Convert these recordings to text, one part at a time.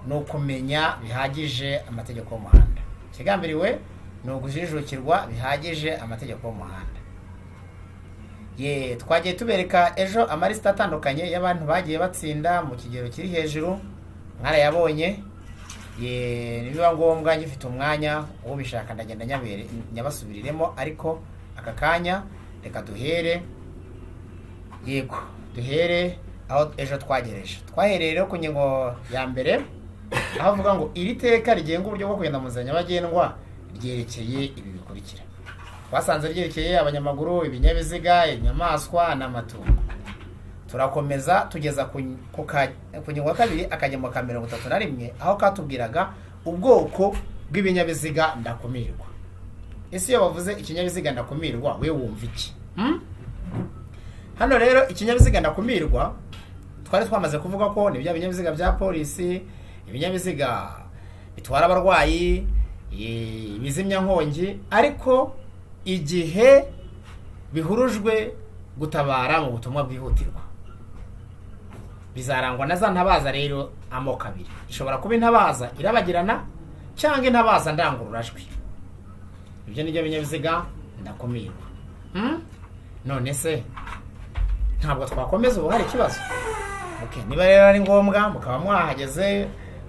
ni ukumenya bihagije amategeko y'umuhanda. Ikigambiriwe ni ukujijukirwa bihagije amategeko y'umuhanda. Ye, twagiye tubereka ejo amalisita atandukanye y'abantu bagiye batsinda mu kigero kiri hejuru, mwarayabonye. Ye, nibiba ngombwa ngifite umwanya, ubishaka ndagenda nyabere nyabasubiriremo, ariko aka kanya reka duhere, yego, duhere aho ejo twagereje. Twahereye rero ku ngingo ya mbere, aho avuga ngo iri teka rigenga uburyo bwo kugenda mu nzira nyabagendwa ryerekeye ibi bikurikira. Twasanze ryerekeye abanyamaguru, ibinyabiziga, inyamaswa n'amatungo. Turakomeza tugeza ku ngingo ya kabiri, akagemo ka 31, aho katubwiraga ubwoko bw'ibinyabiziga ndakumirwa. Ese iyo bavuze ikinyabiziga ndakumirwa, we wumva iki? Hano rero ikinyabiziga ndakumirwa twari twamaze kuvuga ko ni bya binyabiziga bya polisi, ibinyabiziga bitwara abarwayi, ibizimyankongi, ariko igihe bihurujwe gutabara mu butumwa bwihutirwa. Bizarangwa na za ntabaza rero amoko abiri: ishobora kuba intabaza irabagirana cyangwa intabaza ndangururajwi. Ibyo ni byo binyabiziga ndakumirwa. None se ntabwo twakomeza ubu hari ikibazo? Okay, niba rero ari ngombwa mukaba mwahageze,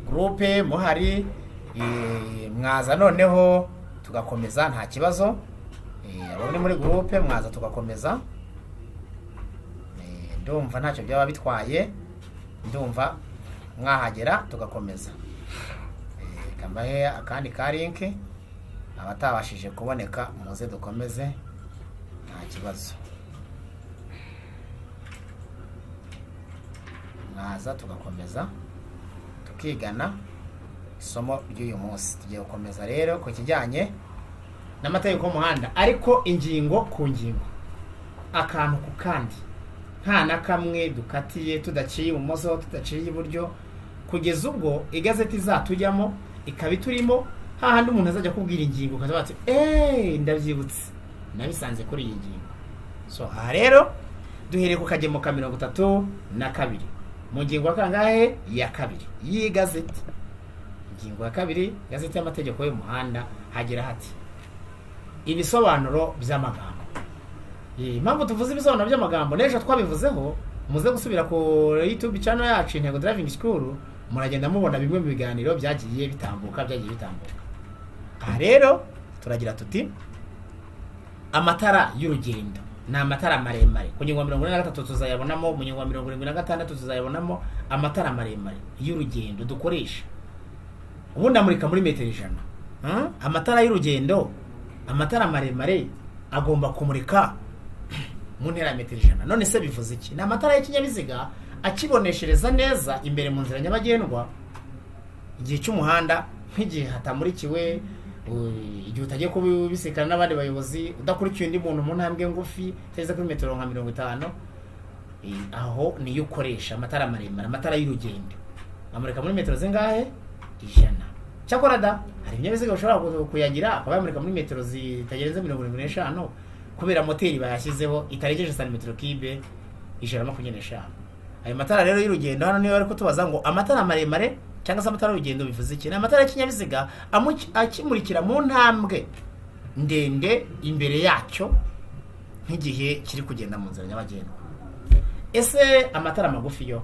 groupe muhari, mwaza noneho tugakomeza, nta kibazo. Abo muri groupe mwaza tugakomeza. Ndumva ntacyo byaba bitwaye, ndumva mwahagera tugakomeza. Kambahe akandi ka link, abatabashije kuboneka muze dukomeze, nta kibazo, mwaza tugakomeza tukigana isomo ry'uyu munsi. Tugiye gukomeza rero ku kijyanye n'amategeko y'umuhanda, ariko ingingo ku ngingo, akantu ku kandi, nta na kamwe dukatiye, tudaciye ibumoso, tudaciye iburyo, kugeza ubwo igazeti izatujyamo ikaba iturimo, hahandi umuntu azajya akubwira ingingo ukaza bati: "Eee, ndabyibutse, nabisanze kuri iyi ngingo." So aha rero duhereye ku kagemo ka 32 mu ngingo ya kangahe? Ya kabiri y'igazeti. Ingingo ya kabiri, igazeti y'amategeko y'umuhanda, hagira hati: ibisobanuro by'amagambo. Impamvu tuvuze ibisobanuro by'amagambo, n'ejo twabivuzeho, muze gusubira ku YouTube channel yacu, Intego Driving School, muragenda mubona bimwe mu biganiro byagiye bitambuka, byagiye bitambuka. Aha rero turagira tuti: amatara y'urugendo ni amatara maremare. Ku ngingo ya 43 tuzayabonamo, mu ngingo ya 76 tuzayabonamo. Amatara maremare y'urugendo dukoresha ubundi amurika muri metero 100. Amatara y'urugendo, amatara maremare agomba kumurika mu ntera ya metero 100. None se bivuze iki? Ni amatara y'ikinyabiziga akiboneshereza neza imbere mu nzira nyabagendwa igihe cy'umuhanda, nk'igihe hatamurikiwe, igihe utagiye kubisikana n'abandi bayobozi, udakurikiye undi muntu mu ntambwe ngufi itageze kuri metero nka 50. Aho niyo ukoresha amatara maremare. Amatara y'urugendo amurika muri metero zingahe? 100. Cyakora da, hari ibinyabiziga bishobora kuyagira akaba yamurika muri metero zitarenze 75, kubera moteri bayashyizeho itarengeje santimetero kibe 125. Ayo matara rero y'urugendo, hano niyo bari kutubaza ngo amatara maremare cyangwa se amatara y'urugendo bivuze iki? Ni amatara y'ikinyabiziga akimurikira mu ntambwe ndende imbere yacyo, nk'igihe kiri kugenda mu nzira nyabagendwa. Ese amatara magufi yo?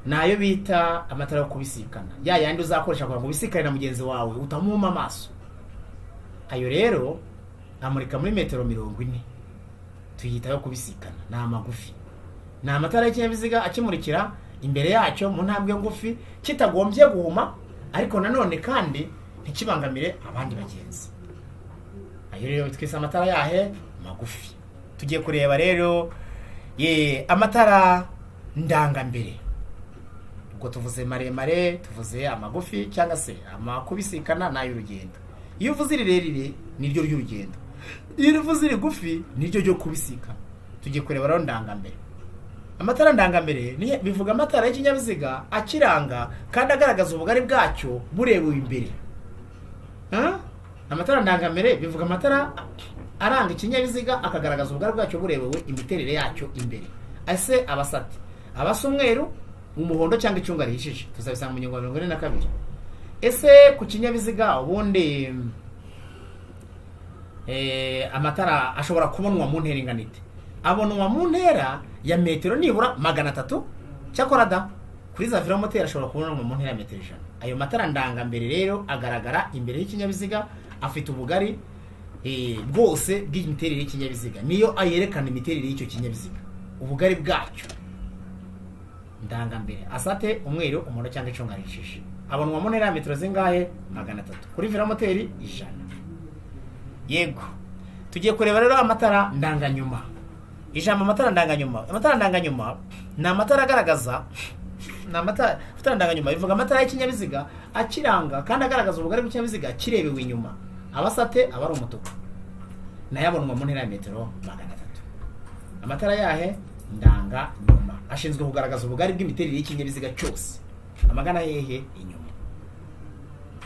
Ni ayo bita amatara yo kubisikana, ya yandi uzakoresha kugira ngo ubisikane na mugenzi wawe utamuhuma amaso. Ayo rero amurika muri metero 40, tuyita yo kubisikana. Ni amagufi, ni amatara y'ikinyabiziga akimurikira imbere yacyo mu ntambwe ngufi, kitagombye guhuma, ariko nanone kandi ntikibangamire abandi bagenzi. Ayo rero twise amatara yahe? Magufi. Tugiye kureba rero ye amatara ndangambere. Ubwo tuvuze maremare, tuvuze amagufi cyangwa se amakubisikana n'ay'urugendo. Iyo uvuze irirerire niryo ry'urugendo, iyo uvuze irigufi niryo ryo kubisikana. Tugiye kureba rero ndangambere. Amatara ndangambere bivuga amatara y'ikinyabiziga akiranga kandi agaragaza ubugari bwacyo burebewe imbere. Amatara ndangambere bivuga amatara aranga ikinyabiziga akagaragaza ubugari bwacyo burebewe imiterere yacyo imbere. Ese abasate abasa umweru, umuhondo cyangwa icunga rihishije, tuzabisanga mu ngingo ya 42. Ese ku kinyabiziga ubundi amatara ashobora kubonwa mu ntera ingana ite? Abonwa mu ntera ya metero nibura 300. Cyakora da kuri za velomoteri ashobora kubonwa mu ntera ya metero 100. Ayo matara ndangambere rero agaragara imbere y'ikinyabiziga, afite ubugari bwose bw'imiterere y'ikinyabiziga, niyo ayerekana imiterere y'icyo kinyabiziga, ubugari bwacyo. Ndangambere asate umweru, umuhondo cyangwa icunga rishije, abonwa mu ntera ya metero zingahe? 300. Kuri velomoteri 100. Yego, tugiye kureba rero amatara ndanganyuma. Ijambo amatara ndanganyuma, amatara ndanganyuma ni amatara agaragaza, ni amatara ndanganyuma bivuga amatara y'ikinyabiziga akiranga kandi agaragaza ubugari bw'ikinyabiziga kirebewe inyuma. Abasate aba ari umutuku, nayo abonwa mu ntera ya metero 300. Amatara yahe ndanganyuma ashinzwe kugaragaza ubugari bw'imiterere y'ikinyabiziga cyose amagana hehe? Inyuma.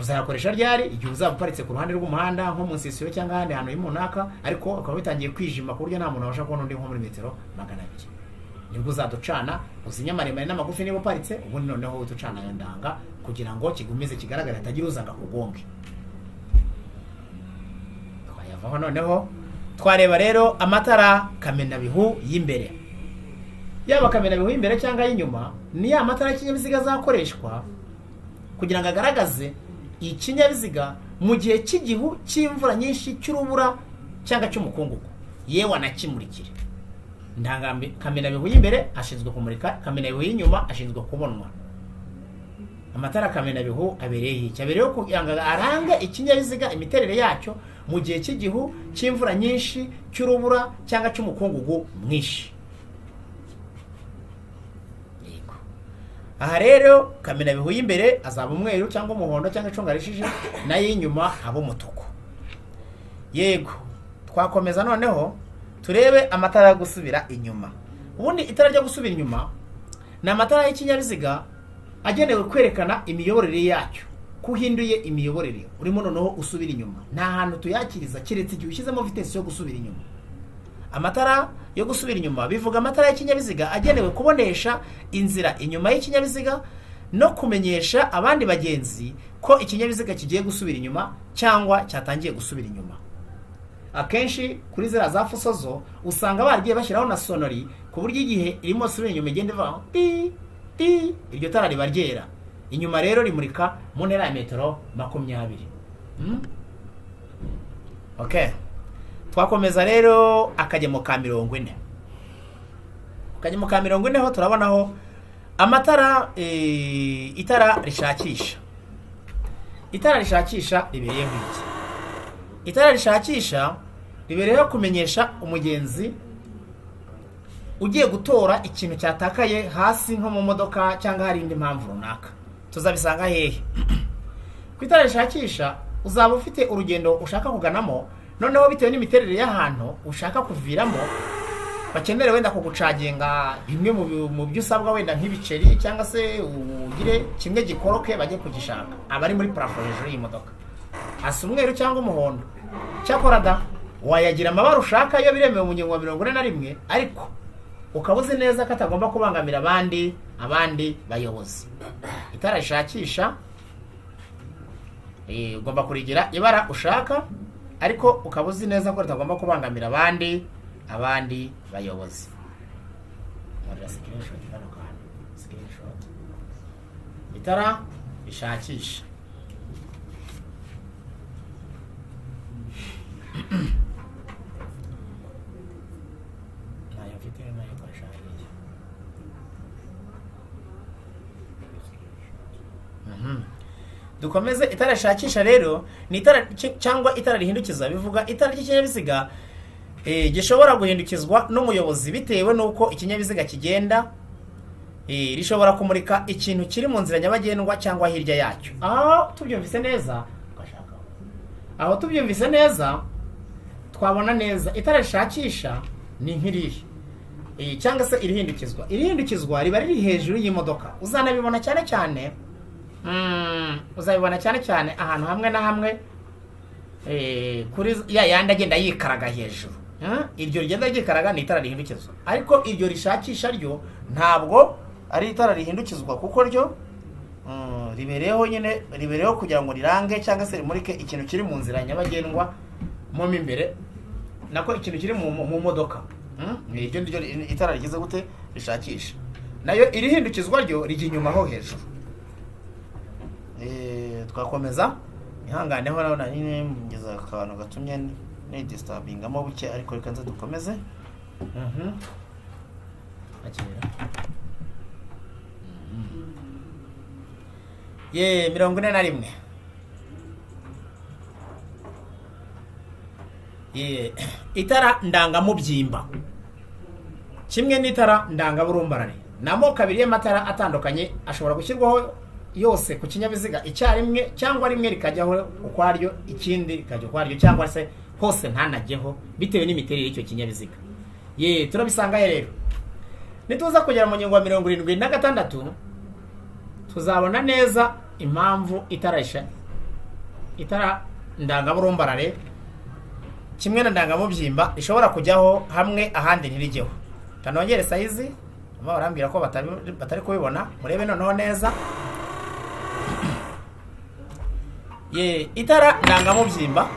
Uzayakoresha ryari? Igihe uzaba uparitse ku ruhande rw'umuhanda, nko mu nsisiro cyangwa ahandi hantu runaka, ariko ukaba bitangiye kwijima ku buryo nta muntu wabasha kubona undi nko muri metero 200, nibwo uzaducana, uzinye maremare n'amagufi niba uparitse, ubundi noneho uhite ucana ayo ndanga kugira ngo kigumize kigaragare, hatagira uza ngo akugonge. Twayavaho noneho twareba rero amatara kamenabihu y'imbere. Yaba kamenabihu y'imbere cyangwa ay'inyuma, ni ya matara y'ikinyabiziga azakoreshwa kugira ngo agaragaze ikinyabiziga mu gihe cy'igihu, cy'imvura nyinshi, cy'urubura cyangwa cy'umukungugu, yewe anakimurikire. Kamenabihu y'imbere ashinzwe kumurika, kamenabihu y'inyuma ashinzwe kubonwa. Amatara kamenabihu abereye iki? Abereyeho kugira ngo arange ikinyabiziga, imiterere yacyo mu gihe cy'igihu, cy'imvura nyinshi, cy'urubura cyangwa cy'umukungugu mwinshi. Yego. Aha rero kamenabihu y'imbere azaba umweru cyangwa umuhondo cyangwa icunga rishije, n'ay'inyuma aba umutuku. Yego, twakomeza noneho turebe amatara yo gusubira inyuma. Ubundi itara ryo gusubira inyuma ni amatara y'ikinyabiziga agenewe kwerekana imiyoborere yacyo, ko uhinduye imiyoborere urimo noneho usubira inyuma. Nta hantu tuyakiriza keretse igihe ushyizemo vitesi yo gusubira inyuma. Amatara yo gusubira inyuma bivuga amatara y'ikinyabiziga agenewe kubonesha inzira inyuma y'ikinyabiziga no kumenyesha abandi bagenzi ko ikinyabiziga kigiye gusubira inyuma cyangwa cyatangiye gusubira inyuma. Akenshi kuri ziriya za fuso zo usanga baragiye bashyiraho na sonori, ku buryo igihe irimo gusubira inyuma igenda iva ti ti, iryo tara riba ryera. Inyuma rero rimurika mu ntera ya metero 20. Okay. Twakomeza rero akagemo ka 40. Akagemo ka 40 ho turabonaho amatara, itara rishakisha. Itara rishakisha ribereyeho iki? Itara rishakisha ribereyeho kumenyesha umugenzi ugiye gutora ikintu cyatakaye hasi nko mu modoka cyangwa hari indi mpamvu runaka. Tuzabisanga hehe? Ku itara rishakisha uzaba ufite urugendo ushaka kuganamo, noneho bitewe n'imiterere y'ahantu ushaka kuviramo, bakenere wenda kugucaginga bimwe mu byo usabwa, wenda nk'ibiceri cyangwa se ugire kimwe gikoroke bajye kugishaka, aba ari muri plafond hejuru y'imodoka, hasa umweru cyangwa umuhondo. Cyakora da wayagira amabara ushaka iyo biremewe mu ngingo ya 41, ariko ukaba uzi neza ko atagomba kubangamira abandi bayobozi. Itara rishakisha ugomba kurigira ibara ushaka, ariko ukaba uzi neza ko ritagomba kubangamira abandi bayobozi. Nkorera screenshot kano kantu, screenshot. Itara rishakisha. Ntayo mfite, nayikoresha hariya. Dukomeze. Itara rishakisha rero ni itara cyangwa itara rihindukiza, bivuga itara ry'ikinyabiziga gishobora guhindukizwa n'umuyobozi bitewe n'uko ikinyabiziga kigenda. Rishobora kumurika ikintu kiri mu nzira nyabagendwa cyangwa hirya yacyo. Aho tubyumvise neza, ugashaka aho tubyumvise neza, twabona neza itara rishakisha ni nk'irihe cyangwa se irihindukizwa. Irihindukizwa riba riri hejuru y'imodoka. Uzanabibona cyane cyane, uzabibona cyane cyane ahantu hamwe na hamwe, kuri ya yandi agenda yikaraga hejuru. Iryo rigenda ryikaraga ni itara rihindukizwa, ariko iryo rishakisha ryo ntabwo ari itara rihindukizwa, kuko ryo Ribereyeho nyine, ribereyeho kugira ngo rirange cyangwa se rimurike ikintu kiri mu nzira nyabagendwa mo imbere, nako ikintu kiri mu modoka. Ni iryo niryo itara rigize gute? Rishakisha. Nayo irihindukizwa ryo rijya inyuma ho hejuru. Twakomeza, ihanganeho naho nari ngeze akantu gatumye nidisturbingamo buke, ariko reka nze dukomeze. Akira. Ye, 41. Ye, itara ndangamubyimba kimwe n'itara ndangaburumbarare ni amoko abiri y'amatara atandukanye ashobora gushyirwaho yose ku kinyabiziga icyarimwe, cyangwa rimwe rikajyaho ukwaryo, ikindi rikajya ukwaryo, cyangwa se hose ntanajyeho bitewe n'imiterere y'icyo kinyabiziga. Ye, turabisangayo rero. Nituza kugera mu ngingo ya 76 tuzabona neza impamvu itara ndangaburumbarare kimwe na ndangamubyimba ishobora kujyaho hamwe ahandi ntirijyeho. Kanongere size, baba barambwira ko batari kubibona, murebe noneho neza. Ye, itara ndangamubyimba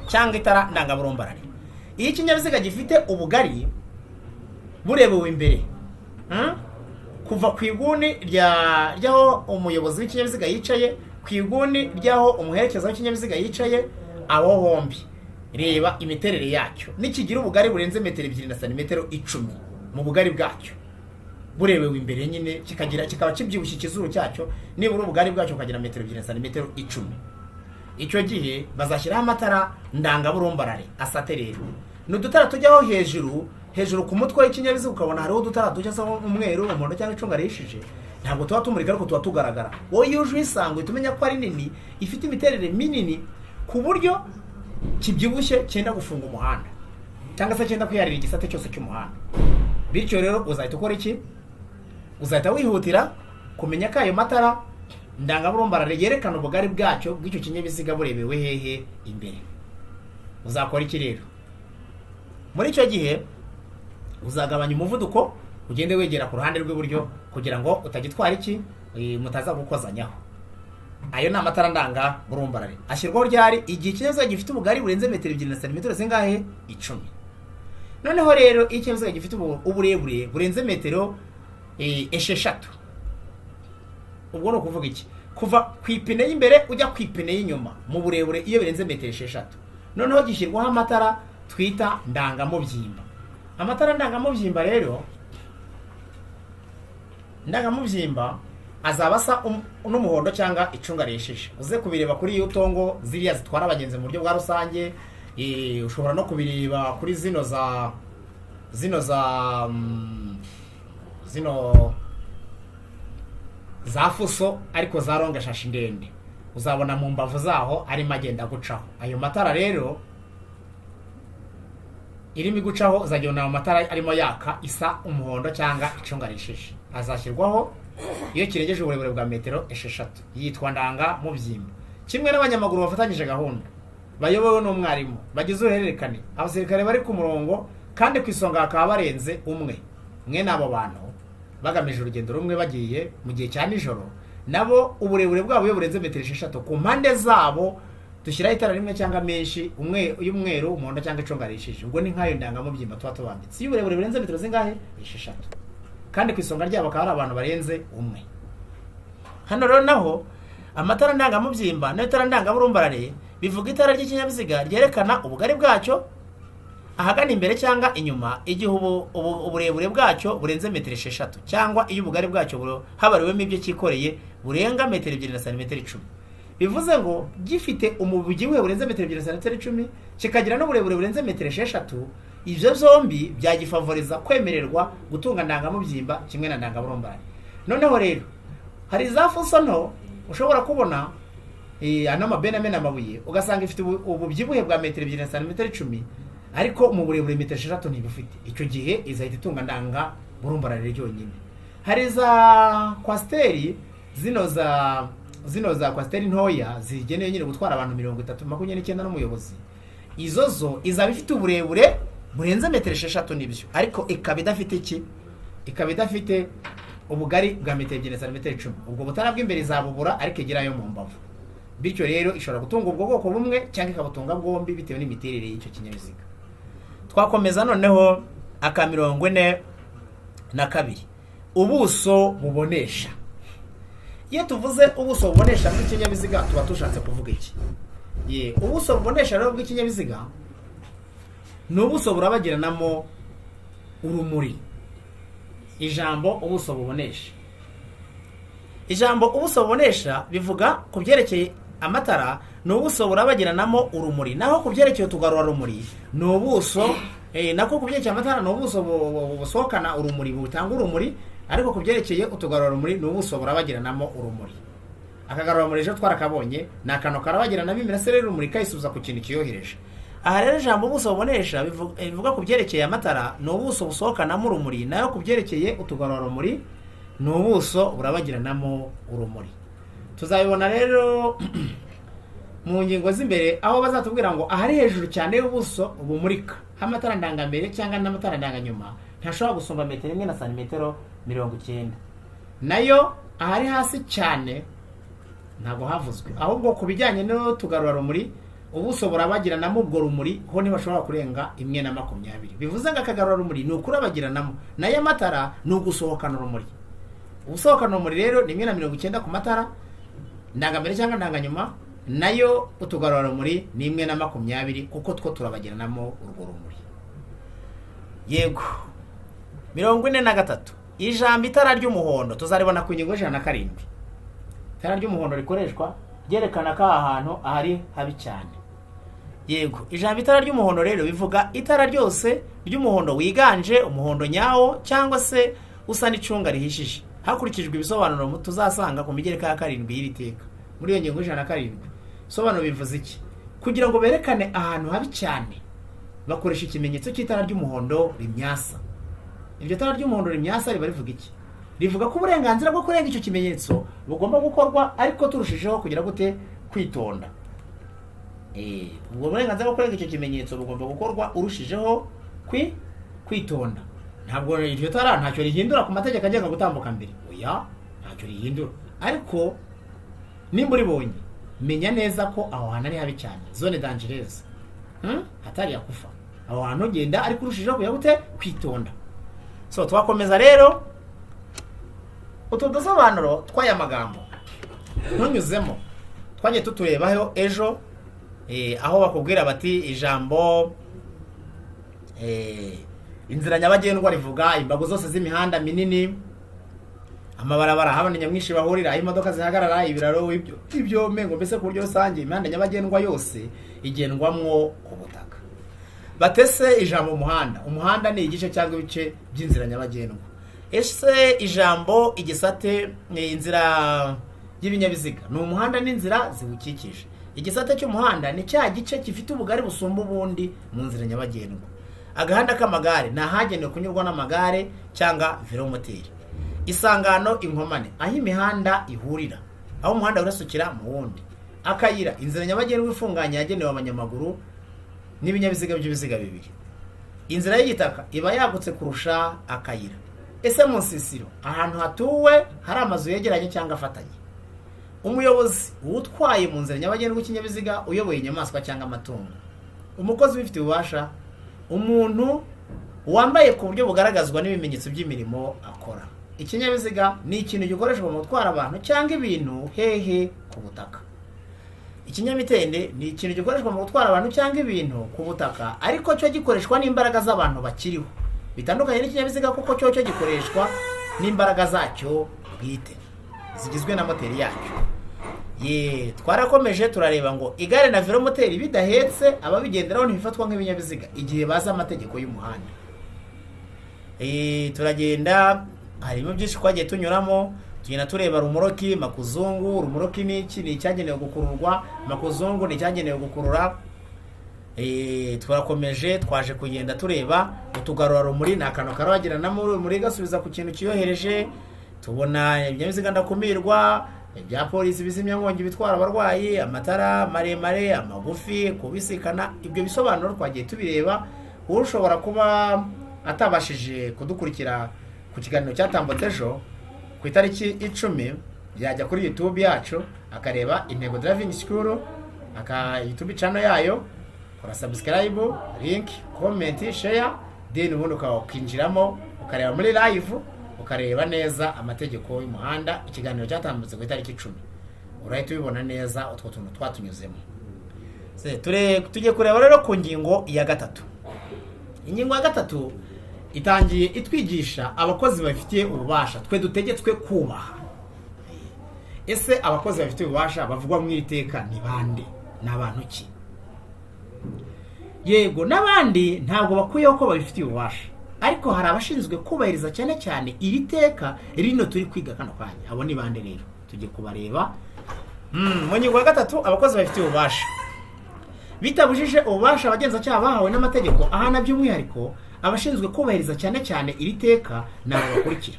cyangwa itara ndangaburumbarare, iyo ikinyabiziga gifite ubugari burebewe imbere, kuva ku iguni ry'aho umuyobozi w'ikinyabiziga yicaye, ku iguni ry'aho umuherekeza w'ikinyabiziga yicaye, aho hombi reba imiterere yacyo, nikigira ubugari burenze metero 2 na santimetero 10 mu bugari bwacyo burebewe imbere nyine, kikaba kibyibushye ikizuru cyacyo, nibura ubugari bwacyo bukagira metero 2 na santimetero 10, icyo gihe bazashyiraho amatara ndangaburumbarare asate. Rero ni udutara tujyaho hejuru hejuru ku mutwe w'ikinyabiziga, ukabona hariho udutara ducya se umweru, umuhondo cyangwa icunga rihishije. Ntabwo tuba tumurika ariko tuba tugaragara. Wowe iyo uje uyisanga uhita umenya ko ari nini, ifite imiterere minini ku buryo kibyibushye cyenda gufunga umuhanda cyangwa se cyenda kwiharira igisate cyose cy'umuhanda. Bityo rero uzahita ukora iki? Uzahita wihutira kumenya ko ayo matara ndangaburumbarare yerekana ubugari bwacyo bw'icyo kinyabiziga burebewe hehe? Imbere. Uzakora iki rero muri icyo gihe? Uzagabanya umuvuduko, ugende wegera ku ruhande rw'iburyo kugira ngo utagitwara iki, mutaza gukozanyaho. Ayo ni amatara ndangaburumbarare. Ashyirwaho ryari? Igihe ikinyabiziga gifite ubugari burenze metero 2 na santimetero zingahe? 10. Noneho rero iyo ikinyabiziga gifite uburebure burenze metero 6, ubwo ni ukuvuga iki? Kuva ku ipine y'imbere ujya ku ipine y'inyuma mu burebure, iyo birenze metero 6, noneho gishyirwaho amatara twita ndangamubyimba. Amatara ndangamubyimba rero, ndangamubyimba azaba asa n'umuhondo cyangwa icunga rihishije. Uze kubireba kuri yutongo ziriya zitwara abagenzi mu buryo bwa rusange, ushobora no kubireba kuri zino za zino za zino za fuso ariko za longue shashi ndende, uzabona mu mbavu zaho arimo agenda gucaho ayo matara. Rero irimo igucaho, uzajya ubona ayo matara arimo yaka, isa umuhondo cyangwa icunga rishije. Azashyirwaho iyo kirengeje uburebure bwa metero 6, yitwa ndangamubyimba. Kimwe n'abanyamaguru bafatanyije gahunda bayobowe n'umwarimu bagize uruhererekane, abasirikare bari ku murongo kandi ku isonga bakaba barenze umwe, mwene abo bantu bagamije urugendo rumwe bagiye mu gihe cya nijoro, nabo uburebure bwabo iyo burenze metero 6, ku mpande zabo dushyiraho itara rimwe cyangwa menshi, umwe y'umweru, umuhondo cyangwa icunga rihishije. Ubwo ni nk'ayo ndangamubyimba tuba tubambitse iyo uburebure burenze metero zingahe? 6, kandi ku isonga ryabo hakaba hari abantu barenze umwe. Hano rero naho amatara ndangamubyimba n'itara ndangaburumbarare bivuga itara ry'ikinyabiziga ryerekana ubugari bwacyo ahagana imbere cyangwa inyuma igihe uburebure bwacyo burenze metero 6, cyangwa iyo ubugari bwacyo habariwemo ibyo cyikoreye burenga metero 2 na santimetero 10. Bivuze ngo gifite umubyibuhe burenze metero 2 na santimetero 10, kikagira n'uburebure burenze metero 6, ibyo byombi byagifavoriza kwemererwa gutunga ndangamubyimba kimwe na ndangaburumbarare. Noneho rero hari za fuso nto ushobora kubona, ano mabene amena amabuye, ugasanga ifite ububyibuhe bwa metero 2 na santimetero 10, ariko mu burebure metero 6 ntibufite. Icyo gihe izahita itunga ndangaburumbarare ryonyine. Hari za kwasiteri, zino za kwasiteri ntoya zigenewe nyine gutwara abantu 30, 29 n'umuyobozi. Izo zo izaba ifite uburebure burenze metero 6 nibyo, ariko ikaba idafite iki? Ikaba idafite Ubugari bwa metero 2 na santimetero 10. Ubwo butara bw'imbere izabubura, ariko igerayo mu mbavu. Bityo rero ishobora gutunga ubwo bwoko bumwe cyangwa ikabutunga bwombi, bitewe n'imiterere y'icyo kinyabiziga. Twakomeza noneho aka 42, ubuso bubonesha. Iyo tuvuze ubuso bubonesha bw'ikinyabiziga, tuba dushatse kuvuga iki? Ye, ubuso bubonesha rero bw'ikinyabiziga ni ubuso burabagiranamo urumuri. Ijambo ubuso bubonesha, ijambo ubuso bubonesha bivuga ku byerekeye amatara, ni ubuso burabagiranamo urumuri. Naho ku byerekeye utugarurarumuri ni ubuso, nako ku byerekeye amatara ni ubuso busohokana urumuri, butanga urumuri, ariko ku byerekeye utugarurarumuri ni ubuso burabagiranamo urumuri. Akagarurarumuri ejo twarakabonye, ni akantu karabagiranamo imirasire y'urumuri kayisubiza ku kintu kiyohereje. Aha rero ijambo ubuso bubonesha bivuga ku byerekeye amatara ni ubuso busohokanamo urumuri, nayo ku byerekeye utugarurarumuri ni ubuso burabagiranamo urumuri. Tuzabibona rero mu ngingo z'imbere, aho bazatubwira ngo ahari hejuru cyane y'ubuso bumurika h'amatara ndangambere cyangwa n'amatara ndanganyuma ntashobora gusumba metero 1 na santimetero 90. Nayo ahari hasi cyane ntabwo havuzwe, ahubwo ku bijyanye n'utugarurarumuri, ubuso burabagiranamo ubwo rumuri ho ntibashobora kurenga 1 na 20. Bivuze ngo akagarurarumuri ni ukurabagiranamo, nayo amatara ni ugusohokana urumuri. Ubusohokana urumuri rero ni 1 na 90 ku matara ndangambere cyangwa ndanganyuma, nayo utugarurarumuri ni 1 na 20, kuko two turabagiranamo urwo rumuri. Yego, 43, ijambo itara ry'umuhondo tuzaribona ku ngingo y'107. Itara ry'umuhondo rikoreshwa ryerekana ko aha hantu ahari habi cyane. Yego, ijambo itara ry'umuhondo rero bivuga itara ryose ry'umuhondo wiganje, umuhondo nyawo cyangwa se usa n'icunga rihishije, hakurikijwe ibisobanuro tuzasanga ku migereka ya 7 y'iri teka, muri iyo ngingo y'107. Ibisobanuro bivuze iki? Kugira ngo berekane ahantu habi cyane, bakoresha ikimenyetso cy'itara ry'umuhondo rimyasa. Iryo tara ry'umuhondo rimyasa riba rivuga iki? Rivuga ko uburenganzira bwo kurenga icyo kimenyetso bugomba gukorwa, ariko turushijeho kugira gute? Kwitonda. Ubwo burenganzira bwo kurenga icyo kimenyetso bugomba gukorwa urushijeho kwitonda. Ntabwo iryo tara ntacyo rihindura ku mategeko agenga gutambuka mbere, oya, ntacyo rihindura. Ariko nimba uribonye, menya neza ko aho hantu ari habi cyane, zone dangereuse, Hatari ya kufa. Aho hantu ugenda ariko urushijeho kugira gute? Kwitonda. So twakomeza rero utu dusobanuro tw'aya magambo ntunyuzemo, twagiye tuturebaho ejo, aho bakubwira bati ijambo inzira nyabagendwa rivuga imbago zose z'imihanda minini, amabarabara aho abantu nyamwinshi bahurira, aho imodoka zihagarara, ibiraro, ibyo mengo, mbese ku buryo rusange imihanda nyabagendwa yose igendwamwo ku butaka. Batese ijambo umuhanda, umuhanda ni igice cyangwa ibice by'inzira nyabagendwa. Ese ijambo igisate, inzira y'ibinyabiziga ni umuhanda n'inzira ziwukikije. Igisate cy'umuhanda ni cya gice gifite ubugari busumba ubundi mu nzira nyabagendwa. Agahanda k'amagare ni ahagenewe kunyurwa n'amagare cyangwa velomoteri. Isangano, inkomane, aho imihanda ihurira, aho umuhanda urasukira mu wundi. Akayira, inzira nyabagendwa ifunganye yagenewe abanyamaguru n'ibinyabiziga by'ibiziga bibiri. Inzira y'igitaka iba yagutse kurusha akayira. Ese mu nsisiro, ahantu hatuwe hari amazu yegeranye cyangwa afatanye. Umuyobozi, utwaye mu nzira nyabagendwa ikinyabiziga, uyoboye inyamaswa cyangwa amatungo. Umukozi ubifitiye ububasha, umuntu wambaye ku buryo bugaragazwa n'ibimenyetso by'imirimo akora. Ikinyabiziga ni ikintu gikoreshwa mu gutwara abantu cyangwa ibintu hehe? Ku butaka. Ikinyamitende ni ikintu gikoreshwa mu gutwara abantu cyangwa ibintu ku butaka, ariko cyo gikoreshwa n'imbaraga z'abantu bakiriho, bitandukanye n'ikinyabiziga kuko cyo gikoreshwa n'imbaraga zacyo bwite zigizwe na moteri yacyo. Ye, twarakomeje turareba ngo igare na velomoteri bidahetse ababigenderaho ntibifatwa nk'ibinyabiziga igihe bazi amategeko y'umuhanda. Turagenda, harimo byinshi twagiye tunyuramo, tugenda tureba rumoroki, makuzungu. Rumoroki ni iki? Ni icyagenewe gukururwa. Makuzungu ni icyagenewe gukurura. Turakomeje, twaje kugenda tureba utugarurarumuri, ni akantu karabagiranamo urumuri gasubiza ku kintu kiyohereje. Tubona ibinyabiziga ndakumirwa, ibya polisi, bizimya nkongi, bitwara abarwayi, amatara maremare, amagufi, kubisikana. Ibyo bisobanuro twagiye tubireba. Ushobora kuba atabashije kudukurikira ku kiganiro cyatambutse ejo. Ku itariki 10 yajya kuri YouTube yacu akareba Intego Driving School, aka YouTube channel yayo, kora subscribe, link, comment, share, then ubundi ukinjiramo ukareba muri live, ukareba neza amategeko y'umuhanda. Ikiganiro cyatambutse ku itariki 10, urahita ubibona neza utwo tuntu twatunyuzemo. Tujye kureba rero ku ngingo ya gatatu. Ingingo ya gatatu itangiye itwigisha abakozi babifitiye ububasha twe dutegetswe kubaha. Ese abakozi babifitiye ububasha bavugwa mu iri teka ni bande? Ni abantu ki? Yego, n'abandi ntabwo bakuyeho ko babifitiye ububasha, ariko hari abashinzwe kubahiriza cyane cyane iri teka rino turi kwiga kano kanya. Abo ni bande rero? Tujye kubareba. Mu ngingo ya gatatu, abakozi babifitiye ububasha. Bitabujije ububasha abagenzacyaha bahawe n'amategeko ahana by'umwihariko, abashinzwe kubahiriza cyane cyane iri teka ni aba bakurikira.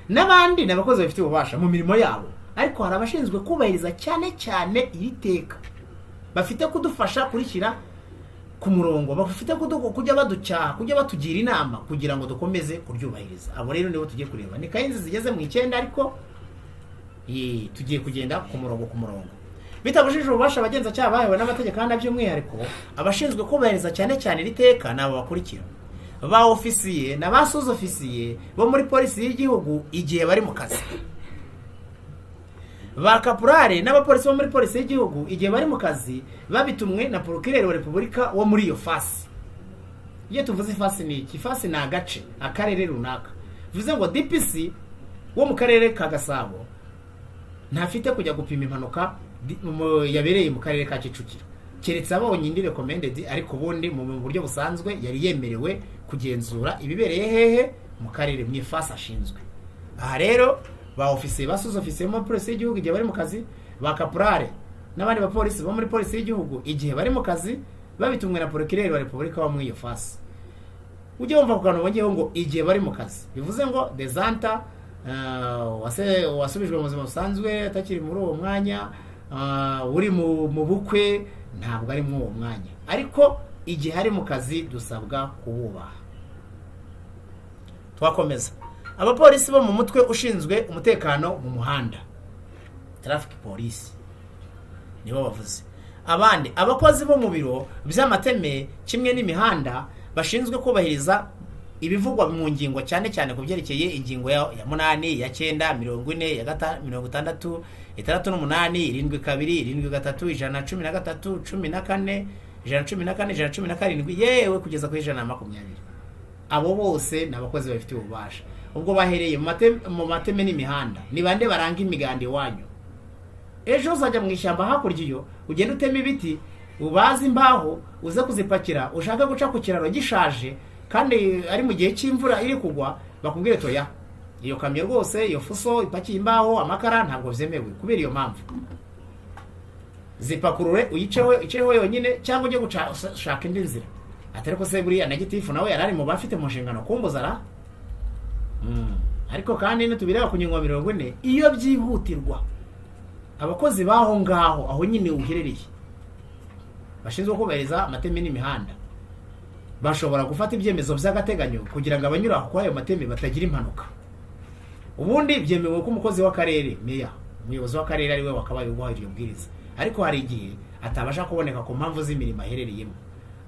N'abandi ni abakozi babifitiye ububasha mu mirimo yabo, ariko hari abashinzwe kubahiriza cyane cyane iri teka, bafite kudufasha kurishyira ku murongo, bafite kujya baducyaha, kujya batugira inama kugira ngo dukomeze kuryubahiriza. Abo rero nibo tugiye kureba. Ni kayenzi zigeze mu 9, ariko tugiye kugenda ku murongo ku murongo. Bitabujije ububasha abagenzacyaha bahawe n'amategeko ahana by'umwihariko, abashinzwe kubahiriza cyane cyane iri teka ni abo bakurikira: ba ofisiye na ba sous-officier bo muri polisi y'igihugu igihe bari mu kazi, ba kaporale n'abapolisi bo muri polisi y'igihugu igihe bari mu kazi babitumwe na porokireri wa Repubulika wo muri iyo fasi. Iyo tuvuze ifasi ni iki? Ifasi ni agace, akarere runaka. Bivuze ngo DPC wo mu karere ka Gasabo ntafite kujya gupima impanuka yabereye mu karere ka Kicukiro, keretse abonye indi recommended. Ariko ubundi mu buryo busanzwe yari yemerewe kugenzura ibibereye hehe? Mu karere, mu ifasi ashinzwe. Aha rero ba ofisiye, ba sous-officier bo muri polisi y'igihugu igihe bari mu kazi, ba kaporale n'abandi bapolisi bo muri polisi y'igihugu igihe bari mu kazi babitumwe na porokireri wa Repubulika wo muri iyo fasi. Ujye wumva ku kantu bongeyeho ngo "igihe bari mu kazi", bivuze ngo dezanta wasubijwe mu buzima busanzwe atakiri muri uwo mwanya, uri mu bukwe ntabwo ari muri uwo mwanya, ariko igihe ari mu kazi dusabwa kububaha. Twakomeza. Abapolisi bo mu mutwe ushinzwe umutekano mu muhanda, traffic police, nibo bavuze. Abandi, abakozi bo mu biro by'amateme kimwe n'imihanda bashinzwe kubahiriza ibivugwa mu ngingo, cyane cyane ku byerekeye ingingo ya 8, ya 9, 40, ya 60, 68, 72, 73, 113, 14, 114, 117, yewe kugeza kuri 120. Abo bose ni abakozi babifitiye ububasha. Ubwo bahereye mu mateme n'imihanda. Ni bande baranga imiganda iwanyu? Ejo uzajya mu ishyamba hakurya iyo, ugenda utema ibiti, ubaze imbaho, uze kuzipakira, ushaka guca ku kiraro gishaje kandi ari mu gihe cy'imvura iri kugwa, bakubwire: "Toya, iyo kamyo rwose, iyo fuso ipakiye imbaho, amakara, ntabwo byemewe kubera iyo mpamvu. Zipakurure uyiceho, iceho yonyine, cyangwa ujye gushaka indi nzira." Atari ko se buriya na gitifu nawe yari ari mu bafite mu nshingano kumbuza ra? Ariko kandi nitubireba ku ngingo ya 40, iyo byihutirwa abakozi b'aho ngaho, aho nyine uherereye, bashinzwe kubahiriza amateme n'imihanda bashobora gufata ibyemezo by'agateganyo kugira ngo abanyura aho kuri ayo mateme batagira impanuka. Ubundi byemewe ko umukozi w'akarere, meya, umuyobozi w'akarere, ari we wakabaye uguha iryo bwiriza, ariko hari igihe atabasha kuboneka ku mpamvu z'imirimo aherereyemo,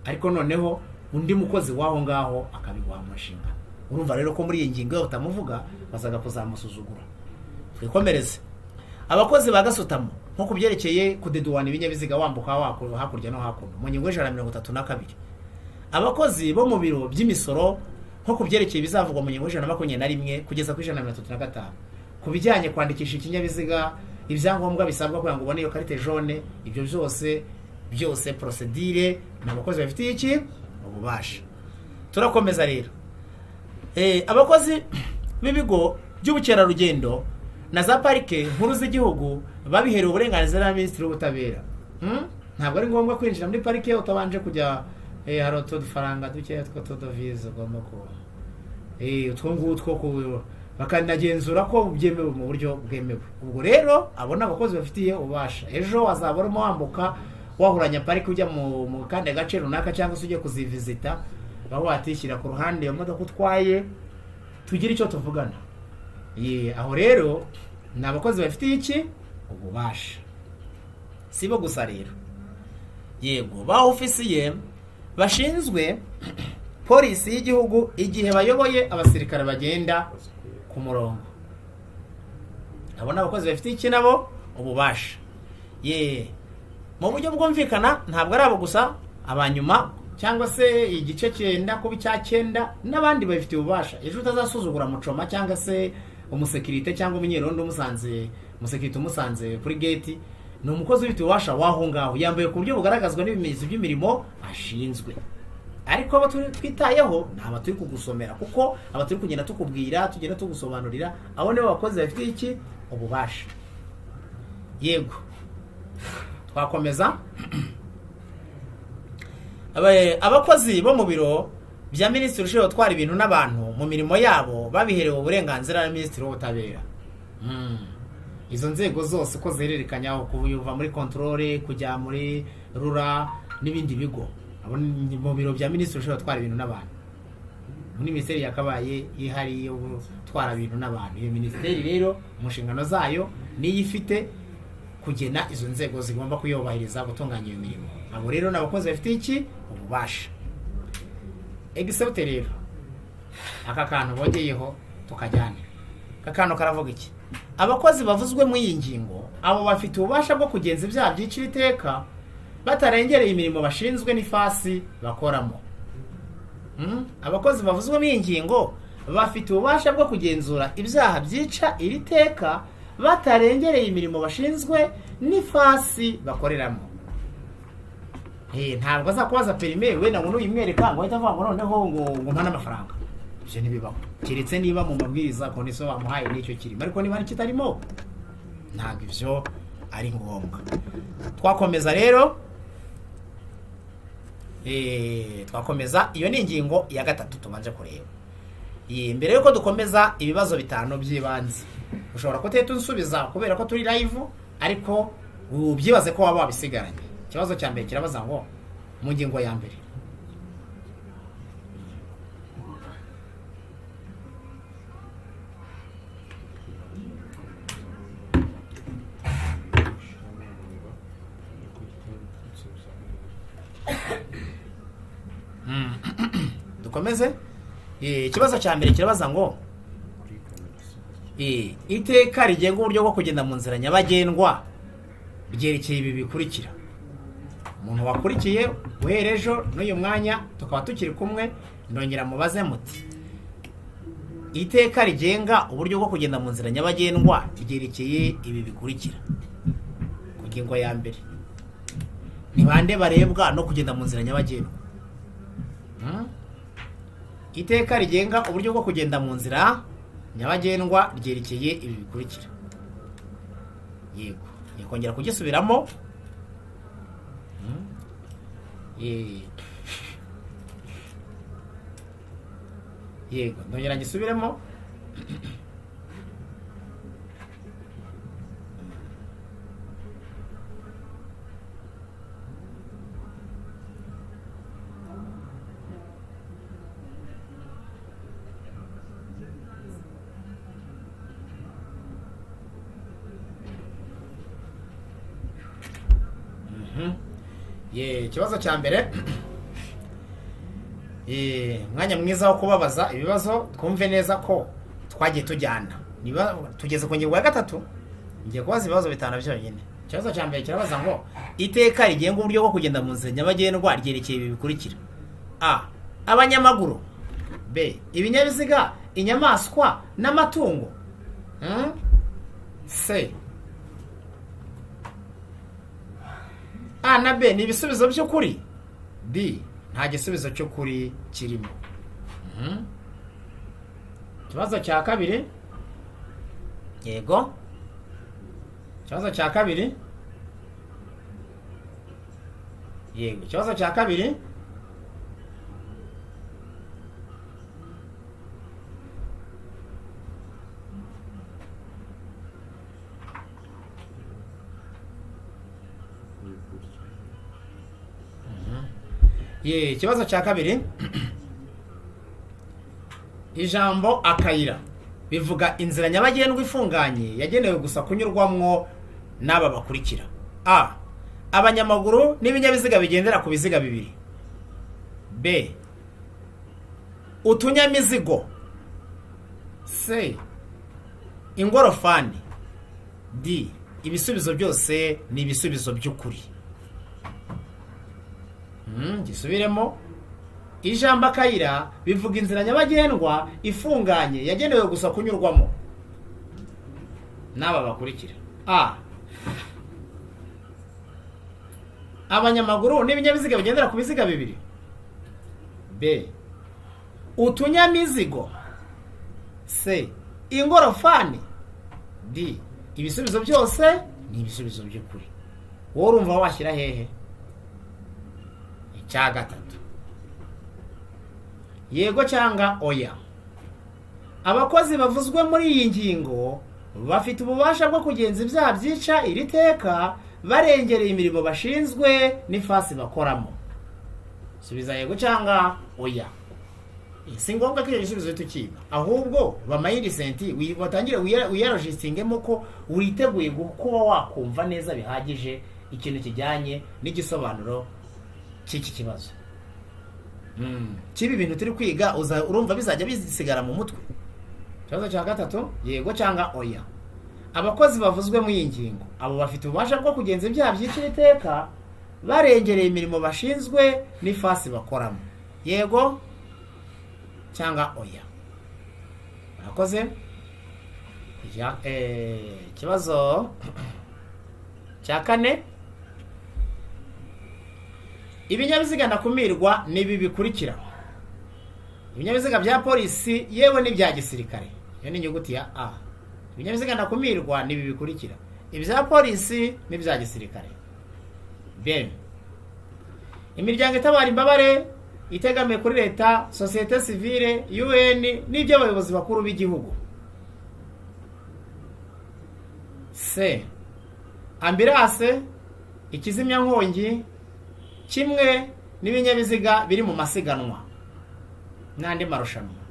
ariko noneho undi mukozi w'aho ngaho akabiguha mu nshingano. Urumva rero ko muri iyi ngingo iyo utamuvuga bazaga kuzamusuzugura. Twikomereze. Abakozi ba gasutamo, nko ku byerekeye kudeduwana ibinyabiziga wambuka hakurya no hakuno, mu ngingo ya 132. Abakozi bo mu biro by'imisoro, nko ku byerekeye ibizavugwa mu ngingo ya 121 kugeza kuri 135, ku bijyanye kwandikisha ikinyabiziga, ibyangombwa bisabwa kugira ngo ubone iyo carte jaune, ibyo byose byose procédure, ni abakozi bafitiye iki? Ububasha. Turakomeza rero. Abakozi b'ibigo by'ubukerarugendo na za parike nkuru z'igihugu babiherewe uburenganzira na Minisitiri w'Ubutabera. Ntabwo ari ngombwa kwinjira muri parike utabanje kujya, hari utu dufaranga dukeya tw'utudovize ugomba ku utwo ngutwo bakanagenzura ko byemewe mu buryo bwemewe. Ubwo rero abo ni abakozi bafitiye ububasha. Ejo wazaba urimo wambuka wahuranya parike ujya mu kandi gace runaka, cyangwa se ugiye kuzivizita, baba watishyira ku ruhande iyo modoka utwaye, tugire icyo tuvugana. Ye, aho rero ni abakozi bafitiye iki? Ububasha. Si bo gusa rero, yego, ba ofisiye bashinzwe polisi y'igihugu igihe bayoboye abasirikare bagenda ku murongo, abo ni abakozi bafitiye iki nabo? Ububasha. Ye, mu buryo bwumvikana ntabwo ari abo gusa, abanyuma cyangwa se igice cyenda kuba icya cyenda n'abandi babifitiye ububasha. Ejo utazasuzugura mucoma cyangwa se umusekirite cyangwa umunyerondo umusanze, umusekirite umusanze kuri gate, ni umukozi ubifitiye ububasha w'aho ngaho, yambaye ku buryo bugaragazwa n'ibimenyetso by'imirimo ashinzwe. Ariko abo twitayeho ni aba turi kugusomera, kuko aba turi kugenda tukubwira, tugenda tugusobanurira, abo nibo bakozi bafitiye iki? Ububasha. Yego, twakomeza. Abakozi bo mu biro bya minisitiri ushinzwe gutwara ibintu n'abantu mu mirimo yabo babiherewe uburenganzira na minisitiri w'ubutabera. Izo nzego zose uko zihererekanya, kuva muri contrôle kujya muri RURA n'ibindi bigo, abo ni mu biro bya minisitiri ushinzwe gutwara ibintu n'abantu. Muri minisiteri yakabaye yihariye yo gutwara ibintu n'abantu, iyo minisiteri rero mu nshingano zayo niyo ifite kugena izo nzego zigomba kuyubahiriza gutunganya iyo mirimo. Abo rero ni abakozi bafite iki? Ububasha. Except rero aka kantu bongeyeho tukajyane. Aka kantu karavuga iki? Abakozi bavuzwe muri iyi ngingo, abo bafite ububasha bwo kugenza ibyaha byicira iteka batarengereye imirimo bashinzwe n'ifasi bakoramo. Abakozi bavuzwe muri iyi ngingo bafite ububasha bwo kugenzura ibyaha byica iri teka batarengereye imirimo bashinzwe n'ifasi bakoreramo. Ntabwo azakubaza permis wenda ngo nuyimwereka ngo ahite avuga ngo noneho ngo mpa n'amafaranga. Ibyo ntibibaho, keretse niba mu mabwiriza condition bamuhaye n'icyo kirimo, ariko niba kitarimo ntabwo ibyo ari ngombwa. Twakomeza rero. Twakomeza. Iyo ni ingingo ya gatatu tubanje kureba. Mbere yuko dukomeza, ibibazo bitanu by'ibanze ushobora kutahita unsubiza kubera ko turi live, ariko ubyibaze ko waba wabisigaranye. Ikibazo cya mbere kirabaza ngo mu ngingo ya mbere Dukomeze. Ikibazo cya mbere kirabaza ngo iteka rigenga uburyo bwo kugenda mu nzira nyabagendwa ryerekeye ibi bikurikira. Umuntu wakurikiye guhera ejo n'uyu mwanya tukaba tukiri kumwe, ndongera mubaze muti: iteka rigenga uburyo bwo kugenda mu nzira nyabagendwa ryerekeye ibi bikurikira. Ku ngingo ya mbere, ni bande barebwa no kugenda mu nzira nyabagendwa? Iteka rigenga uburyo bwo kugenda mu nzira nyabagendwa ryerekeye ibi bikurikira. Yego, ngiye kongera kugisubiramo. Yego, ndongera ngisubiremo. Ye, ikibazo cya mbere. Umwanya mwiza wo kubabaza ibibazo, twumve neza ko twagiye tujyana. Niba tugeze ku ngingo ya gatatu, ngiye kubaza ibibazo bitanu byonyine. Ikibazo cya mbere kirabaza ngo iteka rigenga uburyo bwo kugenda mu nzira nyabagendwa ryerekeye ibi bikurikira: A, abanyamaguru; B, ibinyabiziga, inyamaswa n'amatungo; C. A na B ni ibisubizo by'ukuri; D, nta gisubizo cy'ukuri kirimo. Ikibazo cya kabiri. Yego, ikibazo cya kabiri. Yego, ikibazo cya kabiri. Ye, ikibazo cya kabiri. Ijambo akayira Bivuga inzira nyabagendwa ifunganye yagenewe gusa kunyurwamwo n'aba bakurikira: A, abanyamaguru n'ibinyabiziga bigendera ku biziga bibiri; B, utunyamizigo; C, ingorofani; D, ibisubizo byose ni ibisubizo by'ukuri. Gisubiremo. Ijambo akayira bivuga inzira nyabagendwa ifunganye yagenewe gusa kunyurwamo n'aba bakurikira: A, abanyamaguru n'ibinyabiziga bigendera ku biziga bibiri; B, utunyamizigo; C, ingorofani; D, ibisubizo byose ni ibisubizo by'ukuri. Wowe urumva washyira hehe? Icya gatatu, yego cyangwa oya: abakozi bavuzwe muri iyi ngingo bafite ububasha bwo kugenza ibyaha byica iri teka barengereye imirimo bashinzwe n'ifasi bakoramo. Subiza yego cyangwa oya. Si ngombwa ko icyo gisubizo tukiba, ahubwo bamayirisenti batangire wiyarojistingemo ko witeguye kuba wakumva neza bihagije ikintu kijyanye n'igisobanuro cy'iki kibazo. Cy'ibi bintu turi kwiga, urumva bizajya bisigara mu mutwe. Ikibazo cya gatatu, yego cyangwa oya: abakozi bavuzwe muri iyi ngingo, abo bafite ububasha bwo kugenza ibyaha byicira iteka barengereye imirimo bashinzwe n'ifasi bakoramo. Yego cyangwa oya? Murakoze. Ikibazo cya kane: ibinyabiziga ndakumirwa ni ibi bikurikira: ibinyabiziga bya polisi yewe n'ibya gisirikare. Iyo ni inyuguti ya A. Ibinyabiziga ndakumirwa ni ibi bikurikira: ibya polisi n'ibya gisirikare; B, imiryango itabara imbabare itegamiye kuri leta, sosiyete sivile, UN n'iby'abayobozi bakuru b'igihugu; C, ambulance, ikizimyankongi kimwe n'ibinyabiziga biri mu masiganwa n'andi marushanwa;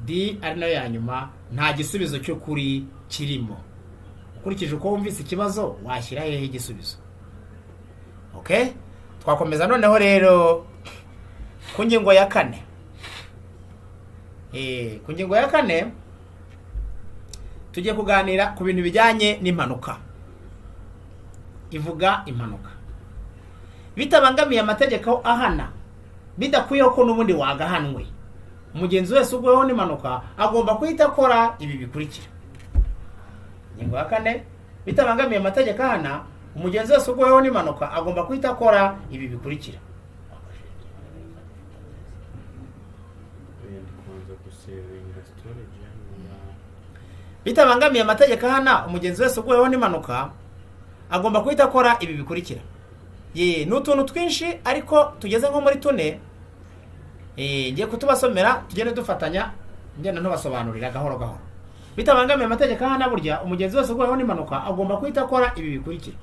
D, ari nayo ya nyuma, nta gisubizo cy'ukuri kirimo. Ukurikije uko wumvise ikibazo, washyira hehe igisubizo? Okay, twakomeza noneho rero ku ngingo ya kane. Ku ngingo ya kane tugiye kuganira ku bintu bijyanye n'impanuka. Ivuga impanuka bitabangamiye amategeko ahana, bidakwiyeho ko n'ubundi wagahanwe. Umugenzi wese ugweho n'impanuka agomba guhita akora ibi bikurikira. Ingingo ya kane: bitabangamiye amategeko ahana, umugenzi wese ugweho n'impanuka agomba guhita akora ibi bikurikira. Oya, ndi kubanza gusevinga storage hano ya. Bitabangamiye amategeko ahana, umugenzi wese uguweho n'impanuka agomba guhita akora ibi bikurikira. Ye, ni utuntu twinshi ariko tugeze nko muri tune. Ngiye kutubasomera, tugende dufatanya, ngenda ntubasobanurira gahoro gahoro. Bitabangamiye amategeko ahana, burya umugenzi wese uguweho n'impanuka agomba guhita akora ibi bikurikira: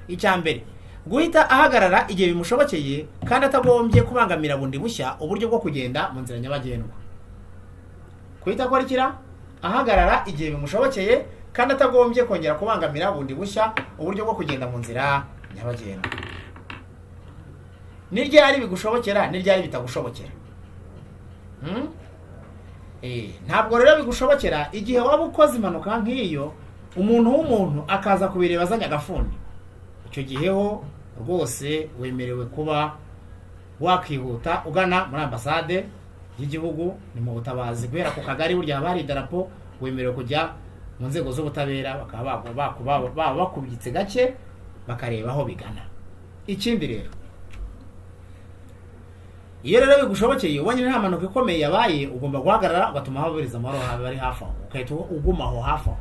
Icya mbere, guhita ahagarara igihe bimushobokeye kandi atagombye kubangamira bundi bushya uburyo bwo kugenda mu nzira nyabagendwa. Guhita akora ikira? Ahagarara igihe bimushobokeye kandi atagombye kongera kubangamira bundi bushya uburyo bwo kugenda mu nzira nyabagendwa. Ni ryari bigushobokera, ni ryari bitagushobokera? Ntabwo rero bigushobokera igihe waba ukoze impanuka nk'iyo, umuntu w'umuntu akaza kubireba azanye agafuni. Icyo gihe ho rwose wemerewe kuba wakihuta ugana muri ambasade y'igihugu, ni mu butabazi, guhera ku kagari burya haba hari idarapo, wemerewe kujya mu nzego z'ubutabera, bakaba baba bakubitse gake bakareba aho bigana. Ikindi rero, iyo rero bigushobokeye, ubonye nta mpanuka ikomeye yabaye, ugomba guhagarara ugatuma haburiza amahoro bari hafi aho, ugahita uguma aho hafi aho.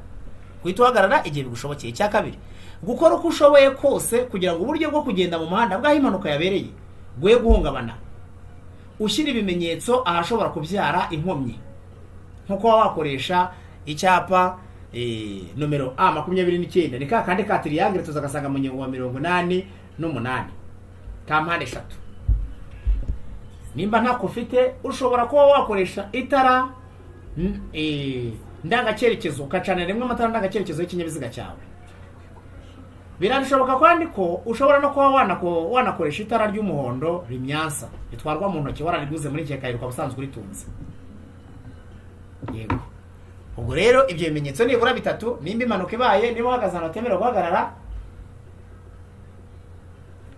Guhita uhagarara igihe bigushobokeye. Icya kabiri, gukora uko ushoboye kose kugira ngo uburyo bwo kugenda mu muhanda bw'aho impanuka yabereye bwe guhungabana, ushyira ibimenyetso ahashobora kubyara inkomyi, nko kuba wakoresha icyapa nomero A 29, ni ka kandi ka triangle tuzagasanga mu ngingo wa 88, ka mpande eshatu. Nimba ntako ufite, ushobora kuba wakoresha itara Ndangacyerekezo, ugacanira rimwe amatara ndangacyerekezo y'ikinyabiziga cyawe. Birashoboka kandi ko ushobora no kuba wanakoresha itara ry'umuhondo rimyansa ritwarwa mu ntoki, warariguze muri iki kayira, ukaba usanzwe uritunze. Yego, ubwo rero ibyo bimenyetso nibura bitatu, nimba impanuka ibaye, niba uhagaze ahantu hatemerewe guhagarara,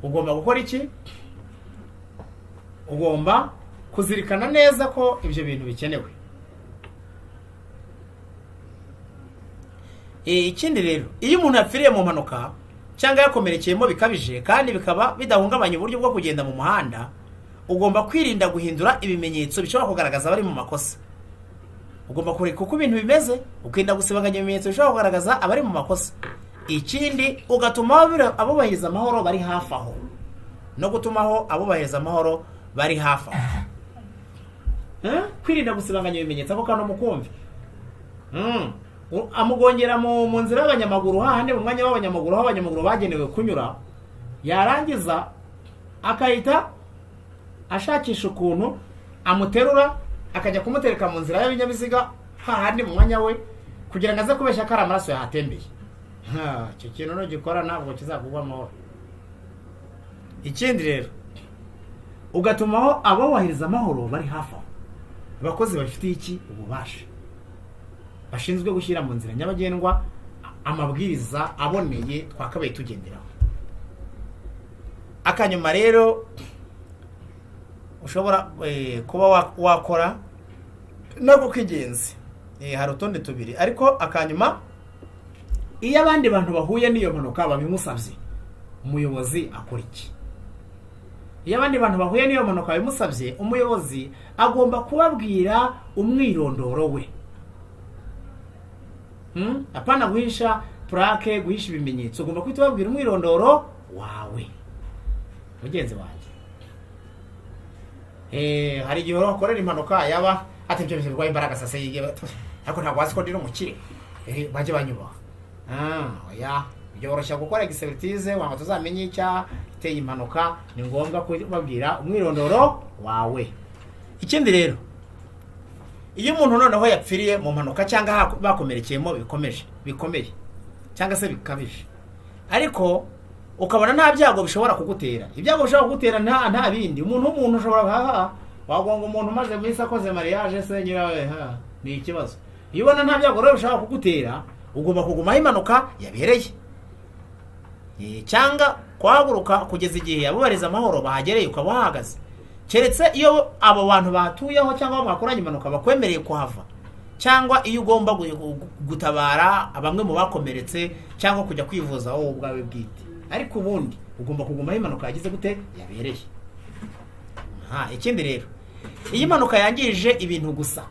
ugomba gukora iki? Ugomba kuzirikana neza ko ibyo bintu bikenewe. Ikindi rero, iyo umuntu yapfiriye mu mpanuka cyangwa yakomerekeyemo bikabije kandi bikaba bidahungabanya uburyo bwo kugenda mu muhanda, ugomba kwirinda guhindura ibimenyetso bishobora kugaragaza abari mu makosa. Ugomba kureka uko ibintu bimeze, ukirinda gusibanganya ibimenyetso bishobora kugaragaza abari mu makosa. Ikindi, ugatuma abubahiriza amahoro bari hafi aho, no gutumaho abubahiriza amahoro bari hafi aho. Kwirinda gusibanganya ibimenyetso, ako kantu mukumve. Amugongera mu nzira y'abanyamaguru, hahandi mu mwanya w'abanyamaguru, aho abanyamaguru bagenewe kunyura, yarangiza akahita ashakisha ukuntu amuterura, akajya kumutereka mu nzira y'ibinyabiziga, hahandi mu mwanya we, kugira ngo aze kubeshya ko ari amaraso yahatembeye. Ha, icyo kintu nugikora ntabwo kizakugwa amahoro. Ikindi rero, ugatumaho abubahiriza amahoro bari hafi aho, abakozi babifitiye iki ububasha, bashinzwe gushyira mu nzira nyabagendwa amabwiriza aboneye twakabaye tugenderaho. Akanyuma rero, ushobora kuba wakora nako k'ingenzi. Hari utundi tubiri, ariko akanyuma, iyo abandi bantu bahuye n'iyo mpanuka babimusabye, umuyobozi akora iki? Iyo abandi bantu bahuye n'iyo mpanuka babimusabye, umuyobozi agomba kubabwira umwirondoro we. Apana guhisha plaque, guhisha ibimenyetso, ugomba guhita ubabwira umwirondoro wawe. Mugenzi wanjye, hari igihe wakorera impanuka, yaba ati ibyo bintu birwaye imbaraga sasa yigiye, ariko ntabwo wazi ko ndi n'umukire. Bajye banyubaha. Oya, byoroshya gukora expertise wanga tuzamenye icyateye impanuka. Ni ngombwa kubabwira umwirondoro wawe. Ikindi rero, iyo umuntu noneho yapfiriye mu mpanuka cyangwa bakomerekeyemo bikomeje, bikomeye cyangwa se bikabije, ariko ukabona nta byago bishobora kugutera, ibyago bishobora kugutera nta bindi, umuntu w'umuntu ushobora haha wagonga umuntu umaze iminsi akoze mariage se nyirawe, ha ni ikibazo. Iyo ubona nta byago rero bishobora kugutera, ugomba kuguma aho impanuka yabereye, cyangwa kuhaguruka kugeza igihe abubariza amahoro bahagereye, ukaba wahagaze, keretse iyo abo bantu batuyeho cyangwa mwakoranye impanuka bakwemereye kuhava, cyangwa iyo ugomba gutabara bamwe mu bakomeretse cyangwa kujya kwivuza wowe ubwawe bwite. Ariko ubundi ugomba kuguma aho impanuka yagize gute, yabereye. Ikindi rero, iyo impanuka yangije ibintu gusa,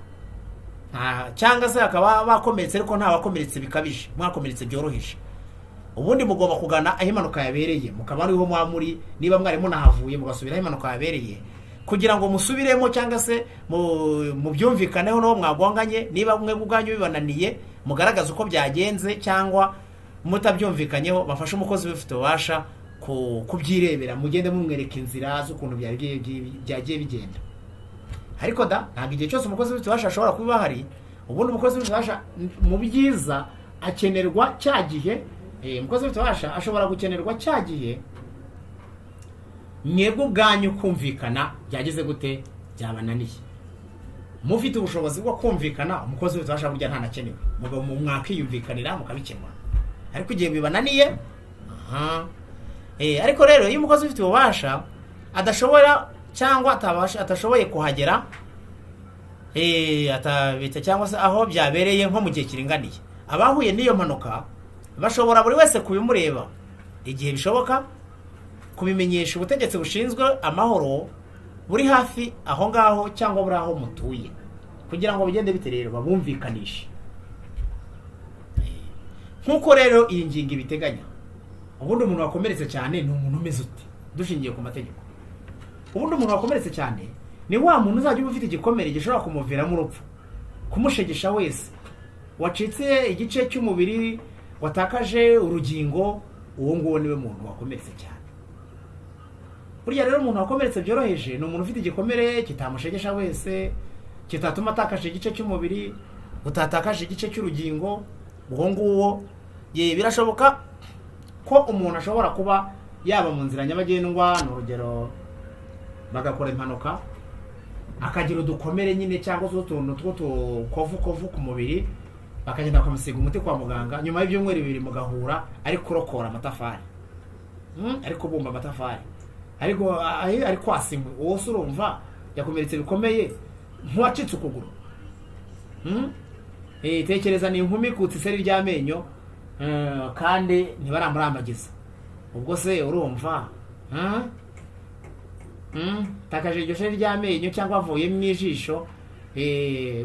cyangwa se bakaba bakomeretse ariko nta bakomeretse bikabije, mwakomeretse byoroheje, ubundi mugomba kugana aho impanuka yabereye, mukaba ariho muba muri, niba mwari munahavuye mugasubira aho impanuka yabereye, kugira ngo musubiremo cyangwa se mubyumvikaneho n'uwo mwagonganye. Niba mwe ubwanyu bibananiye, mugaragaze uko byagenze, cyangwa mutabyumvikanyeho, bafashe umukozi ubifite ububasha kubyirebera, mugende mumwereka inzira z'ukuntu byagiye bigenda. Ariko da, ntabwo igihe cyose umukozi ubifite ububasha ashobora kuba ahari. Ubundi umukozi ubifite ububasha mu byiza akenerwa cya gihe, umukozi ubifite ububasha ashobora gukenerwa cya gihe mwebwe ubwanyu kumvikana byagize gute, byabananiye. Mufite ubushobozi bwo kumvikana, umukozi ubifite ububasha burya ntanakenewe, mwakiyumvikanira mukabikemura. Ariko igihe bibananiye, aha. Ariko rero iyo umukozi ufite ububasha adashobora cyangwa atashoboye kuhagera, atabita cyangwa se aho byabereye nko mu gihe kiringaniye, abahuye n'iyo mpanuka bashobora buri wese kubimureba igihe bishoboka kubimenyesha ubutegetsi bushinzwe amahoro buri hafi aho ngaho cyangwa buri aho mutuye, kugira ngo bigende bite rero, babumvikanishe. Nk'uko rero iyi ngingo ibiteganya, ubundi umuntu wakomeretse cyane ni umuntu umeze ute? Dushingiye ku mategeko, ubundi umuntu wakomeretse cyane ni wa muntu uzajya uba ufite igikomere gishobora kumuviramo urupfu, kumushegesha wese, wacitse igice cy'umubiri, watakaje urugingo, uwo nguwo niwe muntu wakomeretse cyane. Burya rero umuntu wakomeretse byoroheje ni umuntu ufite igikomere kitamushegesha wese. Kitatuma atakaje igice cy'umubiri, utatakaje igice cy'urugingo, uwo nguwo. Ye, birashoboka ko umuntu ashobora kuba yaba mu nzira nyabagendwa, ni urugero bagakora impanuka, akagira udukomere nyine cyangwa se utuntu tw'utukovukovu ku mubiri, bakagenda bakamusiga umuti kwa muganga, nyuma y'ibyumweru 2 mugahura ari kurokora amatafari, ari kubumba amatafari, ariko ari kwasa inkwi. Uwo se urumva yakomeretse bikomeye nk'uwacitse ukuguru? Tekereza ni inkumi ikutse iseri ry'amenyo, kandi ntibaramurambagiza. Ubwo se urumva takaje iryo sheri ry'amenyo cyangwa avuye mu ijisho,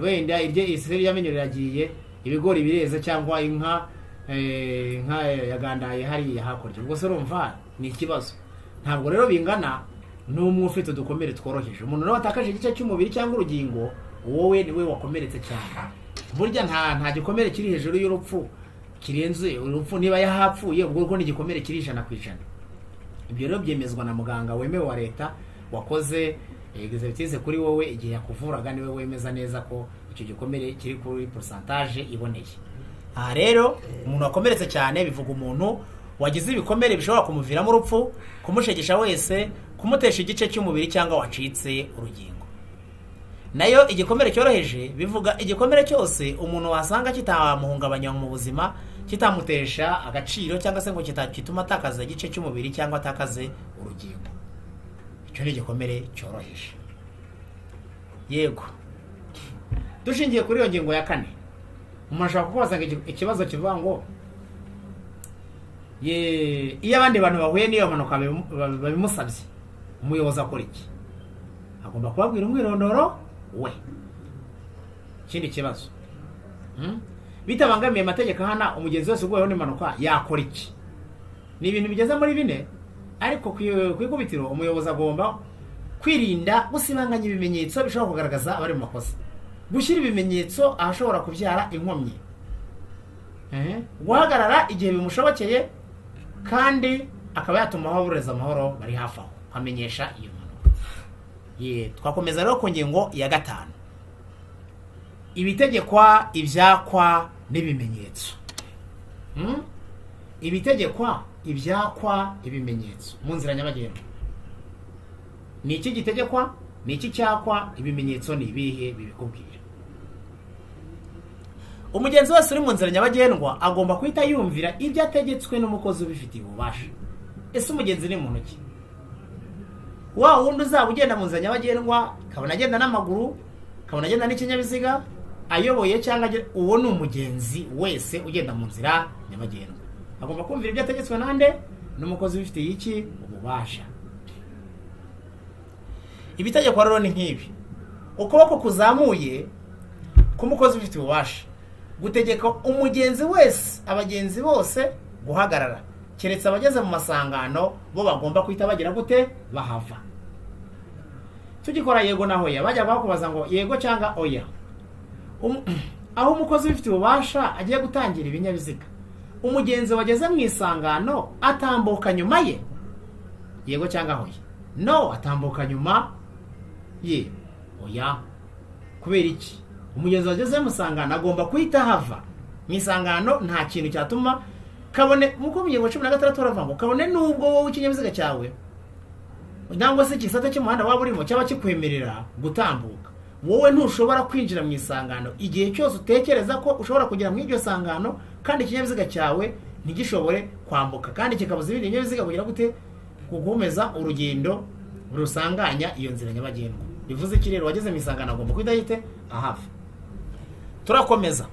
wenda iryo iseri ry'amenyo riragiye, ibigori bireze cyangwa inka, inka yagandaye hariya hakurya. Ubwo se urumva ni ikibazo? Ntabwo rero bingana n'umwe ufite udukomere tworoheje. Umuntu rero watakaje igice cy'umubiri cyangwa urugingo, wowe niwe wakomeretse cyane. Burya nta gikomere kiri hejuru y'urupfu kirenze urupfu. Niba yahapfuye, ubwo rwo ni igikomere kiri 100%. Ibyo rero byemezwa na muganga wemewe wa leta wakoze expertise kuri wowe igihe yakuvuraga, niwe wemeza neza ko icyo gikomere kiri kuri pourcentage iboneye. Aha rero umuntu wakomeretse cyane bivuga umuntu wagize ibikomere bishobora kumuviramo urupfu, kumushegesha wese, kumutesha igice cy'umubiri cyangwa wacitse urugingo. Nayo igikomere cyoroheje bivuga igikomere cyose umuntu wasanga kitamuhungabanya mu buzima, kitamutesha agaciro, cyangwa se ngo kituma atakaza igice cy'umubiri cyangwa atakaze urugingo. Icyo ni igikomere cyoroheje. Yego, dushingiye kuri iyo ngingo ya 4, umuntu ashobora kukubaza ngo ikibazo kivuga ngo ye, iyo abandi bantu bahuye n'iyo mpanuka babimusabye, umuyobozi akora iki? Agomba kubabwira umwirondoro we. Ikindi kibazo, Bitabangamiye amategeko ahana, umugenzi wese uguweho n'impanuka yakora iki? Ni ibintu bigeze muri 4, ariko ku ikubitiro umuyobozi agomba kwirinda gusibanganya ibimenyetso bishobora kugaragaza abari mu makosa, gushyira ibimenyetso ahashobora kubyara inkomyi, guhagarara igihe bimushobokeye, kandi akaba yatuma ababureza amahoro bari hafi aho akamenyesha iyo mpanuka. Ye, twakomeza rero ku ngingo ya 5, ibitegekwa, ibyakwa n'ibimenyetso. Ibitegekwa, ibyakwa, ibimenyetso mu nzira nyabagendwa. Ni iki gitegekwa? Ni iki cyakwa? Ibimenyetso ni ibihe bibikubwira? Umugenzi wese uri mu nzira nyabagendwa agomba guhita yumvira ibyo ategetswe n'umukozi ubifitiye ububasha. Ese umugenzi ni muntu ki? Wa wundi uzaba ugenda mu nzira nyabagendwa, kabona agenda n'amaguru, kabona agenda n'ikinyabiziga, ayoboye cyangwa uwo ni umugenzi wese ugenda mu nzira nyabagendwa. Agomba kumvira ibyo ategetswe nande? N'umukozi ubifitiye iki? Ububasha. Ibitegekwa rero ni nk'ibi: ukuboko kuzamuye k'umukozi ubifitiye ububasha gutegeka umugenzi wese, abagenzi bose guhagarara, keretse abageze mu masangano, bo bagomba guhita bagira gute? Bahava. Tugikora yego na hoya, bajya bakubaza ngo yego cyangwa oya. Aho umukozi ubifitiye ububasha agiye gutangira ibinyabiziga, umugenzi wageze mu isangano atambuka nyuma ye, yego cyangwa hoya? No, atambuka nyuma ye, oya. Kubera iki? Umugenzi wageze mu isangano agomba guhita ahava mu isangano. Nta kintu cyatuma kabone, nkuko mu ngingo 16 baravuga ngo kabone n'ubwo wowe ikinyabiziga cyawe cyangwa se igisate cy'umuhanda waba urimo cyaba kikwemerera gutambuka, wowe ntushobora kwinjira mu isangano igihe cyose utekereza ko ushobora kugera muri iryo sangano kandi ikinyabiziga cyawe ntigishobore kwambuka, kandi kikabuza ibindi binyabiziga kugira gute? Gukomeza urugendo rusanganya iyo nzira nyabagendwa. Bivuze iki rero? Wageze mu isangano agomba guhita yite ahava. Turakomeza.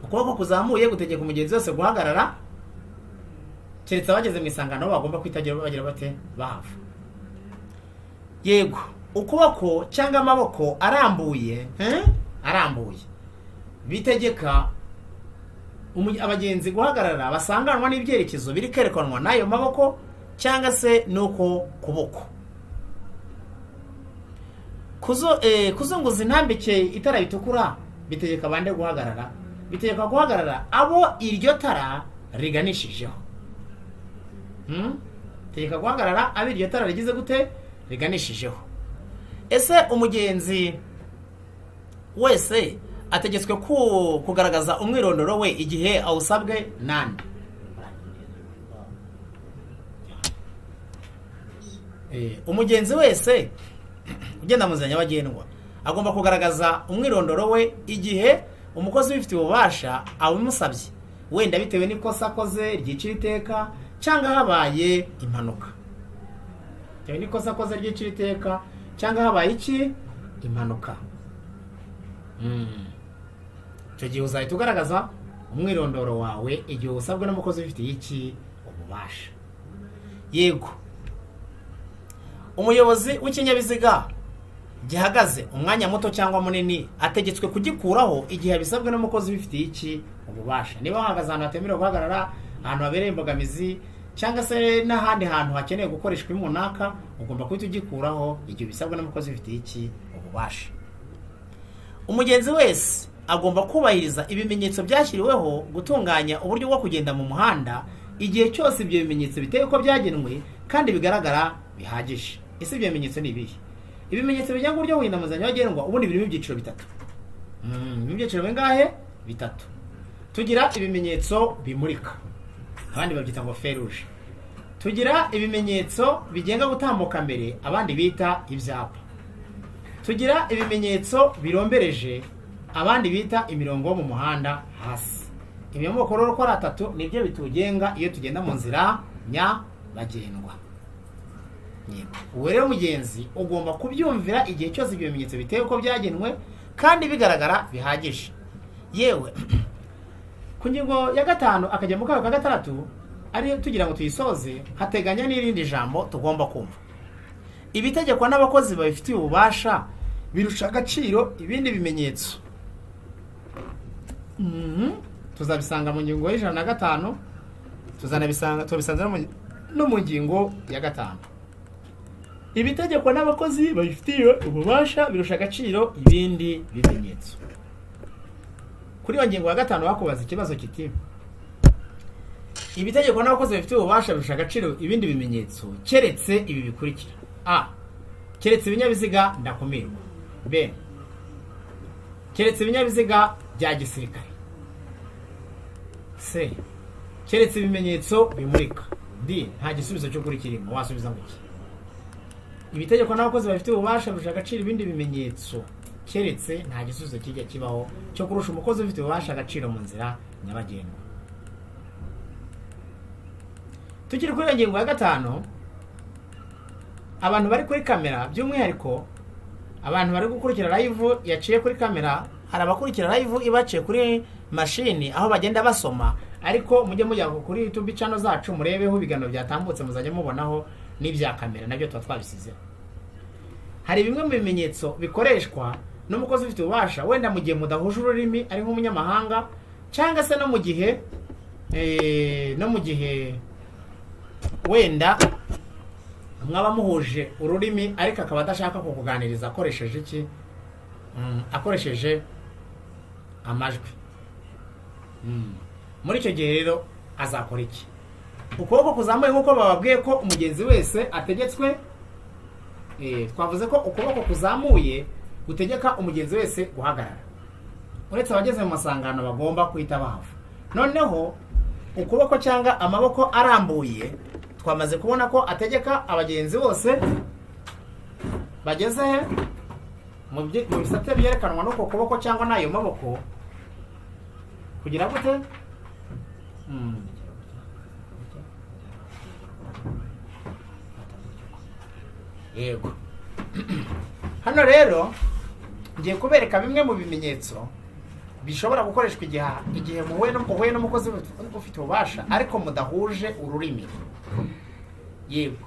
Ukuboko kuzamuye gutegeka umugenzi wese guhagarara, keretse abageze mu isangano bagomba guhita bagira bate? Bahava. Yego, ukuboko cyangwa amaboko arambuye, arambuye bitegeka abagenzi guhagarara basanganwa n'ibyerekezo biri kwerekanwa n'ayo maboko cyangwa se n'uko kuboko. Kuzunguza intambike itara ritukura bitegeka abandi guhagarara, bitegeka guhagarara abo iryo tara riganishijeho. Tegeka guhagarara abo iryo tara rigize gute? Riganishijeho. Ese umugenzi Wese ategetswe kugaragaza umwirondoro we igihe awusabwe nande? Umugenzi wese ugenda mu nzira nyabagendwa agomba kugaragaza umwirondoro we igihe umukozi ubifitiye ububasha abimusabye, wenda bitewe n'ikosa akoze ryicira iteka cyangwa habaye impanuka. Bitewe n'ikosa akoze ryicira iteka cyangwa habaye iki? Impanuka. Icyo gihe uzahita ugaragaza umwirondoro wawe igihe usabwe n'umukozi ubifitiye iki? Ububasha. Yego. Umuyobozi w'ikinyabiziga gihagaze umwanya muto cyangwa munini ategetswe kugikuraho igihe abisabwe n'umukozi ubifitiye iki? Ububasha. Niba wahagaze ahantu hatemerewe guhagarara, ahantu habereye imbogamizi, cyangwa se n'ahandi hantu hakenewe gukoreshwa imunaka, ugomba guhita ugikuraho igihe ubisabwe n'umukozi ubifitiye iki? Ububasha. Umugenzi wese agomba kubahiriza ibimenyetso byashyiriweho gutunganya uburyo bwo kugenda mu muhanda igihe cyose ibyo bimenyetso biteye uko byagenwe kandi bigaragara bihagije. Ese ibyo bimenyetso ni ibihe? Ibimenyetso bijyanye uburyo bwo kugenda mu nzira nyabagendwa ubundi birimo ibyiciro bitatu. Birimo ibyiciro bingahe? Bitatu. Tugira ibimenyetso bimurika, abandi babyita ngo feruje. Tugira ibimenyetso bigenga gutambuka mbere, abandi bita ibyapa. Tugira ibimenyetso birombereje, abandi bita imirongo yo mu muhanda hasi. Ibyo moko rero uko ari atatu nibyo bitugenga iyo tugenda mu nzira nyabagendwa. Yego. Ubu rero mugenzi ugomba kubyumvira igihe cyose ibyo bimenyetso biteye uko byagenwe kandi bigaragara bihagije. Yewe, ku ngingo ya 5 akajya mu kayo ka 6 ariyo tugira ngo tuyisoze, hateganya n'irindi jambo tugomba kumva. Ibitegekwa n'abakozi babifitiye ububasha birusha agaciro ibindi bimenyetso. Tuzabisanga mu ngingo ya 105, tuzanabisanga tubisanze no mu ngingo ya 5. Ibitegekwa n'abakozi babifitiye ububasha birusha agaciro ibindi bimenyetso. Kuri iyo ngingo ya 5 bakubaza ikibazo kiti: ibitegekwa n'abakozi babifitiye ububasha birusha agaciro ibindi bimenyetso keretse ibi bikurikira: A. Keretse ibinyabiziga ndakumirwa. B. Keretse ibinyabiziga bya gisirikare. C. Keretse ibimenyetso bimurika. D. Nta gisubizo cy'ukuri kirimo. Wasubiza ngo iki? Ibitegekwa n'abakozi babifitiye ububasha birusha agaciro ibindi bimenyetso keretse, nta gisubizo kijya kibaho cyo kurusha umukozi ufite ububasha agaciro mu nzira nyabagendwa. Tukiri kuri iyo ngingo ya 5, abantu bari kuri kamera, by'umwihariko abantu bari gukurikira live yaciye kuri kamera, hari abakurikira live ibaciye kuri mashini aho bagenda basoma, ariko mujye mujya kuri YouTube channel zacu murebeho ibiganiro byatambutse, muzajya mubonaho n'ibya kamera nabyo tuba twabisizeho. Hari bimwe mu bimenyetso bikoreshwa n'umukozi ufite ububasha, wenda mu gihe mudahuje ururimi ari nk'umunyamahanga, cyangwa se no mu gihe wenda mwaba muhuje ururimi ariko akaba adashaka kukuganiriza akoresheje iki? Akoresheje amajwi. Muri icyo gihe rero azakora iki? Ukuboko kuzamuye, nk'uko bababwiye ko umugenzi wese ategetswe, twavuze ko ukuboko kuzamuye gutegeka umugenzi wese guhagarara, uretse abageze mu masangano bagomba guhita bahava. Noneho ukuboko cyangwa amaboko arambuye twamaze kubona ko ategeka abagenzi bose bageze mu bisate byerekanwa n'uko kuboko cyangwa n'ayo maboko kugira gute? Yego. Hano rero ngiye kubereka bimwe mu bimenyetso bishobora gukoreshwa igihe muhuye n'umukozi ufite ububasha ariko mudahuje ururimi. Yego.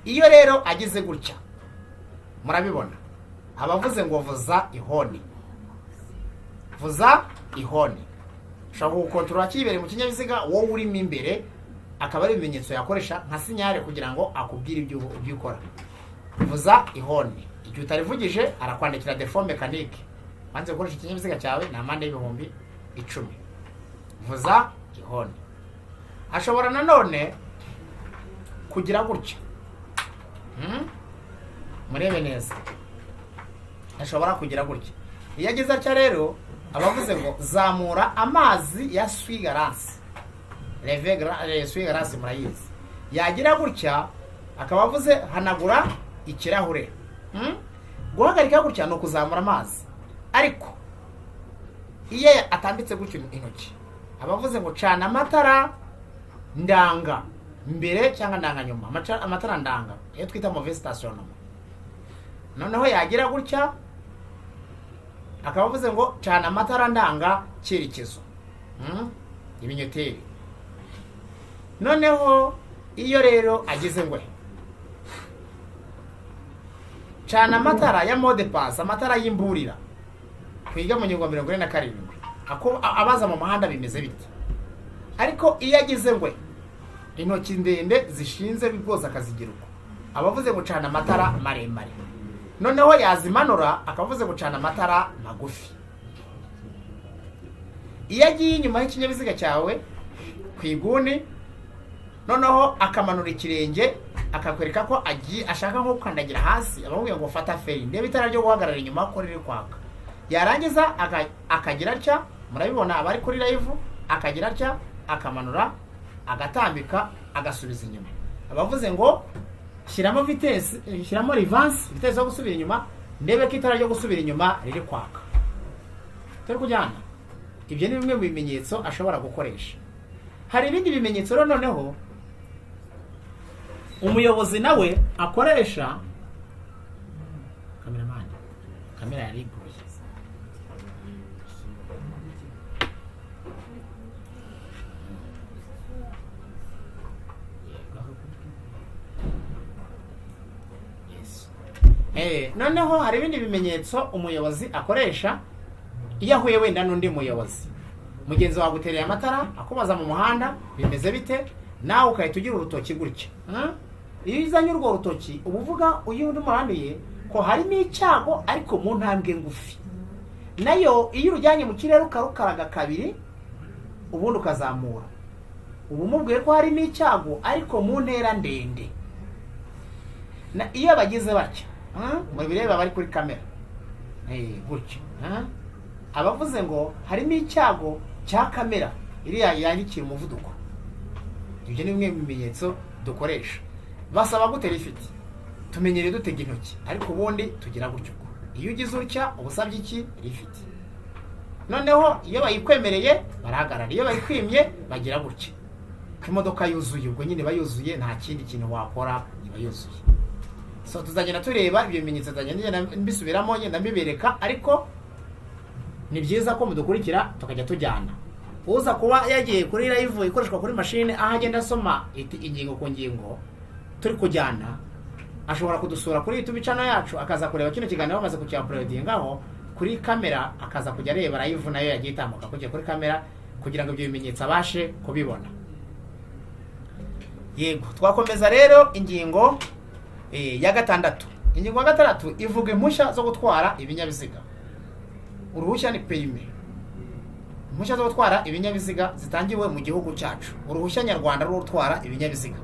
Iyo rero agize gutya murabibona, abavuze ngo vuza ihoni, vuza ihoni. Ushobora gukontorora kibereye mu kinyabiziga wowe urimo imbere, akaba ari ibimenyetso yakoresha nka sinyare kugira ngo akubwire ibyo ukora. Vuza ihoni, igihe utarivugije arakwandikira defo mekanike, wanze gukoresha ikinyabiziga cyawe ni amande 10,000. Vuza ihoni. Ashobora nanone kugira gutya, murebe neza, ashobora kugira gutya. Iyo ageze atya rero, aba avuze ngo zamura amazi ya essuie-glace, lève essuie-glace murayizi. Yagira gutya akaba avuze hanagura ikirahure. Guhagarika gutya ni ukuzamura amazi, ariko iyo atambitse gutya intoki aba avuze ngo cana amatara ndanga mbere cyangwa ndanga nyuma, amatara ndanga iyo twita mauvais stationnement. Noneho yagira gutya akaba avuze ngo cana amatara ndanga cyerekezo. Ibinyoteri. Noneho iyo rero ageze ngwe cana amatara ya mot de passe, amatara y'imburira, twiga mu ngingo 47, ako abaza mu muhanda bimeze bite? Ariko iyo ageze ngwe intoki ndende zishinze rwose akazigira uko, aba avuze gucana amatara maremare. Noneho yazimanura akaba avuze gucana amatara magufi. Iyo agiye inyuma y'ikinyabiziga cyawe ku iguni, noneho akamanura ikirenge akakwereka ko agiye ashaka nko gukandagira hasi, aba amubwiye ngo fata feri, ndebe itara ryo guhagarara inyuma ko riri kwaka. Yarangiza akagira atya, murabibona abari kuri live, akagira atya akamanura agatambika agasubiza inyuma, abavuze ngo shyiramo vitesse, shyiramo reverse, vitesse yo gusubira inyuma, ndebe ko itara ryo gusubira inyuma riri kwaka. Turi kujyana? Ibyo ni bimwe mu bimenyetso ashobora gukoresha. Hari ibindi bimenyetso rero noneho umuyobozi nawe akoresha. Kameramani, kamera yari iguye. Yego. Yes. Noneho hari ibindi bimenyetso umuyobozi akoresha iyo ahuye wenda n'undi muyobozi mugenzi wawe, agutereye amatara akubaza mu muhanda bimeze bite, nawe ugahita ugira urutoki gutya. Iyo uzanye urwo rutoki uba uvuga uyu undi muranduye ko harimo icyago, ariko mu ntambwe ngufi. Nayo iyo urujyanye mu kirere ukarukaraga kabiri ubundi ukazamura, uba umubwiye ko harimo icyago ariko mu ntera ndende. Na iyo bagize batya, mubireba bari kuri kamera, gutya, abavuze ngo harimo icyago cya kamera iriya yandikira umuvuduko. Ibyo ni bimwe mu bimenyetso dukoresha. Basaba gute lifuti? Tumenyereye dutega intoki, ariko ubundi tugira gutyo uko. Iyo ugize utya uba usabye iki? Lifuti. Noneho iyo bayikwemereye barahagarara, iyo bayikwimye bagira gutya ko imodoka yuzuye. Ubwo nyine iba yuzuye, nta kindi kintu wakora, iba yuzuye. So tuzagenda tureba ibyo bimenyetso, tuzagenda ngenda mbisubiramo, ngenda mbibereka, ariko ni byiza ko mudukurikira tukajya tujyana. Uza kuba yagiye kuri live ikoreshwa kuri mashini, aho agenda asoma ingingo ku ngingo turi kujyana, ashobora kudusura kuri YouTube channel yacu, akaza kureba kino kiganiro bamaze kucyauploadingaho kuri kamera, akaza kujya areba live nayo yagiye itambuka kujya kuri kamera kugira ngo ibyo bimenyetso abashe kubibona. Yego, twakomeza rero ingingo ya gatandatu. Ingingo ya gatandatu ivuga impushya zo gutwara ibinyabiziga. Uruhushya ni permis. Impushya zo gutwara ibinyabiziga zitangiwe mu gihugu cyacu, uruhushya nyarwanda rwo gutwara ibinyabiziga.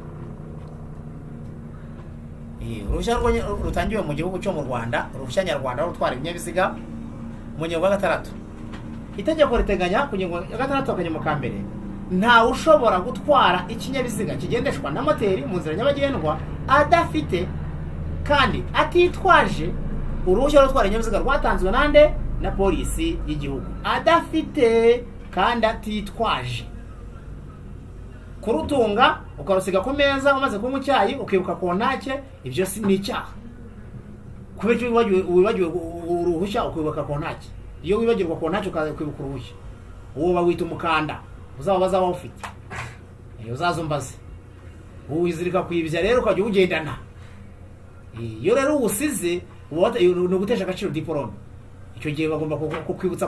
Uruhushya rutangiwe mu gihugu cyo mu Rwanda, uruhushya nyarwanda rwo gutwara ibinyabiziga. Mu ngingo ya gatandatu, itegeko riteganya ku ngingo ya gatandatu akanyemo ka mbere: ntawe ushobora gutwara ikinyabiziga kigendeshwa na moteri mu nzira nyabagendwa adafite kandi atitwaje uruhushya rwo gutwara ibinyabiziga rwatanzwe nande? Na polisi y'igihugu. Adafite kandi atitwaje. Kurutunga ukarusiga ku meza umaze kunywa icyayi ukibuka ku ntake, ibyo si ni icyaha. Kubera icyo wibagiwe uruhushya ukibuka ku ntake? Iyo wibagirwa ku ntake ukaza kwibuka uruhushya, uwo bawita umukanda. Uzaba bazaba ufite, uzaza umbaze. Uwizirika ku ibya rero ukajya uwugendana. Iyo rero uwusize ni ugutesha agaciro diporome. Icyo gihe bagomba kukwibutsa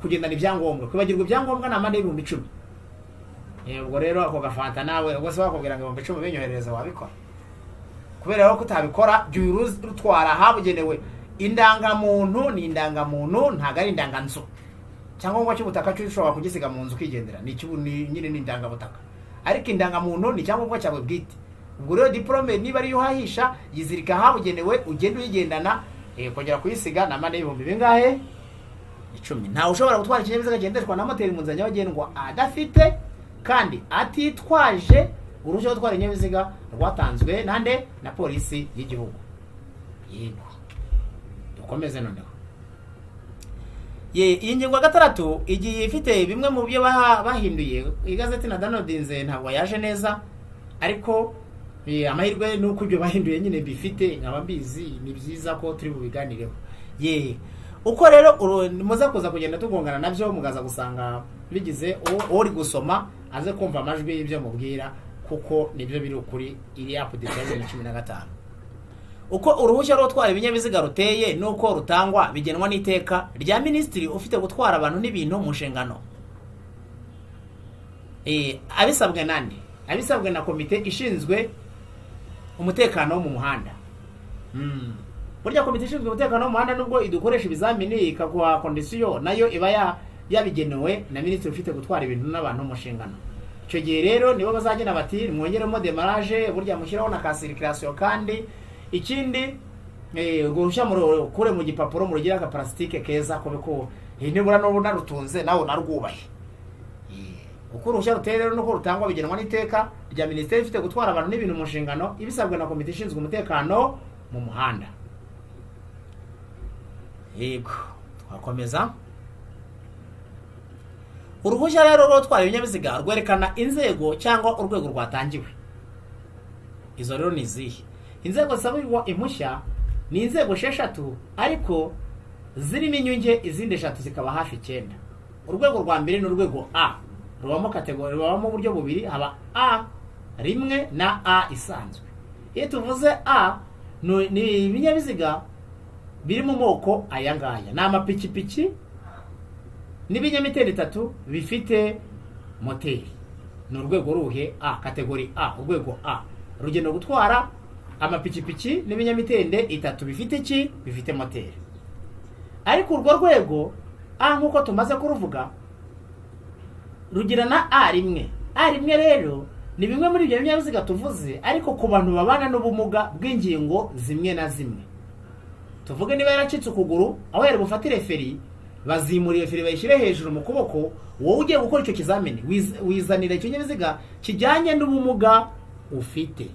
kugendana ibyangombwa. Kwibagirwa ibyangombwa ni amande y'ibihumbi 10. Ubwo rero ako gafanta nawe ubwo se bakubwira ngo 10,000 binyoherereza, wabikora? Kubera rero ko utabikora, jya urutwara ahabugenewe. Indangamuntu ni indangamuntu, ntabwo ari indanganzu. Icyangombwa cy'ubutaka cyo ushobora kugisiga mu nzu ukigendera, ni icy'ubu nyine ni indangabutaka, ariko indangamuntu ni icyangombwa cyawe bwite. Ubwo rero diporome niba ariyo uhahisha, yizirika ahabugenewe, ugende uyigendana. Kongera kuyisiga ni amande y'ibihumbi bingahe? 10. Ntawe ushobora gutwara ikinyabiziga kigendeshwa na moteri mu nzira nyabagendwa adafite kandi atitwaje uruhushya rwo gutwara ibinyabiziga rwatanzwe nande? Na polisi y'igihugu. Yego, dukomeze noneho. Ye, iyi ngingo ya gatandatu igiye ifite bimwe mu byo bahinduye. Igazeti na downloadinze ntabwo yaje neza, ariko amahirwe ni uko ibyo bahinduye nyine bifite nkaba mbizi, ni byiza ko turi bubiganireho. Ye, uko rero muza kuza kugenda tugongana nabyo, mugaza gusanga bigize uri gusoma aze kumva amajwi y'ibyo mubwira, kuko nibyo biri ukuri. Iri update ya 2015. Uko uruhushya rwo gutwara ibinyabiziga ruteye n'uko rutangwa bigenwa n'iteka rya minisitiri ufite gutwara abantu n'ibintu mu nshingano. Abisabwe nande? Abisabwe na komite ishinzwe umutekano wo mu muhanda. Burya komite ishinzwe umutekano wo mu muhanda, nubwo idukoresha ibizamini ikaguha condition, nayo iba yabigenewe na minisitiri ufite gutwara ibintu n'abantu mu nshingano. Icyo gihe rero nibo bazagena bati mwongeremo démarrage, burya mushyiraho na ka circulation. Kandi ikindi, urwo ruhushya murukure mu gipapuro murugire aka plastique keza, kube ko nibura n'ubu narutunze nawe narwubahe. Uko uruhushya ruteye rero nuko rutangwa bigenwa n'iteka rya minisiteri ifite gutwara abantu n'ibintu mu nshingano, ibisabwe na komite ishinzwe umutekano mu muhanda. Yego, twakomeza. Uruhushya rero rwo gutwara ibinyabiziga rwerekana inzego cyangwa urwego rwatangiwe. Izo rero ni izihe? Inzego zisabirwa impushya ni inzego esheshatu, ariko zirimo inyunge izindi eshatu, zikaba hafi icyenda. Urwego rwa mbere ni urwego A, rubamo catégorie, rubamo uburyo bubiri: haba A rimwe na A isanzwe. Iyo tuvuze A, ni ibinyabiziga biri mu moko aya ngaya: ni amapikipiki n'ibinyamitende itatu bifite moteri. Ni urwego ruhe? A, catégorie A. Urwego A rugenewe gutwara amapikipiki n'ibinyamitende itatu bifite iki? Bifite moteri. Ariko urwo rwego A, nk'uko tumaze kuruvuga, rugira na A rimwe. A rimwe rero ni bimwe muri ibyo binyabiziga tuvuze, ariko ku bantu babana n'ubumuga bw'ingingo zimwe na zimwe. Tuvuge niba yaracitse ukuguru, aho yari bufatire feri, bazimura iyo feri bayishyire hejuru mu kuboko. Wowe ugiye gukora icyo kizamini wizanira ikinyabiziga kijyanye n'ubumuga ufite.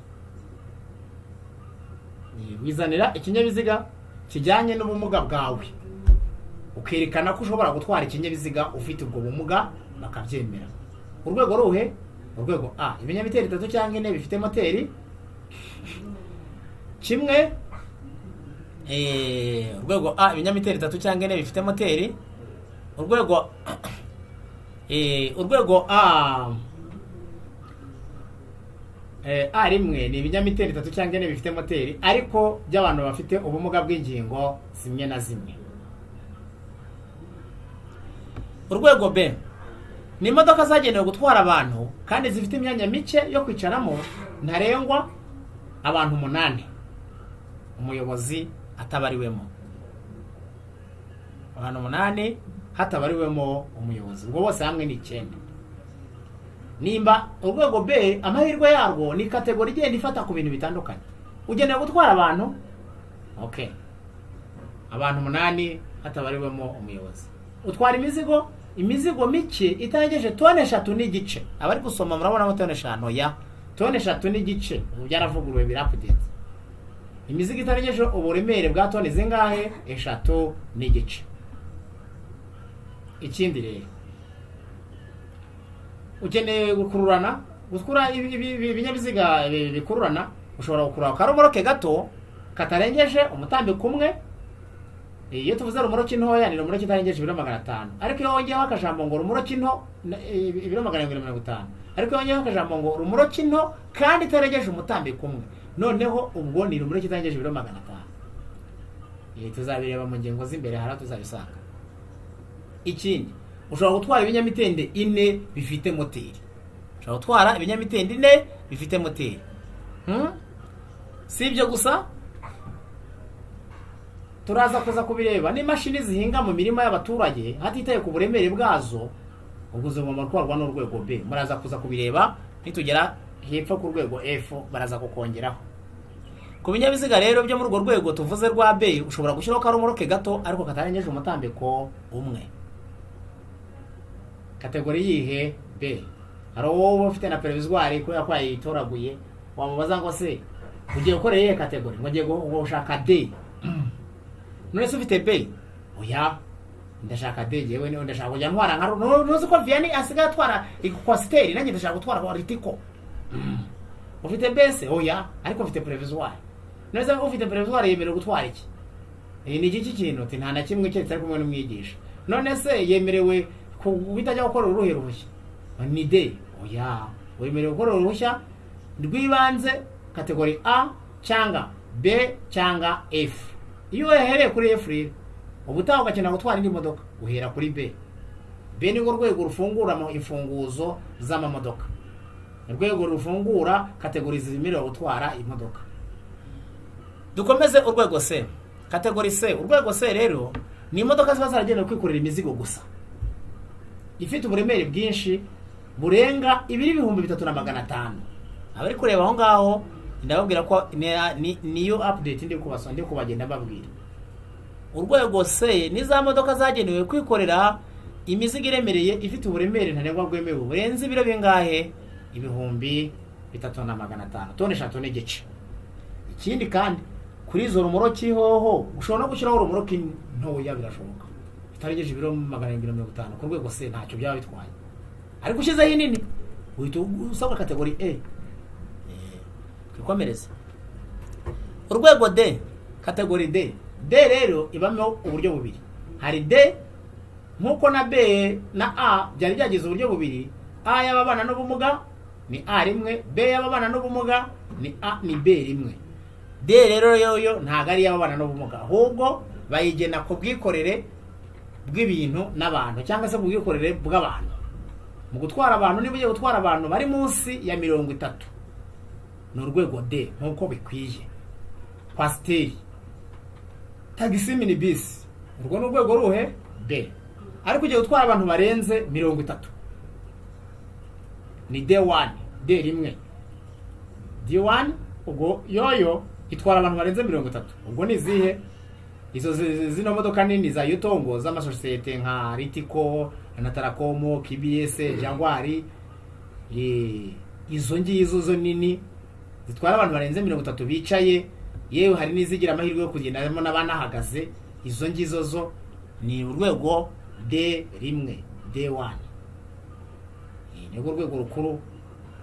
Wizanira ikinyabiziga kijyanye n'ubumuga bwawe, ukerekana ko ushobora gutwara ikinyabiziga ufite ubwo bumuga, bakabyemera. Urwego ruhe? Urwego A, ibinyamiteri bitatu cyangwa ine bifite moteri kimwe. Urwego A, ibinyamiteri bitatu cyangwa ine bifite moteri. Urwego A A rimwe ni ibinyamiteri bitatu cyangwa ine bifite moteri, ariko by'abantu bafite ubumuga bw'ingingo zimwe na zimwe. Urwego B ni imodoka zagenewe gutwara abantu kandi zifite imyanya mike yo kwicaramo ntarengwa, abantu umunani umuyobozi atabariwemo. Abantu umunani hatabariwemo umuyobozi, ubwo bose hamwe ni icyenda. Nimba urwego B, amahirwe yarwo ni catégorie igenda ifata ku bintu bitandukanye. Ugenewe gutwara abantu, okay, abantu umunani hatabariwemo umuyobozi. Utwara imizigo, imizigo mike itarengeje tone 3.5. Abari gusoma murabonamo tone 5 ya tone 3.5. Ubu byaravuguruwe, biri update. Imizigo itarengeje uburemere bwa tone zingahe? 3.5. Ikindi rero, ukeneye gukururana, gukura ibinyabiziga bikururana, ushobora gukurura akaromoroke gato katarengeje umutambiko umwe. Iyo tuvuze rumoroki ntoya, ni rumoroki itarengeje ibiro 500. Ariko iyo wongeyeho akajambo ngo rumoroki nto, ibiro 750. Ariko iyo wongeyeho akajambo ngo rumoroki nto kandi itarengeje umutambiko umwe, noneho ubwo ni rumoroki itarengeje ibiro 500. Tuzabireba mu ngingo z'imbere, hari aho tuzabisanga. Ikindi, ushobora gutwara ibinyamitende ine bifite moteri. Ushobora gutwara ibinyamitende ine bifite moteri. Si ibyo gusa, turaza kuza kubireba n'imashini zihinga mu mirima y'abaturage hatitaye ku buremere bwazo, ubwo zigomba gutwarwa n'urwego B. Muraza kuza kubireba nitugera hepfo ku rwego F, baraza kukongeraho. Ku binyabiziga rero byo muri urwo rwego tuvuze rwa B, ushobora gushyiraho karomoroke gato ariko katarengeje umutambiko umwe. Catégorie yihe? B. Hari uwo uba ufite na provisoire kubera ko yayitoraguye, wamubaza ngo: "Se ugiye gukora iyihe catégorie?" Ngo: "Ngiye gushaka D." "None se ufite B?" "Oya, ndashaka D. Yewe, niyo ndashaka kujya ntwara nka ntuzi ko Vianney asigaye atwara Coaster, nanjye ndashaka gutwara Ritco." "Ufite B se?" "Oya, ariko ufite provisoire." "None se ufite provisoire yemerewe gutwara iki?" "Iyi ni iki kintu?" Ati: "Nta na kimwe, keretse ari kumwe n'umwigisha." "None se yemerewe guhita ajya gukora uruhe ruhushya? Ni D?" "Oya, wemerewe gukora uruhushya rw'ibanze catégorie A cyangwa B cyangwa F." Iyo uhereye kuri F rero, ubutaha ugakenera gutwara indi modoka, uhera kuri B. B ni rwo rwego rufungura imfunguzo z'amamodoka, urwego rufungura catégorie zemerewe gutwara imodoka. Dukomeze. Urwego C, catégorie C. Urwego C rero ni imodoka ziba zaragenewe kwikorera imizigo gusa, ifite uburemere bwinshi burenga ibiro 3500. Abari kureba aho ngaho, ndababwira ko niyo update ndi kubasoma, ndi kubagenda mbabwira. Urwego C ni za modoka zagenewe kwikorera imizigo iremereye, ifite uburemere ntarengwa bwemewe burenze ibiro bingahe? 3500, toni 3.5. Ikindi kandi, kuri izo rumoroki hoho ushobora no gushyiraho rumoroki ntoya, birashoboka, itarengeje ibiro 750. Ku rwego C ntacyo byaba bitwaye, ariko ushyizeho inini uhita usabwa catégorie E. Twikomereze. Urwego D, catégorie D. D rero ibamo uburyo bubiri. Hari D nk'uko na B na A byari byagize uburyo bubiri. A y'ababana n'ubumuga ni A rimwe, B y'ababana n'ubumuga ni A, ni B rimwe. D rero yoyo ntabwo ari iy'ababana n'ubumuga, ahubwo bayigena ku bwikorere bw'ibintu n'abantu cyangwa se ku bwikorere bw'abantu. Mu gutwara abantu, niba ugiye gutwara abantu bari munsi ya 30, ni urwego D nk'uko bikwiye. Coaster, tagisi, minibisi, urwo ni urwego ruhe? B. Ariko ugiye gutwara abantu barenze 30, ni D1, D rimwe, D1. Ubwo yoyo itwara abantu barenze 30. Ubwo ni izihe izo? Zino modoka nini za Yutong z'amasosiyete nka Ritco na Taracom, KBS, Jaguar, izo ngizo zo nini zitwara abantu barenze 30 bicaye, yewe hari n'izigira amahirwe yo kugendamo n'abanahagaze, izo ngizo zo ni urwego D rimwe, D1. Nirwo rwego rukuru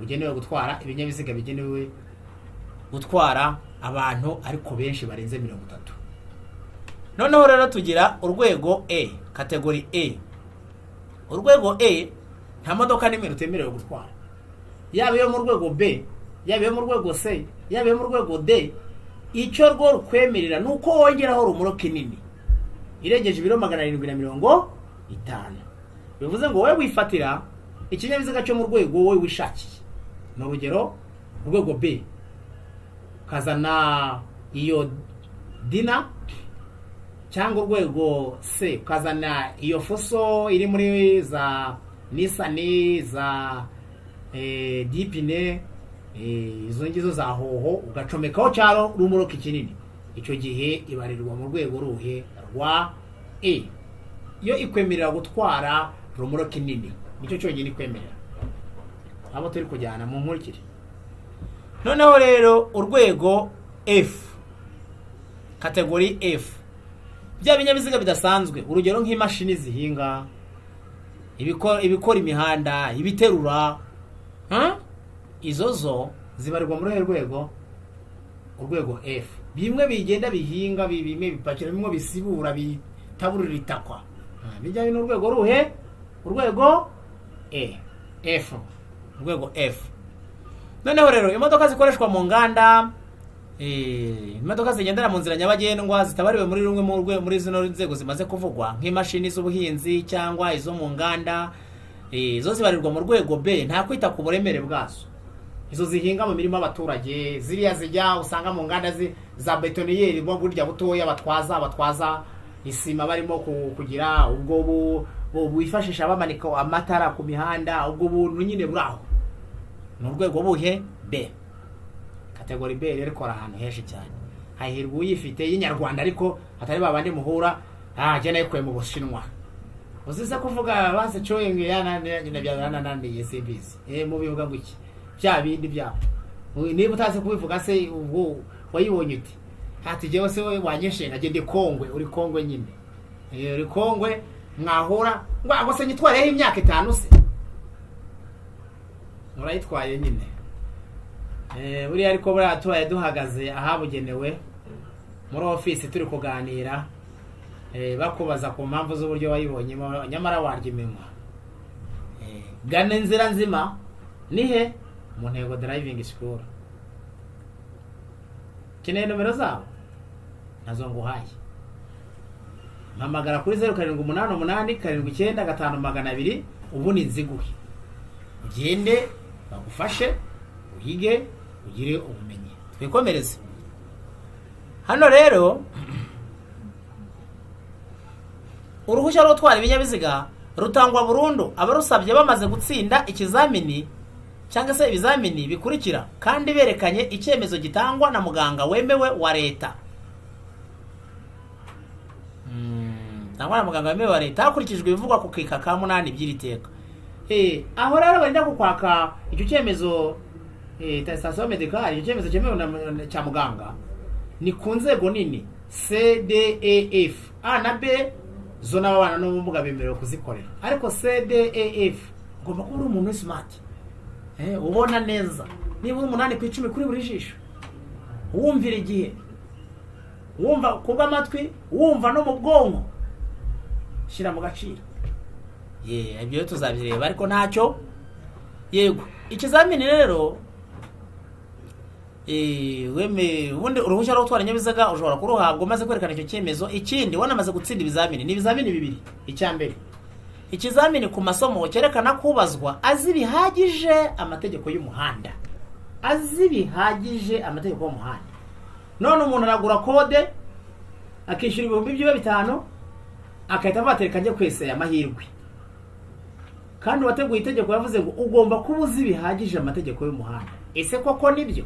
rugenewe gutwara ibinyabiziga bigenewe gutwara abantu ariko benshi barenze 30. Noneho rero tugira urwego E, catégorie E. Urwego E nta modoka n'imwe rutemerewe gutwara, yaba iyo mu rwego B, yaba iyo mu rwego C, yaba iyo mu rwego D. Icyo rwo rukwemerera ni uko wongeraho rumuroke nini irengeje ibiro 750. Bivuze ngo wowe wifatira ikinyabiziga cyo mu rwego wowe wishakiye. Ni urugero, urwego B ukazana iyo Dyna, cyangwa urwego C ukazana iyo Fuso iri muri za Nissan za dix pneus, izo ngizo za Howo, ugacomekaho cyaro rumuroke kinini. Icyo gihe ibarirwa mu rwego ruhe? Rwa E. Yo ikwemerera gutwara rumuroke nini, nicyo cyonyine ikwemerera. Abo turi kujyana mu nkurikire. Noneho rero urwego F, catégorie F, bya binyabiziga bidasanzwe, urugero nk'imashini zihinga, ibikora imihanda, ibiterura, huh? Izo zo zibarirwa muri uruhe rwego? Urwego F. Bimwe bigenda bihinga, bimwe bipakira, bimwe bisibura, bitaburira itakwa. Ah, bijyanye n'urwego ruhe? Urwego E, F, urwego F. Noneho rero imodoka zikoreshwa mu nganda, imodoka zigendera mu nzira nyabagendwa zitabariwe muri rumwe muri zino nzego zimaze kuvugwa, nk'imashini z'ubuhinzi cyangwa izo mu nganda, zo zibarirwa mu rwego B, nta kwita ku buremere bwazo. Izo zihinga mu mirima y'abaturage, ziriya zijya usanga mu nganda za bétonnière, bwo burya butoya batwaza isima barimo kugira ubwo bwifashisha bamanika amatara ku mihanda, ubwo buntu nyine buri aho, ni urwego buhe? B. Catégorie B rero ikora ahantu henshi cyane. Hahirwa uyifite y'inyarwanda, ariko atari babandi muhura. Ah, jye nayikuye mu Bushinwa. Uzize kuvuga base coying yanananiye, simbizi. Mubivuga ngo iki? Bya bindi byabo. Niba utazi kubivuga se, ubwo wayibonye ute? Ati jyewe se wanyeshenga, jye ndi kongwe. Uri kongwe nyine. Uri kongwe, mwahura ngo ago se nyitwareho imyaka 5 se urayitwaye nyine. Buriya ariko buriya tubaye duhagaze ahabugenewe muri ofisi turi kuganira, bakubaza ku mpamvu z'uburyo wayibonyemo, nyamara warya iminwa. Gana inzira nzima. Nihe? Mu Ntego Driving School. Keneye nomero zabo? Nazo nguhaye. Mpamagara kuri 0788795200, ubundi nziguhe, ugende bagufashe, wige, ugire ubumenyi. Twikomereze hano rero. Uruhushya rwo gutwara ibinyabiziga rutangwa burundu abarusabye bamaze gutsinda ikizamini cyangwa se ibizamini bikurikira, kandi berekanye icyemezo gitangwa na muganga wemewe wa leta. Gitangwa na muganga wemewe wa leta hakurikijwe ibivugwa ku kika ka munani by'iri teka. Aho rero barinda kukwaka icyo cyemezo, attestation médicale, icyo cyemezo cyemewe cya muganga, ni ku nzego nini C, D, E, F. A na B zo n'ababana n'ubumuga bemerewe kuzikorera, ariko C, D, E, F ugomba kuba uri umuntu smart, ubona neza nibura 8/10 kuri buri jisho, wumvira igihe, wumva ku bw'amatwi, wumva no mu bwonko, shyira mu gaciro. Ye, ibyo rero tuzabireba, ariko ntacyo. Yego, ikizamini rero, weme ubundi uruhushya rwo gutwara ibinyabiziga ushobora kuruhabwa umaze kwerekana icyo cyemezo, ikindi wanamaze gutsinda ibizamini. Ni ibizamini bibiri. Icya mbere, ikizamini ku masomo cyerekana ko ubazwa azi bihagije amategeko y'umuhanda, azi bihagije amategeko y'umuhanda. None umuntu aragura code, akishyura 5000 byiwe, agahita avuga ati: "Reka njye kwesera amahirwe." Kandi uwateguye itegeko yavuze ngo ugomba kuba uzi bihagije amategeko y'umuhanda. Ese koko nibyo?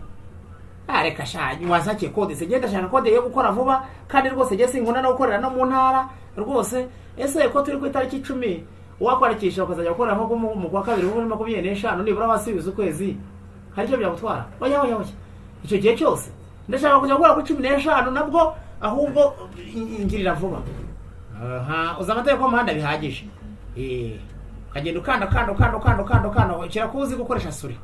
Ah, reka sha, wasakiye code se, genda shaka code yo gukora vuba, kandi rwose njye sinkunda no gukorera no mu ntara rwose. Ese ko turi ku itariki 10, wakwandikisha ukazajya gukora nko mu kwa kabiri muri 25, nibura wasubiza ukwezi, hari icyo byagutwara? Oya, oya, oya, icyo gihe cyose ndashaka kujya gukora kuri 15 nabwo, ahubwo ngirira vuba. Aha uzi amategeko y'umuhanda bihagije? Ukagenda ukanda, ukanda, ukanda, ukanda, ukanda, ukanda, ushyira ko uzi gukoresha souris,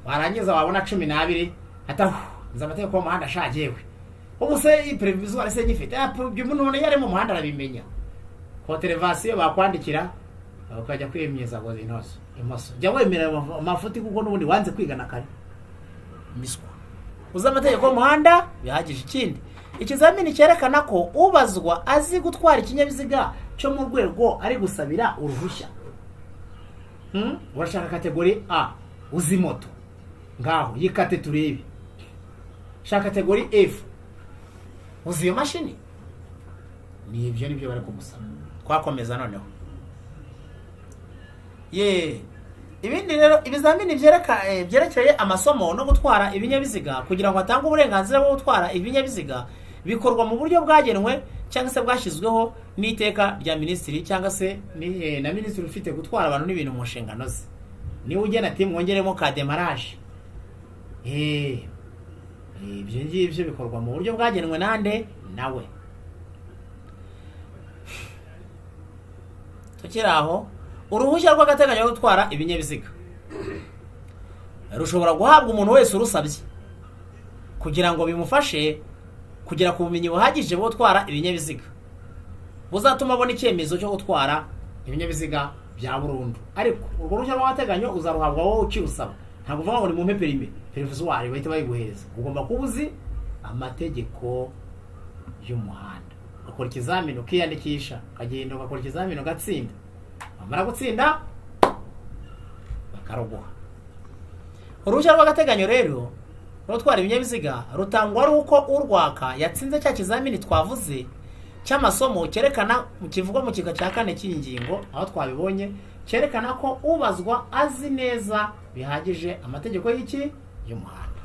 warangiza wabona 12, atahu nzi amategeko y'umuhanda ashajewe. Ubu se iyi provisoire se nyifite? Ibyo umuntu iyo ari mu muhanda arabimenya. Contravention bakwandikira, ukajya kwimyiza ngo inoso imoso. Jya wemera amafuti, kuko n'ubundi wanze kwigana kare. Miswa, uzi amategeko y'umuhanda bihagije. Ikindi, ikizamini cyerekana ko ubazwa azi gutwara ikinyabiziga cyo mu rwego ari gusabira uruhushya. Urashaka catégorie A, uzi moto? Ngaho yikate turebe. Shaka catégorie F, uzi iyo mashini? Ni ibyo, nibyo bari kumusaba. Twakomeza noneho. Ye, ibindi rero, ibizamini byerekeye amasomo no gutwara ibinyabiziga kugira ngo hatange uburenganzira bwo gutwara ibinyabiziga bikorwa mu buryo bwagenwe cyangwa se bwashyizweho n'iteka rya minisitiri, cyangwa se na minisitiri ufite gutwara abantu n'ibintu mu nshingano ze, niwe ugena ati: "Mwongeremo ka démarrage." Ibyo ngibyo bikorwa mu buryo bwagenwe nande? Nawe. Tukiri aho, uruhushya rw'agateganyo rwo gutwara ibinyabiziga rushobora guhabwa umuntu wese urusabye kugira ngo bimufashe kugera ku bumenyi buhagije bwo gutwara ibinyabiziga buzatuma abona icyemezo cyo gutwara ibinyabiziga bya burundu. Ariko urwo ruhushya rw'agateganyo uzaruhabwa wowe ukirusaba. Ntabwo uvuga ngo ni mumpe permis provisoire bahita bayiguhereza. Ugomba kuba uzi amategeko y'umuhanda, ugakora ikizamini, ukiyandikisha, ukagenda ugakora ikizamini, ugatsinda. Wamara gutsinda bakaruguha. Uruhushya rw'agateganyo rero rwo gutwara ibinyabiziga rutangwa ari uko urwaka yatsinze cya kizamini twavuze cy'amasomo cyerekana, kivugwa mu gika cya kane cy'iyi ngingo, aho twabibonye, cyerekana ko ubazwa azi neza bihagije amategeko y'iki? Y'umuhanda.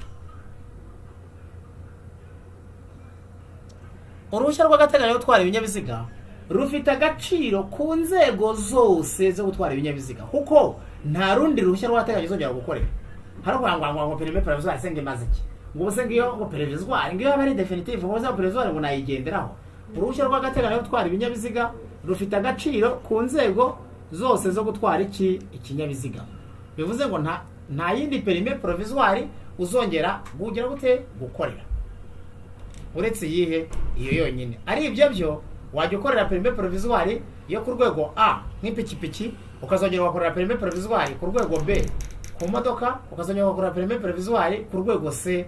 Uruhushya rw'agateganyo rwo gutwara ibinyabiziga rufite agaciro ku nzego zose zo gutwara ibinyabiziga, kuko nta rundi ruhushya rw'agateganyo uzongera gukorera. Hari ukuvuga ngo permis provisoire se ngo imaze iki, ngo ubuse ngiyo ngo provisoire ngiyo yaba ari définitive, ngo ubuse provisoire ngo nayigenderaho. Uruhushya rw'agateganyo rwo gutwara ibinyabiziga rufite agaciro ku nzego zose zo gutwara iki ikinyabiziga, bivuze ngo nta yindi permis provisoire uzongera kugira gute gukorera uretse iyihe? Iyo yonyine. Ari ibyo byo wajya ukorera permis provisoire yo ku rwego A nk'ipikipiki, ukazongera ugakorera permis provisoire ku rwego B ku modoka, ukazongera ugakorera permis provisoire ku rwego C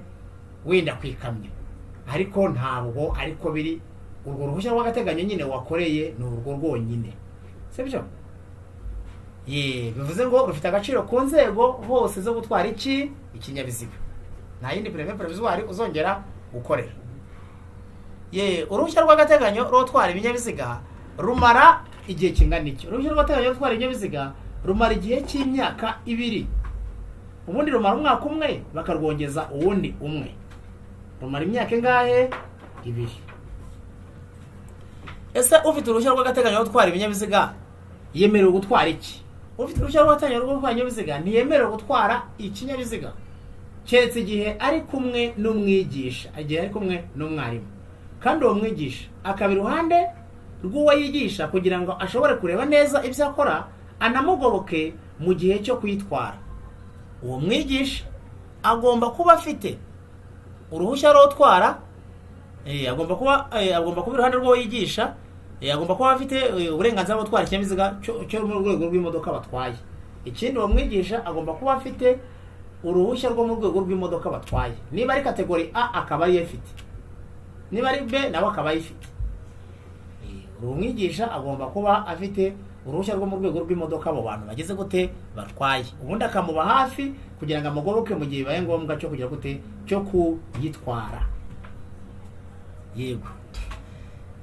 wenda ku ikamyo, ariko ntabwo ariko biri. Urwo ruhushya rw'agateganyo nyine wakoreye ni urwo rwonyine, sibyo? Ye, bivuze ngo rufite agaciro ku nzego hose zo gutwara iki ikinyabiziga, nta yindi permis provisoire uzongera gukorera. Ye, uruhushya rw'agateganyo rwo gutwara ibinyabiziga rumara igihe kingana iki? Uruhushya rw'agateganyo rwo gutwara ibinyabiziga rumara igihe cy'imyaka 2. Ubundi rumara umwaka umwe bakarwongeza uwundi umwe. Rumara imyaka ingahe? 2. Ese ufite uruhushya rw'agateganyo rwo gutwara ibinyabiziga yemerewe gutwara iki? Ufite uruhushya rw'agateganyo rwo gutwara ibinyabiziga ntiyemerewe gutwara ikinyabiziga keretse igihe ari kumwe n'umwigisha, igihe ari kumwe n'umwarimu, kandi uwo mwigisha akaba iruhande rw'uwo yigisha kugira ngo ashobore kureba neza ibyo akora, anamugoboke mu gihe cyo kuyitwara. Uwo mwigisha agomba kuba afite uruhushya rwo gutwara, agomba kuba iruhande rw'uwo yigisha, agomba kuba afite uburenganzira bwo gutwara ikinyabiziga cyo mu rwego rw'imodoka batwaye. Ikindi, uwo mwigisha agomba kuba afite uruhushya rwo mu rwego rw'imodoka batwaye, niba ari catégorie A akaba ariyo ifite, niba ari B nawe akaba ayifite. Uwo mwigisha agomba kuba afite uruhushya rwo mu rwego rw'imodoka abo bantu bageze gute batwaye, ubundi akamuba hafi kugira ngo amugoboke mu gihe bibaye ngombwa cyo kugira gute cyo kuyitwara. Yego,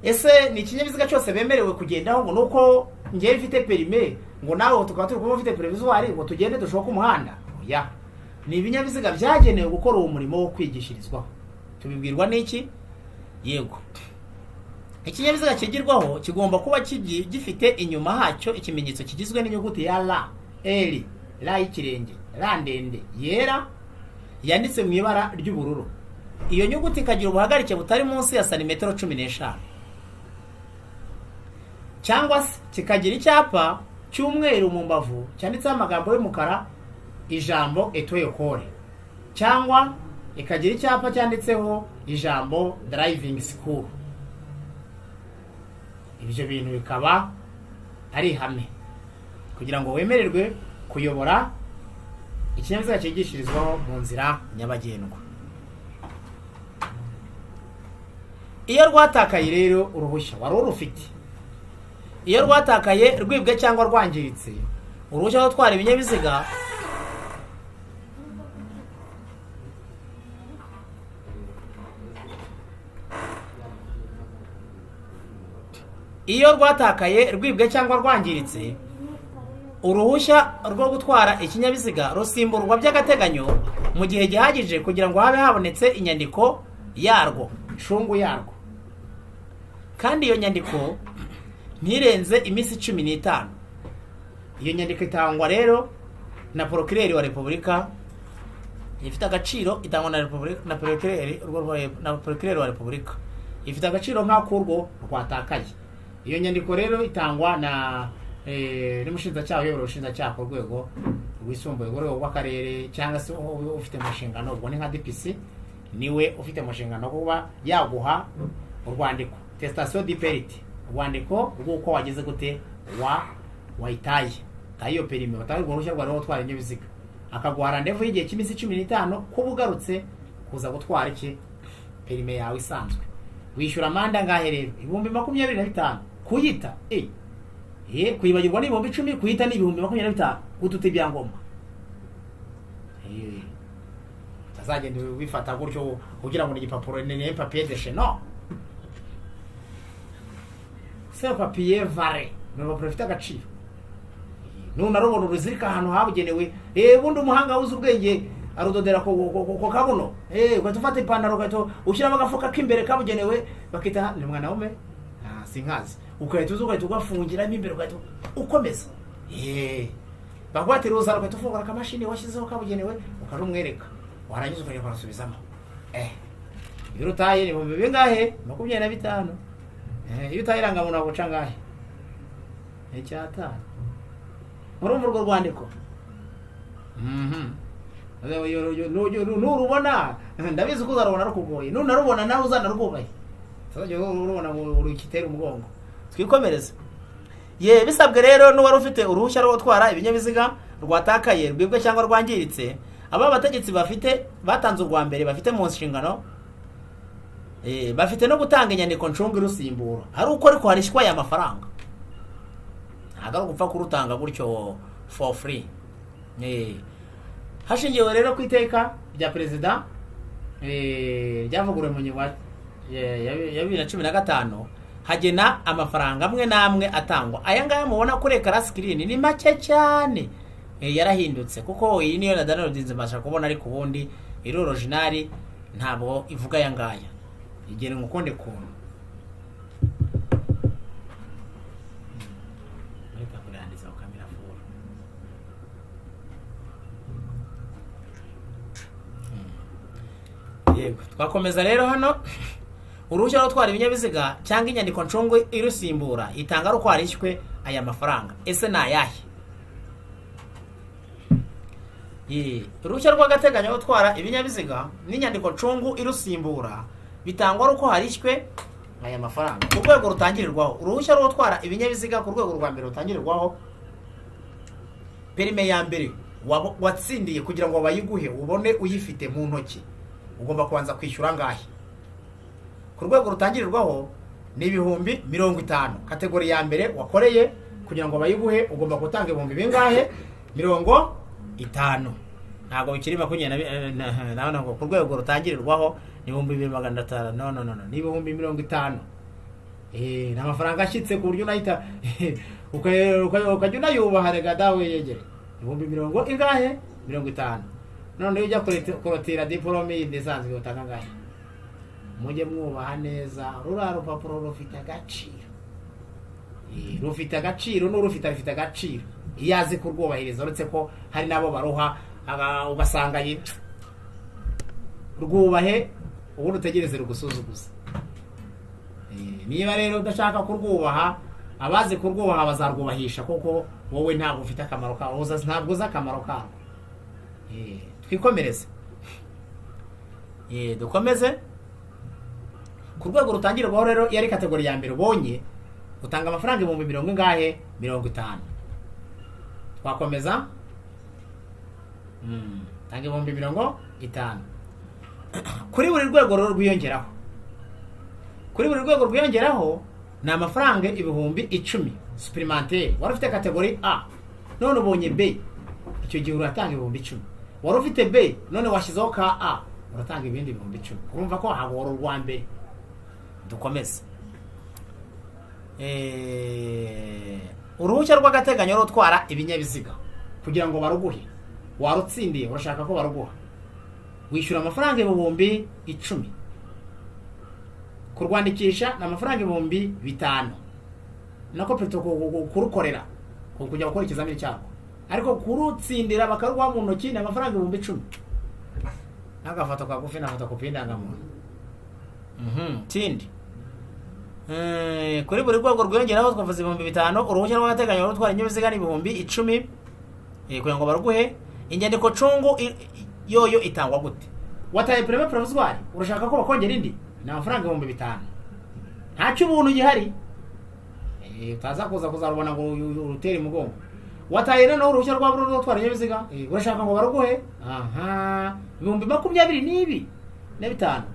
ese ni ikinyabiziga cyose bemerewe kugendaho, ngo nuko ngewe mfite permis, ngo nawe tukaba turi kumwe ufite provisoire, ngo tugende dushoke umuhanda? Oya, ni ibinyabiziga byagenewe gukora uwo murimo wo kwigishirizwaho. Tubibwirwa n'iki? Yego, ikinyabiziga kigirwaho kigomba kuba gifite inyuma hacyo ikimenyetso kigizwe n'inyuguti ya R, L, R y'ikirenge, R ndende yera yanditse mu ibara ry'ubururu. Iyo nyuguti ikagira ubuhagarike butari munsi ya santimetero 15, cyangwa se kikagira icyapa cy'umweru mu mbavu cyanditseho amagambo y'umukara ijambo auto-école, cyangwa ikagira icyapa cyanditseho ijambo driving school. Ibyo bintu bikaba ari ihame kugira ngo wemererwe kuyobora ikinyabiziga cyigishirizwaho mu nzira nyabagendwa. Iyo rwatakaye rero, uruhushya wari urufite, iyo rwatakaye, rwibwe cyangwa rwangiritse, uruhushya rwo gutwara ibinyabiziga iyo rwatakaye, rwibwe cyangwa rwangiritse, uruhushya rwo gutwara ikinyabiziga rusimburwa by'agateganyo mu gihe gihagije kugira ngo habe habonetse inyandiko yarwo, incungu yarwo, kandi iyo nyandiko ntirenze iminsi 15. Iyo nyandiko itangwa rero na Procureur wa Repubulika, ifite agaciro, itangwa na repubulika na procureur na Procureur wa Repubulika, ifite agaciro nk'ak'urwo rwatakaye. Iyo nyandiko rero itangwa na n'umushinjacyaha uyobora ubushinjacyaha ku rwego rwisumbuye, urwego rw'akarere, cyangwa se ufite mu nshingano, ubwo ni nka DPC, niwe ufite mu nshingano kuba yaguha urwandiko, attestation de perte, urwandiko rw'uko wagize gute wa wayitaye, taye iyo permis, wataye urwo ruhushya rwawe rwo gutwara ibinyabiziga, akaguha rendez-vous y'igihe cy'iminsi 15 kuba ugarutse kuza gutwara iki permis yawe isanzwe. Wishyura amande angahe rero? 25,000 kuyita. Kuyibagirwa ni 10,000, kuyita ni 25,000, gututa ibyangombwa. Utazagenda ubifata gutyo kugira ngo ni igipapuro, ni papier de no c'est papier vrai, ni urupapuro rufite agaciro. Nunarubona uruzirika ahantu habugenewe. Ubundi umuhanga wuzi ubwenge. Arudodera ku kabuno, ugahita ufata ipantaro, ugahita ushyiramo agafuka k'imbere kabugenewe bakita ni mwanaume, sinkazi, ugahita uza ugahita ugafungiramo imbere, ugahita ukomeza. Baguha ati ruzana, ugahita ufungura akamashini washyizeho kabugenewe, ukarumwereka, warangiza ukajya ukarusubizamo. Iyo urutaye ni ibihumbi bingahe? 25. Iyo utaye irangamuntu baguca angahe? 5. Murumva urwo rwandiko? Nurubona ndabizi ko uzarubona rukugoye, nunarubona nawe uzanarwubahe, utazajya urubona ngo urukitera umugongo. Twikomereze. Ye, bisabwe rero n'uwari ufite uruhushya rwo gutwara ibinyabiziga rwatakaye, rwibwe cyangwa rwangiritse, aba bategetsi bafite batanze urwa mbere bafite mu nshingano, bafite no gutanga inyandiko ncungu irusimbura, hari uko ariko harishywa aya mafaranga, ntabwo ari ugupfa kurutanga gutyo for free. Hashingiwe rero ku iteka rya perezida ryavuguruwe mu ngingo ya 2015, hagena amafaranga amwe n'amwe atangwa. Aya ngaya mubona kuri écran screen ni make cyane. Yarahindutse kuko iyi niyo na downloadinze mbasha kubona, ariko ubundi iri original ntabwo ivuga aya ngaya, igenwa ukundi kuntu. Reka kuranditsa ku kamera furu. Yego, twakomeza rero. Hano uruhushya rwo gutwara ibinyabiziga cyangwa inyandiko ncungu irusimbura itanga ari uko harishywe aya mafaranga. Ese ni ayahe? Uruhushya rw'agateganyo rwo gutwara ibinyabiziga n'inyandiko ncungu irusimbura bitangwa ari uko harishywe aya mafaranga. Ku rwego rutangirirwaho uruhushya rwo gutwara ibinyabiziga, ku rwego rwa mbere rutangirirwaho, permis ya mbere watsindiye, kugira ngo bayiguhe ubone uyifite mu ntoki, ugomba kubanza kwishyura angahe? Ku rwego rutangirirwaho ni 50,000. Catégorie ya mbere wakoreye, kugira ngo bayiguhe ugomba gutanga ibihumbi bingahe? 50. Ntabwo bikiri makumyabiri na ngo ku rwego rutangirirwaho ni 2500. No, no, no, no, ni 50,000. Ni amafaranga ashyitse ku buryo unahita ukajya unayubaha. Rega dawe, yegere ibihumbi mirongo ingahe? 50. None iyo ujya kurotira diporome yindi isanzwe utanga angahe? Mujye mwubaha neza ruriya rupapuro, rufite agaciro. Rufite agaciro, n'urufite rufite agaciro iyo azi kurwubahiriza, uretse ko hari n'abo baruha ugasanga rwubahe ubundi utegereze rugusuzuguza. Niba rero udashaka kurwubaha, abazi kurwubaha bazarwubahisha, kuko wowe ntabwo ufite akamaro karwo, ntabwo uzi akamaro karwo. Twikomereze. Dukomeze. Ku rwego rutangirwaho rero, iyo ari catégorie ya mbere ubonye, utanga amafaranga ibihumbi mirongo ingahe? 50. Twakomeza. Tanga 50,000 kuri buri rwego rero rwiyongeraho. Kuri buri rwego rwiyongeraho ni amafaranga 10,000 supplémentaire. Wari ufite catégorie A none ubonye B, icyo gihe uratanga 10,000. Wari ufite B none washyizeho ka A, uratanga ibindi 10,000. Urumva ko hagora urwa mbere. Dukomeze. Uruhushya rw'agateganyo rwo gutwara ibinyabiziga, kugira ngo baruguhe, warutsindiye urashaka ko baruguha, wishyura amafaranga 10,000. Kurwandikisha ni amafaranga 5,000, nako plutôt kurukorera, kujya gukora ikizamini cyarwo, ariko kurutsindira bakaruguha mu ntoki ni amafaranga 10,000 n'agafoto kagufi na fotokopi y'indangamuntu. Kindi, kuri buri rwego rwiyongeraho twavuze 5,000. Uruhushya rw'agateganyo rwo gutwara ibinyabiziga ni 10,000, kugira ngo baruguhe. Inyandiko cungu yoyo itangwa gute? Wataye permis provisoire, urashaka ko bakongera indi, ni amafaranga 5,000. Nta cy'ubuntu gihari. Utaza kuza kuzarubona ngo urutere umugongo. Wataye noneho uruhushya rwa burundu rwo gutwara ibinyabiziga, urashaka ngo baruguhe, aha 25,000,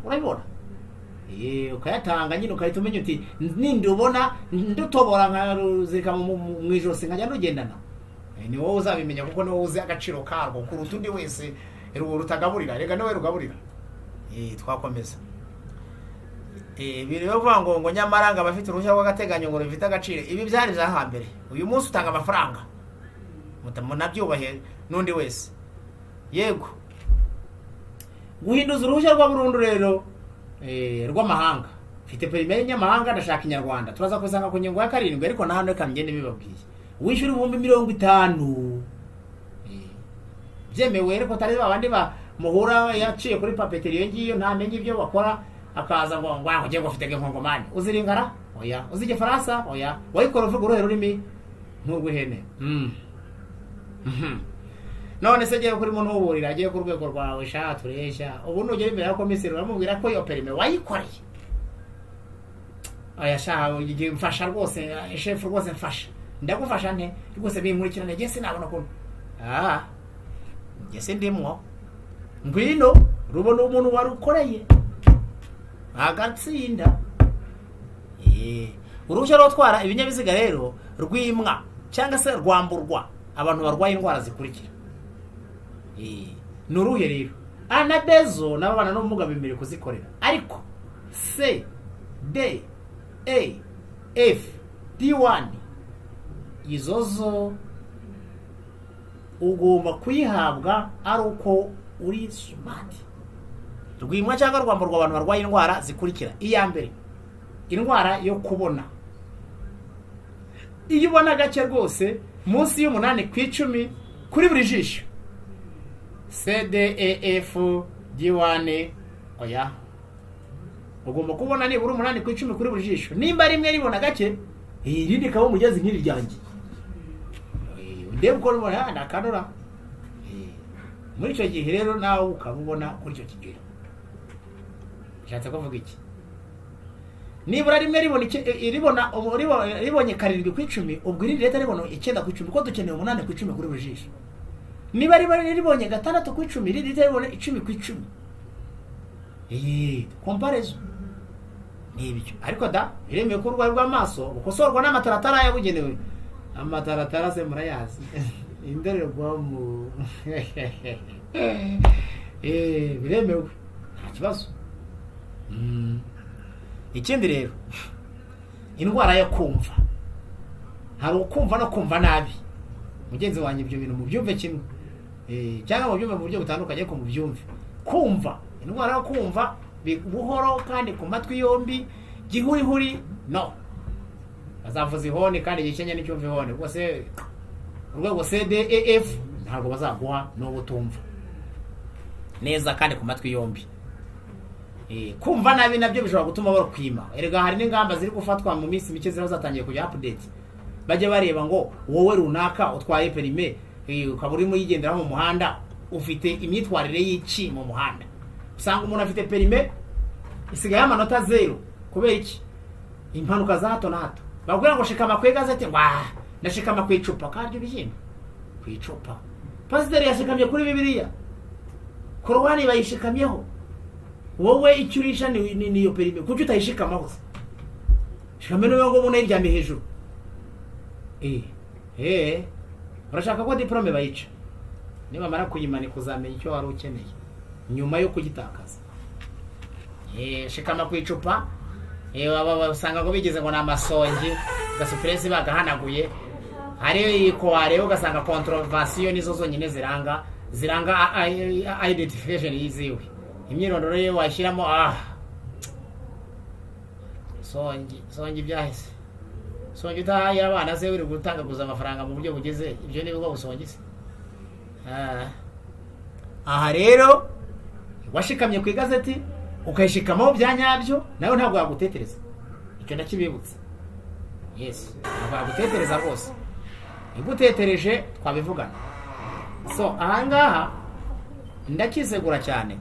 urabibona. Ukayatanga nyine, ukahita umenya uti nindubona ndutobora nkaruzirika mu ijosi nkajya ndugendana. Ni wowe uzabimenya, kuko ni wowe uzi agaciro karwo kuruta undi wese rutagaburira. Rega niwe rugaburira. Twakomeza. Ibi rero bivuga ngo nyamara ngo abafite uruhushya rw'agateganyo ngo rufite agaciro, ibi byari bya hambere. Uyu munsi utanga amafaranga, munabyubahe n'undi wese. Yego. Guhinduza uruhushya rwa burundu rero rw'amahanga, mfite perime y'inyamahanga, ndashaka inyarwanda, turaza kubisanga ku ngingo ya 7, ariko na hano reka ngende bibabwiye. Wishyura 50,000. Byemewe, ariko atari babandi ba muhura yaciye kuri papeterie iyo ngiyo, ntamenye ibyo bakora, akaza ngo aho ugiye ngo ufite inkongomani. Uziringara? Oya. Uzi Igifaransa? Oya. Wayikora uvuga uruhe rurimi? Nk'urw'ihene. None se agiye kuri muntu uburira, agiye ku rwego rwawe sha tureshya, ubu nugera imbere ya komiseri uramubwira ko iyo perime wayikoreye? Oya sha, mfasha rwose shefu, rwose mfasha. Ndagufasha nte? Rwose binkurikirane, njye sinabona ukuntu, njye sindimwo. Ngwino rubona umuntu warukoreye agatsinda. Uruhushya rwo gutwara ibinyabiziga rero rwimwa cyangwa se rwamburwa abantu barwaye indwara zikurikira. Ni uruhe rero? A na B zo n'ababana n'ubumuga bemerewe kuzikorera, ariko C, D, E, F, D1 izo zo ugomba kuyihabwa ari uko uri smart. Rwimwa cyangwa rwamburwa abantu barwaye indwara zikurikira: iya mbere, indwara yo kubona. Iyo ubona gake rwose, munsi y'8 ku 10 kuri buri jisho, C, D, E, F, D1, oya, ugomba kubona nibura 8 ku 10 kuri buri jisho. Nimba rimwe ribona gake, irindi rikaba umugezi nk'iri ryanjye, ndebe uko ribona ndakanura. Muri icyo gihe rero nawe ukaba ubona kuri icyo kigero. Bishatse kuvuga iki? Nibura rimwe ribona ribona ribonye 7 ku 10, ubwo irindi leta ribona 9 ku 10, kuko dukeneye 8 ku 10 kuri buri jisho. Niba riba ribonye 6 ku 10, irindi leta ribona 10 ku 10. Comparaison ni ibyo. Ariko da, biremewe ko uburwayi bw'amaso bukosorwa n'amataratara yabugenewe. Amataratara se murayazi? Indorerwamo. Biremewe, nta kibazo. Ikindi rero, indwara yo kumva. Hari ukumva no kumva nabi. Mugenzi wanjye, ibyo bintu mubyumve kimwe, cyangwa mubyumve mu buryo butandukanye, ariko mubyumve. Kumva, indwara yo kumva buhoro kandi ku matwi yombi, gihurihuri, no bazavuza ihoni kandi igikenya n'icyumva ihoni rwose. Urwego C, D, E, F ntabwo bazaguha n'ubu utumva neza kandi ku matwi yombi. Kumva nabi nabyo bishobora gutuma bakwima. Erega hari n'ingamba ziri gufatwa mu minsi mike, ziba zatangiye kujya update, bajya bareba ngo wowe runaka utwaye perime, ukaba urimo uyigenderaho mu muhanda, ufite imyitwarire y'iki mu muhanda? Usanga umuntu afite perime isigaye amanota 0. Kubera iki? Impanuka za hato na hato. Bakubwira ngo shikama ku igazeti, ngo ah, ndashikama ku icupa kandi ibishyimbo ku icupa. Pasiteri yashikamye kuri Bibiliya, Korowani bayishikamyeho, wowe icyo urisha ni iyo perime. Kuki utayishikamaho se? Shikame niba ngo umuntu ayiryamye hejuru. Urashaka ko diplôme bayica? Nibamara kuyimanika uzamenya icyo wari ukeneye nyuma yo kugitakaza. Shikama ku icupa. Usanga ngo bigeze ngo ni amasongi, gasupuresi bagahanaguye. Hari ko wareba ugasanga contravention nizo zonyine ziranga identification yiziwe, imyirondoro ye washyiramo. Songi songi byahise songi. Utahaye abana se, uri gutangaguza amafaranga mu buryo bugeze ibyo, ni bwo busongi se? Aha rero washikamye ku igazeti, ukayishikamaho bya nyabyo, nawe ntabwo yagutetereza. Icyo ndakibibutsa. Yes, ntabwo yagutetereza rwose. Igutetereje twabivugana. So ahangaha ndakisegura cyane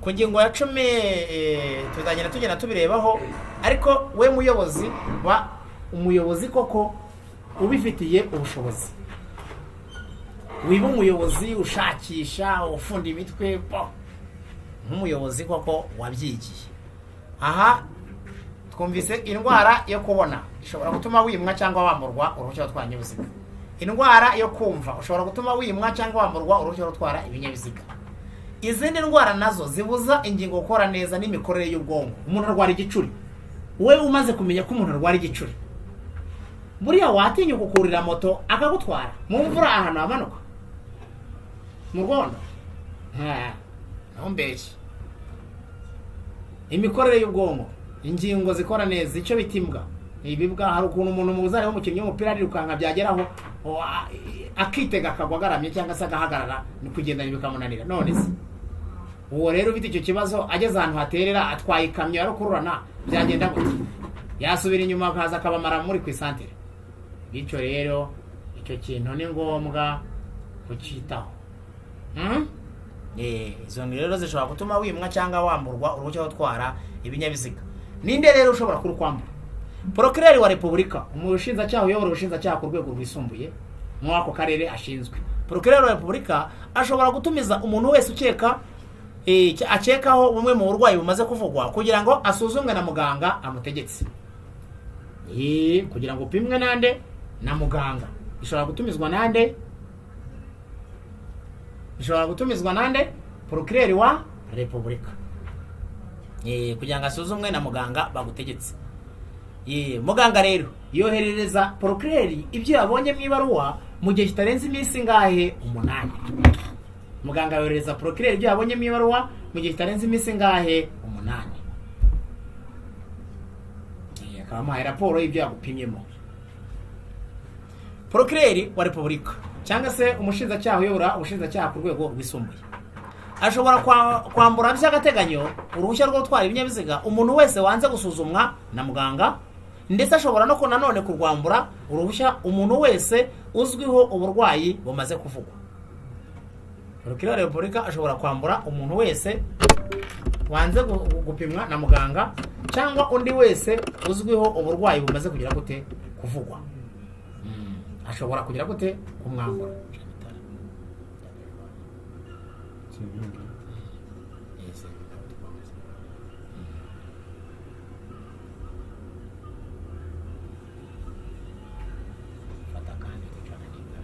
ku ngingo ya 10, tuzagenda tugenda tubirebaho. Ariko we muyobozi, ba umuyobozi koko ubifitiye ubushobozi. Wiba umuyobozi ushakisha ufunda imitwe bo nk'umuyobozi koko wabyigiye. Aha twumvise indwara yo kubona ishobora gutuma wimwa cyangwa wamburwa uruhushya rwo gutwara ibinyabiziga. Indwara yo kumva ushobora gutuma wimwa cyangwa wamburwa uruhushya rwo gutwara ibinyabiziga. Izindi ndwara nazo zibuza ingingo gukora neza n'imikorere y'ubwonko. Umuntu arwara igicuri. Wowe umaze kumenya ko umuntu arwara igicuri, buriya watinyuka ukurira moto akagutwara mu mvura, ahantu hamanuka mu rwondo? Ntumbeshye. Imikorere y'ubwonko, ingingo zikora neza, icyo bita imbwa, ibibwa. Hari ukuntu umuntu muzari w'umukinnyi w'umupira arirukanka, byageraho akitega akagwa agaramye cyangwa se agahagarara, ni kugenda bikamunanira. None se uwo rero ufite icyo kibazo ageze ahantu haterera atwaye ikamyo ya rukururana, byagenda gute? Yasubira inyuma akaza akabamara muri ku isantere. Bityo rero icyo kintu ni ngombwa kucyitaho. Izo ni rero zishobora gutuma wimwa cyangwa wamburwa uruhushya rwo gutwara ibinyabiziga. Ninde rero ushobora kurukwambura? Porokireri wa Repubulika, umushinjacyaha uyobora ubushinjacyaha ku rwego rwisumbuye muri ako karere ashinzwe. Porokireri wa Repubulika ashobora gutumiza umuntu wese ukeka akekaho bumwe mu burwayi bumaze kuvugwa kugira ngo asuzumwe na muganga amutegetse. Kugira ngo upimwe nande? Na muganga. Ishobora gutumizwa nande? Ishobora gutumizwa nande? Porokireri wa Repubulika, kugira ngo asuzumwe na muganga bagutegetse. Muganga rero yoherereza porokireri ibyo yabonye mu ibaruwa mu gihe kitarenze iminsi ingahe? 8. Muganga yoherereza porokireri ibyo yabonye mu ibaruwa mu gihe kitarenze iminsi ingahe? 8. Akaba amuhaye raporo y'ibyo yagupimyemo. Porokireri wa Repubulika cyangwa se umushinjacyaha uyobora ubushinjacyaha ku rwego rwisumbuye ashobora kwambura by'agateganyo uruhushya rwo gutwara ibinyabiziga umuntu wese wanze gusuzumwa na muganga, ndetse ashobora no nanone kurwambura uruhushya umuntu wese uzwiho uburwayi bumaze kuvugwa. Porokireri wa Repubulika ashobora kwambura umuntu wese wanze gupimwa na muganga cyangwa undi wese uzwiho uburwayi bumaze kugira gute? Kuvugwa. Ashobora kugira gute? Kumwambura. Sevingi. Fata kandi ducana n'inka.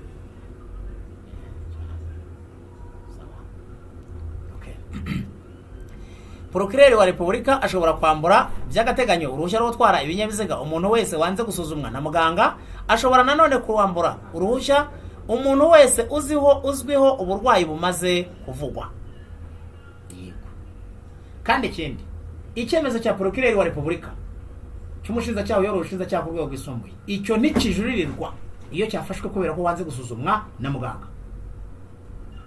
Sawa. Okay. Porokireri wa Repubulika ashobora kwambura by'agateganyo uruhushya rwo gutwara ibinyabiziga umuntu wese wanze gusuzumwa na muganga. Ashobora nanone kwambura uruhushya umuntu wese uzwiho uburwayi bumaze kuvugwa. Yego. Kandi ikindi, icyemezo cya porokireri wa Repubulika cy'umushinjacyaha uyobora ubushinjacyaha ku rwego rwisumbuye, icyo ntikijuririrwa iyo cyafashwe kubera ko wanze gusuzumwa na muganga.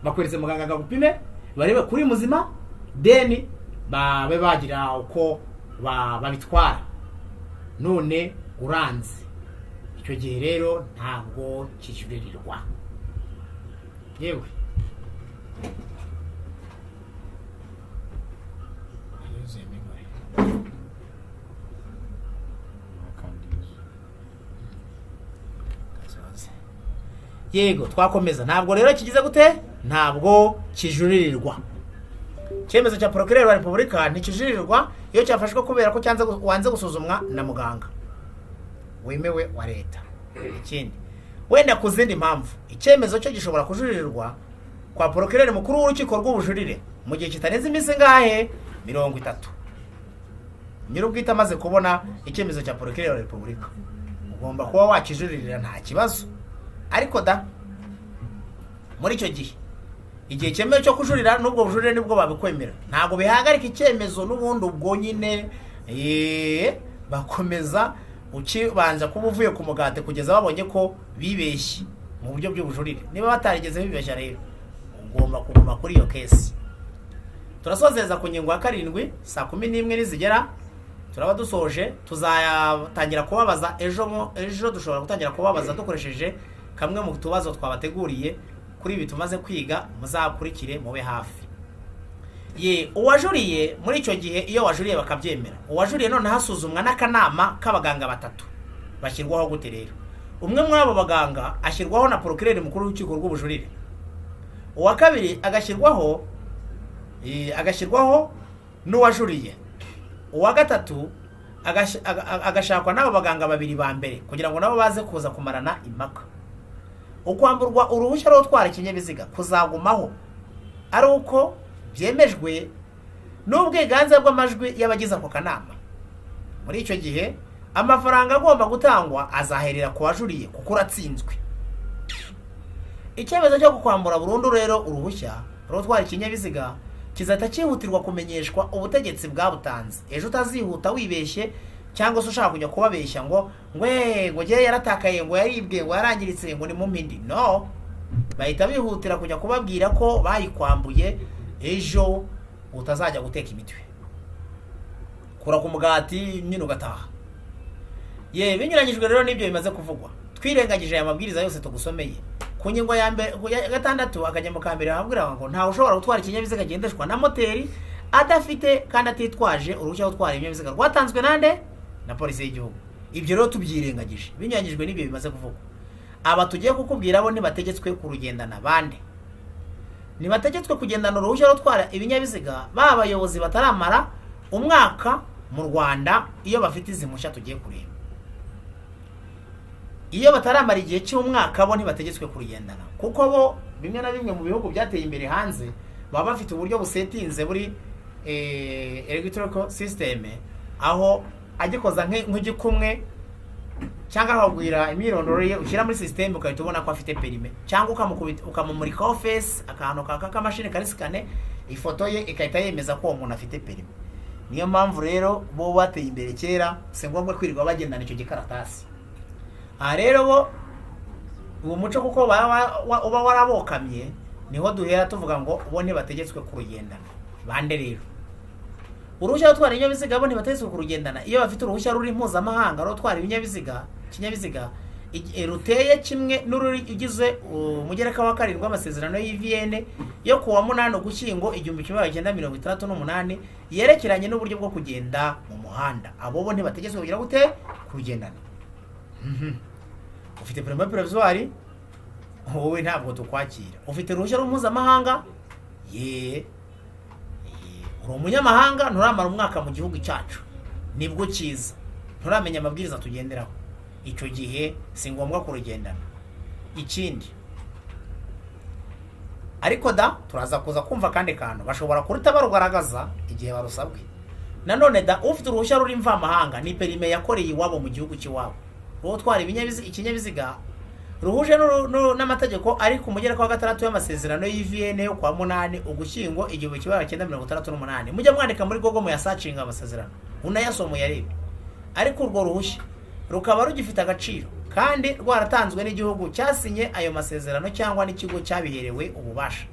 Bakweretse muganga ngo agupime barebe kuri muzima, deni babe bagira uko babitwara, none uranze. Icyo gihe rero ntabwo kijuririrwa. Yewe, yuzuye memory. Kandi yuzuye. Kazoze. Yego, twakomeza. Ntabwo rero kigize gute? Ntabwo kijuririrwa. Icyemezo cya porokireri wa Repubulika ntikijuririrwa iyo cyafashwe kubera ko wanze gusuzumwa na muganga wemewe wa leta. Ikindi, wenda ku zindi mpamvu, icyemezo cyo gishobora kujuririrwa kwa porokireri mukuru w'urukiko rw'ubujurire mu gihe kitarenze iminsi ingahe? 30. Nyir'ubwite amaze kubona icyemezo cya porokireri wa Repubulika, ugomba kuba wakijuririra, nta kibazo. Ariko da muri icyo gihe, igihe cyemewe cyo kujurira n'ubwo bujurire nibwo babikwemera, ntabwo bihagarika icyemezo n'ubundi. Ubwo nyine bakomeza ukibanza kuba uvuye ku mugati kugeza babonye ko bibeshye mu buryo bw'ubujurire. Niba batarigeze bibeshya rero, ugomba kuguma kuri iyo kesi. Turasozeza ku ngingo ya 7. Saa 11 nizigera turaba dusoje. Tuzatangira kubabaza ejo. Ejo dushobora gutangira kubabaza dukoresheje kamwe mu tubazo twabateguriye kuri ibi tumaze kwiga. Muzakurikire, mube hafi. Ye, uwajuriye muri icyo gihe, iyo wajuriye bakabyemera, uwajuriye noneho asuzumwa n'akanama k'abaganga batatu. Bashyirwaho gute rero? Umwe muri abo baganga ashyirwaho na porokireri mukuru w'urukiko rw'ubujurire, uwa kabiri agashyirwaho n'uwajuriye, uwa gatatu agashakwa n'abo baganga babiri ba mbere kugira ngo nabo baze kuza kumarana impaka. Ukwamburwa uruhushya rwo gutwara ikinyabiziga kuzagumaho ari uko byemejwe n'ubwiganze bw'amajwi y'abagize ako kanama. Muri icyo gihe amafaranga agomba gutangwa azaherera ku wajuriye kuko uratsinzwe. Icyemezo cyo kukwambura burundu rero uruhushya rwo gutwara ikinyabiziga Kizahita cyihutirwa kumenyeshwa ubutegetsi bwabutanze. Ejo utazihuta wibeshye cyangwa se ushaka kujya kubabeshya ngo ngewe yaratakaye, ngo yaribwe, ngo yarangiritse, ngo ni mu mpindi. No bahita bihutira kujya kubabwira ko bayikwambuye. Ejo utazajya guteka imitwe, kura ku mugati nyine ugataha. Ye, binyuranyijwe rero n'ibyo bimaze kuvugwa, twirengagije aya mabwiriza yose tugusomeye ku ngingo ya mbere ya gatandatu akajya ka mbere, ahabwira ngo ntawe ushobora gutwara ikinyabiziga kigendeshwa na moteri adafite kandi atitwaje uruhushya rwo gutwara ibinyabiziga rwatanzwe nande? Na polisi y'igihugu. Ibyo rero tubyirengagije, binyuranyijwe n'ibyo bimaze kuvugwa, aba tugiye kukubwira bo ntibategetswe kurugendana. Bande ntibategetswe kugendana uruhushya rwo gutwara ibinyabiziga? Ba bayobozi bataramara umwaka mu Rwanda iyo bafite izi mpushya tugiye kureba. Iyo bataramara igihe cy'umwaka, bo ntibategetswe kurugendana, kuko bo bimwe na bimwe mu bihugu byateye imbere hanze baba bafite uburyo busetinze buri electronic system, aho agikoza nk'igikumwe cyangwa akabwira imyirondoro ye ushyira muri system, ugahita ubona ko afite permis, cyangwa ukamukubita, ukamumurikaho face, akantu k'akamashini kari scanner ifoto ye, igahita yemeza ko uwo muntu afite permis. Niyo mpamvu rero bo bateye imbere kera, si ngombwa kwirirwa bagendana icyo gikaratasi. Aha rero bo uwo muco kuko uba warabokamye, niho duhera tuvuga ngo bo ntibategetswe kurugendana. Bande rero uruhushya rwo gutwara ibinyabiziga bo ntibategetswe kurugendana? Iyo bafite uruhushya ruri mpuzamahanga rwo gutwara ibinyabiziga, ikinyabiziga ruteye kimwe n'urugize umugereka wa karindwi w'amasezerano y'i Vienne yo kuwa 8 Ugushyingo 1968 yerekeranye n'uburyo bwo kugenda mu muhanda, abo bo ntibategetswe kugira gute? Kurugendana. Ufite permis provisoire, wowe ntabwo tukwakira. Ufite uruhushya mpuzamahanga, ye uri umunyamahanga, nturamara umwaka mu gihugu cyacu, nibwo cyiza, nturamenya amabwiriza tugenderaho, icyo gihe si ngombwa kurugendana. Ikindi ariko da, turaza kuza kumva akandi kantu, bashobora kuruta barugaragaza igihe barusabwe. Nanone da, ufite uruhushya ruri mvamahanga, ni permis yakoreye iwabo mu gihugu cy'iwabo rwo gutwara ikinyabiziga ruhuje n'amategeko ari ku mugereka wa gatandatu y'amasezerano y'i Vienne yo kwa 8 Ugushyingo 1968. Mujya mwandika muri Google, muyasearchinga amasezerano, unayasoma, uyarebe. Ariko urwo ruhushya rukaba rugifite agaciro kandi rwaratanzwe n'igihugu cyasinye ayo masezerano cyangwa n'ikigo cyabiherewe ububasha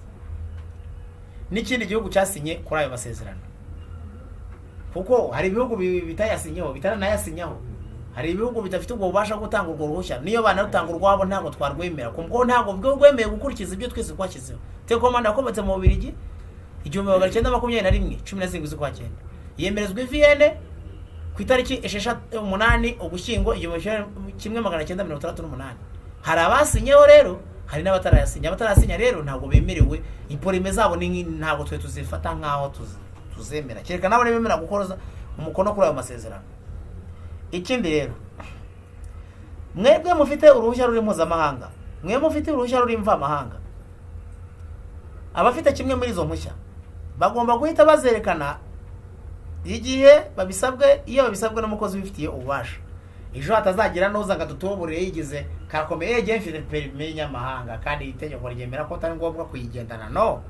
n'ikindi gihugu cyasinye kuri ayo masezerano, kuko hari ibihugu bitayasinyeho, bitaranayasinyaho. Hari ibihugu bidafite ubwo bubasha bwo gutanga urwo ruhushya. Niyo banarutanga urwabo ntabwo twarwemera, kuko ntabwo rwemeye gukurikiza ibyo twese twashyizeho. Tekomanda yakomotse mu Bubiligi 1921, 17 z'ukwa cyenda, yemerezwa i Vienne ku itariki 6, 8 Ugushyingo 1968. Hari abasinyeho rero, hari n'abatarayasinya. Abatarasinya rero ntabwo bemerewe. Ipermis zabo ntabwo twe tuzifata nk'aho tuzemera, kereka nabo ntibemera gukora umukono kuri ayo masezerano. Ikindi rero, mwebwe mufite uruhushya ruri mpuzamahanga, mwe mufite uruhushya ruri mvamahanga, abafite kimwe muri izo mpushya bagomba guhita bazerekana igihe babisabwe, iyo babisabwe n'umukozi ubifitiye ububasha. Ejo hatazagira n'uza ngo atutuburire yigize karakomeye, yegiye mfite permis y'inyamahanga kandi iri tegeko ryemera ko atari ngombwa kuyigendana. No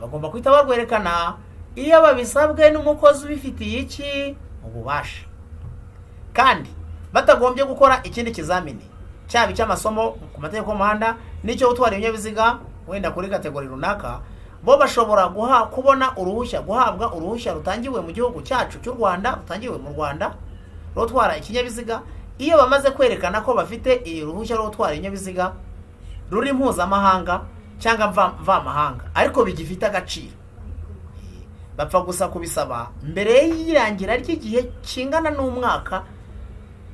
bagomba guhita barwerekana iyo babisabwe n'umukozi ubifitiye iki? Ububasha, kandi batagombye gukora ikindi kizamini, cyaba icy'amasomo ku mategeko y'umuhanda n'icyo gutwara ibinyabiziga wenda kuri catégorie runaka. Bo bashobora guha kubona uruhushya, guhabwa uruhushya rutangiwe mu gihugu cyacu cy'u Rwanda, rutangiwe mu Rwanda rwo gutwara ikinyabiziga, iyo bamaze kwerekana ko bafite iri ruhushya rwo gutwara ibinyabiziga ruri mpuzamahanga cyangwa mvamahanga ariko bigifite agaciro. Bapfa gusa kubisaba mbere y'irangira ry'igihe kingana n'umwaka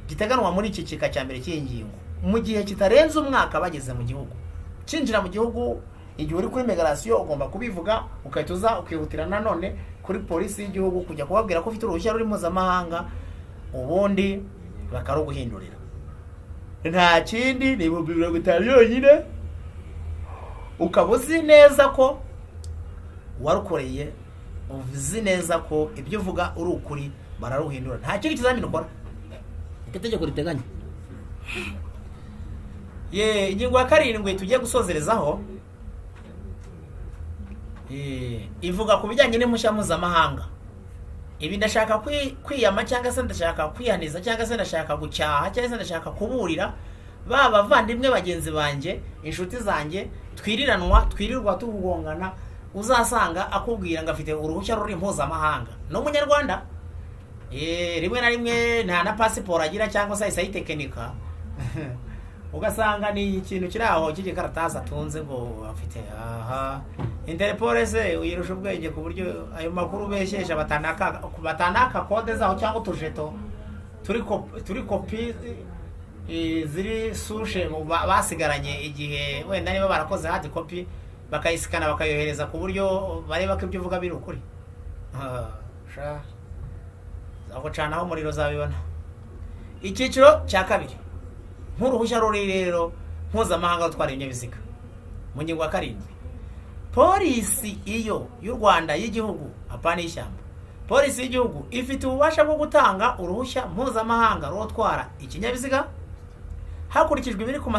giteganwa muri iki gika cya mbere cy'iyi ngingo, mu gihe kitarenze umwaka bageze mu gihugu. Kinjira mu gihugu, igihe uri kuri migration, ugomba kubivuga, ugahita uza ukihutira nanone kuri polisi y'igihugu kujya kubabwira ko ufite uruhushya ruri mpuzamahanga, ubundi bakaruguhindurira. Nta kindi, ni 50,000 yonyine, ukaba uzi neza ko warukoreye, uzi neza ko ibyo uvuga uri ukuri, bararuhindura. Nta kindi kizamini ukora, icyo itegeko riteganya. Ye, ingingo ya karindwi tugiye gusozerezaho. Ivuga ku bijyanye n'impushya mpuzamahanga. Ibi ndashaka kwiyama cyangwa se ndashaka kwihaniza cyangwa se ndashaka gucyaha cyangwa se ndashaka kuburira ba bavandimwe bagenzi banjye, inshuti zanjye twiriranwa, twirirwa tugongana. Uzasanga akubwira ngo afite uruhushya ruri mpuzamahanga, ni umunyarwanda. Rimwe na rimwe nta na pasiporo agira cyangwa se ahise ayitekinika, ugasanga ni ikintu kiri aho cy'igikaratasi atunze ngo afite. Aha Interpol se uyirusha ubwenge ku buryo ayo makuru ubeshyesha batanaka kode zaho cyangwa utujeto turi kopi ziri souche basigaranye igihe wenda niba barakoze hard copy bakayisikana bakayohereza ku buryo bareba ko ibyo uvuga biri ukuri? Ah, sha zagucanaho umuriro uzabibona. Icyiciro cya kabiri nk'uruhushya ruri rero mpuzamahanga rutwara ibinyabiziga, mu ngingo ya 7, polisi iyo y'u Rwanda y'igihugu, apana y'ishyamba, polisi y'igihugu ifite ububasha bwo gutanga uruhushya mpuzamahanga rwo gutwara ikinyabiziga hakurikijwe ibiri ku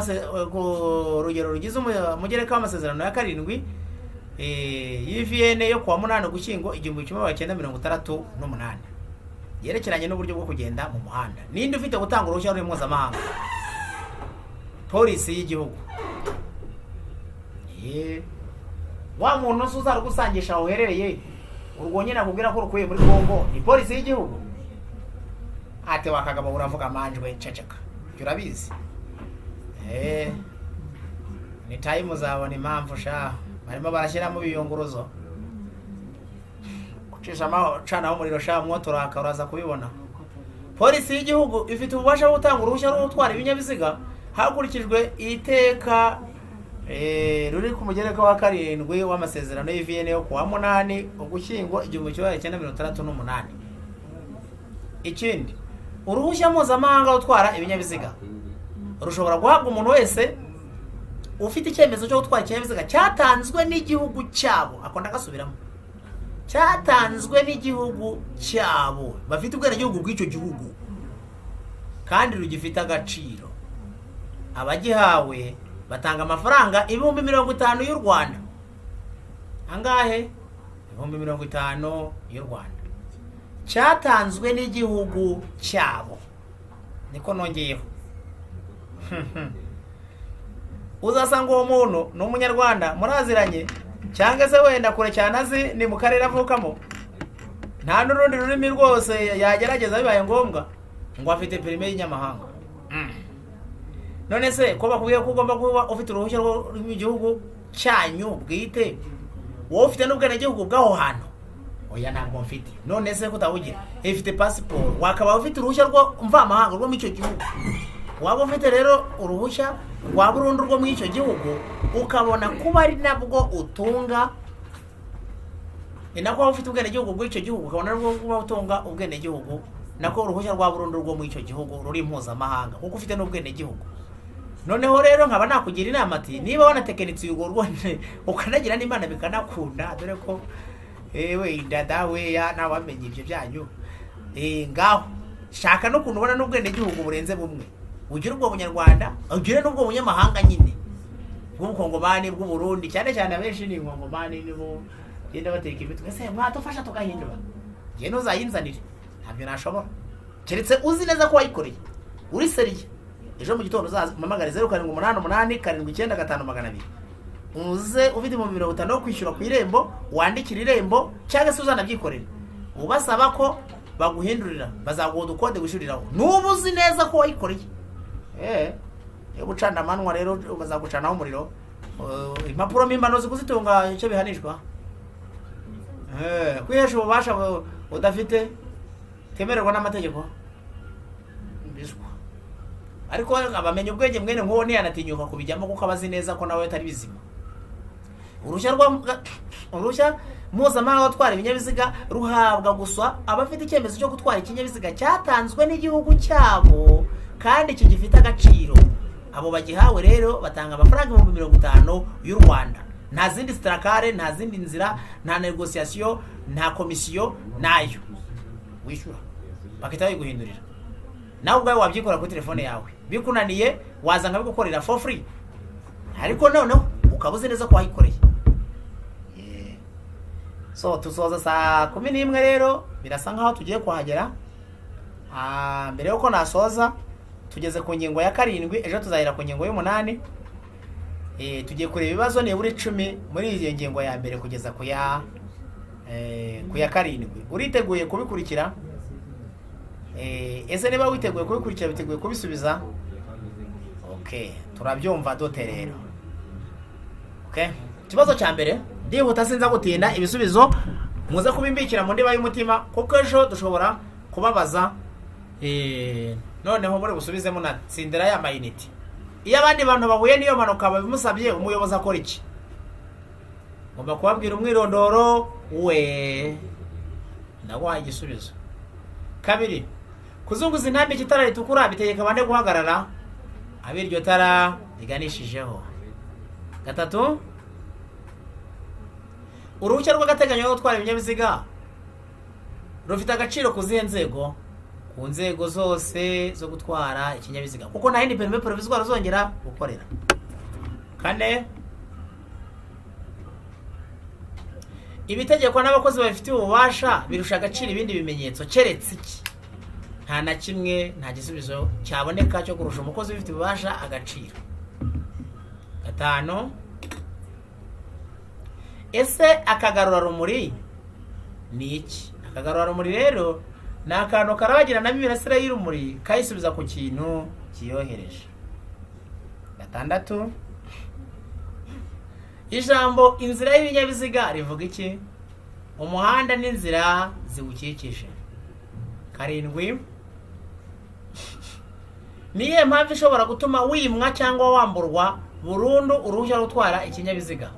rugero rugize umugereka w'amasezerano ya 7 y'i Vienne yo kuwa 8 Ugushyingo 1968 yerekeranye n'uburyo bwo kugenda mu muhanda. Ninde ufite gutanga uruhushya ruri mpuzamahanga? Polisi y'igihugu. Wa muntu se uzarugusangisha aho uherereye, urwo nyine akubwira ko rukuye muri Kongo, ni polisi y'igihugu? Ate wakagabo uravuga amanjwe, ceceka, ibyo urabizi. Ni time uzabona impamvu sha barimo barashyiramo ibiyunguruzo gucishamo canaho umuriro sha mwoto uraka, uraza kubibona. Polisi y'igihugu ifite ububasha bwo gutanga uruhushya rwo gutwara ibinyabiziga hakurikijwe iteka ruri ku mugereka wa 7 w'amasezerano y'i Vienne yo kuwa 8 Ugushyingo 1968. Ikindi, uruhushya mpuzamahanga rwo gutwara ibinyabiziga rushobora guhabwa umuntu wese ufite icyemezo cyo gutwara ikinyabiziga cyatanzwe n'igihugu cyabo. Ako ndagasubiramo: cyatanzwe n'igihugu cyabo, bafite ubwenegihugu bw'icyo gihugu kandi rugifite agaciro. Abagihawe batanga amafaranga 50,000 y'u Rwanda. Angahe? 50,000 y'u Rwanda. Cyatanzwe n'igihugu cyabo, niko nongeyeho. Uzasanga uwo muntu ni umunyarwanda muraziranye, cyangwa se wenda kure cyane azi ni mu karere avukamo, nta n'urundi rurimi rwose yagerageza bibaye ngombwa, ngo afite permis y'inyamahanga. None se ko bakubwiye ko ugomba kuba ufite uruhushya rw'igihugu cyanyu bwite, wowe ufite n'ubwenegihugu bw'aho hantu? Oya, ntabwo mfite. None se kutawugira? Ifite pasiporo. Wakaba ufite uruhushya rwo mvamahanga rwo muri icyo gihugu. Waba ufite rero uruhushya rwa burundu rwo muri icyo gihugu, ukabona kuba ari nabwo utunga, ni nako waba ufite ubwenegihugu bw'icyo gihugu, ukabona nabwo kuba utunga ubwenegihugu, nako uruhushya rwa burundu rwo muri icyo gihugu ruri mpuzamahanga, kuko ufite n'ubwenegihugu. Noneho rero nkaba nakugira inama ati niba wanatekinitse urwo rwone ukanagira n'Imana bikanakunda, dore ko ewe dada we ya ntawamenya ibyo byanyu, ngaho shaka n'ukuntu ubona n'ubwenegihugu burenze bumwe, ugire ubwo bunyarwanda, ugire n'ubwo bunyamahanga nyine bw'ubukongomani, bw'uburundi cyane cyane. Abenshi ni inkongomani, nibo genda bateka imitwe. Ese mwadufasha tugahindura? Njye ntuzayinzanire, ntabyo nashobora, keretse uzi neza ko wayikoreye uri sérieux. Ejo mu gitondo uzampamagare 0788795200, uze ufite 50,000 yo kwishyura ku Irembo, wandikire Irembo cyangwa se uzanabyikorera ubasaba ko baguhindurira, bazaguha udukode wishyuriraho nuba uzi neza ko wayikoreye. Yo gucana amanywa rero bazagucanaho umuriro. Impapuro mpimbano zikuzitunga icyo bihanishwa. Kwihesha ububasha udafite temererwa n'amategeko biswa. Ariko abamenya ubwenge mwene nk'uwo ntiyanatinyuka kubijyamo, kuko aba azi neza ko nawe atari bizima. Uruhushya mpuzamahanga rwo gutwara ibinyabiziga ruhabwa gusa abafite icyemezo cyo gutwara ikinyabiziga cyatanzwe n'igihugu cyabo kandi kigifite agaciro. Abo bagihawe rero batanga amafaranga 50,000 y'u Rwanda. Nta zindi sitarakare, nta zindi nzira, nta négociation, nta komisiyo, nayo wishyura bagahita babiguhindurira. Nawe ubwawe wabyikora kuri telefone yawe, bikunaniye waza nkabigukorera for free, ariko noneho ukaba uzi neza ko wayikoreye. Yeah. So tusoza saa 11 rero, birasa nkaho tugiye kuhagera. Mbere yuko nasoza, tugeze ku ngingo ya 7, ejo tuzahera ku ngingo y'umunani. Tugiye kureba ibibazo nibura 10 muri iyi ngingo ya mbere kugeza ku ya 7. Uriteguye kubikurikira? Ese niba witeguye kubikurikira, witeguye kubisubiza? Okay, turabyumva dute rero? Okay, ikibazo cya mbere, ndihuta sinza gutinda. Ibisubizo muze kubimbikira mu ndiba y'umutima, kuko ejo dushobora kubabaza. Noneho muri busubize munatsindira ya mayiniti. Iyo abandi bantu bahuye n'iyo mpanuka babimusabye, umuyobozi akora iki? Ngomba kubabwira umwirondoro we. Naguhaye igisubizo. 2, kuzunguza intambike itara ritukura bitegeka bande guhagarara? Ab'iryo tara riganishijeho. 3, uruhushya rw'agateganyo rwo gutwara ibinyabiziga rufite agaciro ku zihe nzego? Ku nzego zose zo gutwara ikinyabiziga, kuko nta yindi permis provisoire ruzongera gukorera. 4, ibitegekwa n'abakozi babifitiye ububasha birusha agaciro ibindi bimenyetso keretse iki? Nta na kimwe, nta gisubizo cyaboneka cyo kurusha umukozi ubifitiye ububasha agaciro. 5, ese akagarurarumuri ni iki? Akagarurarumuri rero ni akantu karabagiranamo imirasire y'urumuri kayisubiza ku kintu kiyohereje. 6, ijambo inzira y'ibinyabiziga rivuga iki? Umuhanda n'inzira ziwukikije. 7, ni iyihe mpamvu ishobora gutuma wimwa cyangwa wamburwa burundu uruhushya rwo gutwara ikinyabiziga?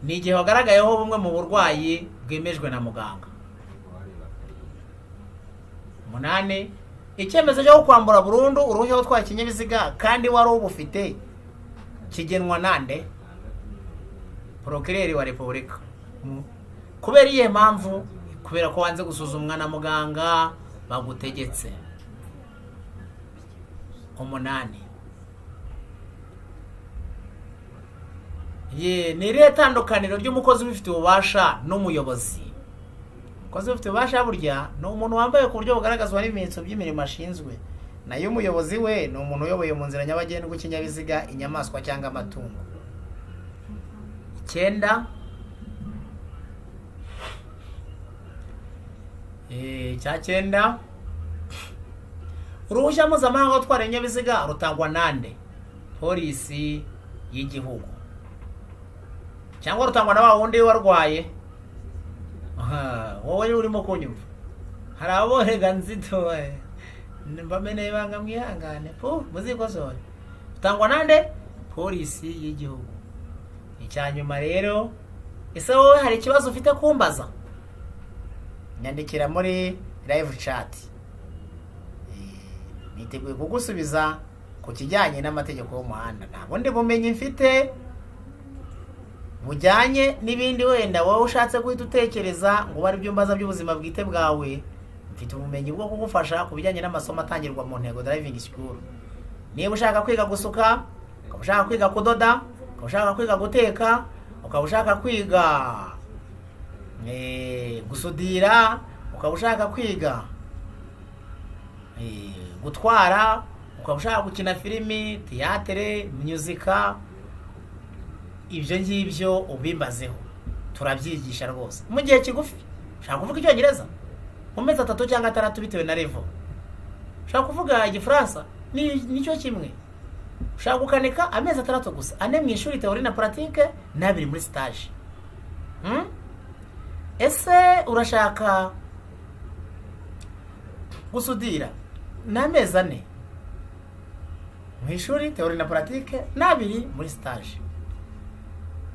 Ni igihe wagaragayeho bumwe mu burwayi bwemejwe na muganga. 8, icyemezo cyo kwambura burundu uruhushya rwo gutwara ikinyabiziga kandi wari ubufite kigenwa nande? Porokireri wa Repubulika. Kubera iyihe mpamvu? Kubera ko wanze gusuzumwa na muganga bagutegetse. 8, ye, ni irihe tandukaniro ry'umukozi ubifitiye ububasha n'umuyobozi? Umukozi ubifitiye ububasha burya ni umuntu wambaye ku buryo bugaragazwa n'ibimenyetso by'imirimo ashinzwe, nayo umuyobozi we ni umuntu uyoboye mu nzira nyabagendwa ikinyabiziga, inyamaswa cyangwa amatungo. 9, icya 9, uruhushya mpuzamahanga rwo gutwara ibinyabiziga rutangwa nande? Polisi y'igihugu, cyangwa rutangwa na wa wundi warwaye? Wowe urimo kunyumva, hari aborega nzito mbameneye ibanga, mwihangane pu muzikosore. Rutangwa nande? Polisi y'igihugu. Icya nyuma rero, ese wowe hari ikibazo ufite kumbaza? Nyandikira muri live chat, niteguye kugusubiza ku kijyanye n'amategeko y'umuhanda. Nta bundi bumenyi mfite bujyanye n'ibindi wenda wowe ushatse guhita utekereza ngo ube aribyo mbaza by'ubuzima bwite bwawe. Mfite ubumenyi bwo kugufasha ku bijyanye n'amasomo atangirwa mu Ntego Driving School. Niba ushaka kwiga gusuka, ukaba ushaka kwiga kudoda, ukaba ushaka kwiga guteka, ukaba ushaka kwiga gusudira, ukaba ushaka kwiga gutwara, ukaba ushaka gukina filimi, tiyatere, muzika, ibyo ngibyo ubimbazeho, turabyigisha rwose mu gihe kigufi. Ushaka kuvuga icyongereza mu mezi 3 cyangwa 6 bitewe na level. Ushaka kuvuga igifaransa nicyo kimwe. Ushaka gukanika, amezi 6 gusa, 4 mu ishuri théorie na pratique, n'2 muri stage. Ese urashaka gusudira? Ni amezi 4 mu ishuri théorie na pratique, n'2 muri stage.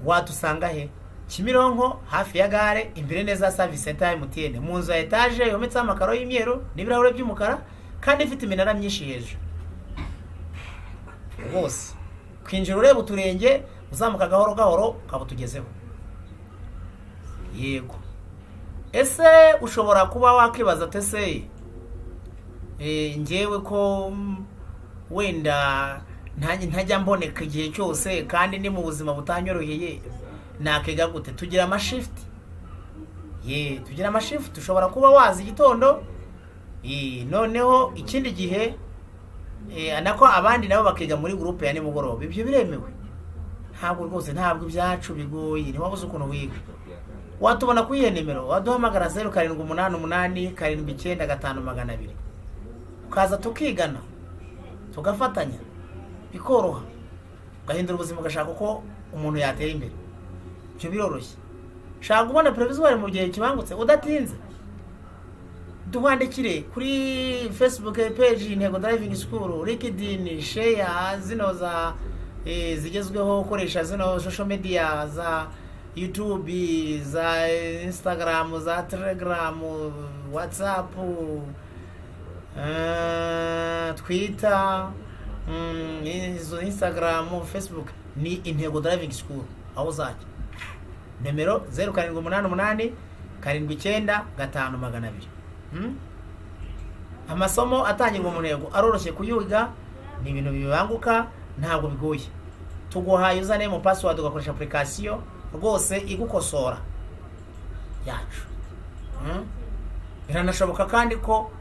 Wadusanga he? Kimironko, hafi ya gare, imbere neza ya service center ya MTN, mu nzu ya etaje yometseho amakaro y'imyeru n'ibirahure by'umukara kandi ifite iminara myinshi hejuru rwose. Kwinjira ureba uturenge, uzamuka gahoro gahoro ukaba utugezeho. Yego, ese ushobora kuba wakibaza ati: ese njyewe ko wenda ntajya mboneka igihe cyose kandi ni mu buzima butanyoroheye? Nakiga gute? Tugira amashift. Ye, tugira amashift. Ushobora kuba waza igitondo, noneho ikindi gihe nako abandi nabo bakiga muri groupe ya nimugoroba. Ibyo biremewe. Ntabwo rwose, ntabwo ibyacu bigoye. Ntiwabuze ukuntu wiga. Watubona kuri iyo nimero, waduhamagara 0788795200, ukaza tukigana, tugafatanya, bikoroha, ugahindura ubuzima, ugashaka uko umuntu yatera imbere. Ibyo biroroshye. Shaka kubona provisoire mu gihe kibangutse udatinze, duhandikire kuri Facebook page Intego Driving School, LinkedIn, share zino za zigezweho. Ukoresha zino social media za YouTube, za Instagram, za Telegram, WhatsApp, Twitter, izo Instagram, Facebook ni Intego Driving School. Aho uzajya, nimero 0788795200. Amasomo atangirwa mu Ntego aroroshye kuyiga, ni ibintu bibanguka, ntabwo bigoye. Tuguhaye username, password, ugakoresha application rwose igukosora yacu. Biranashoboka kandi ko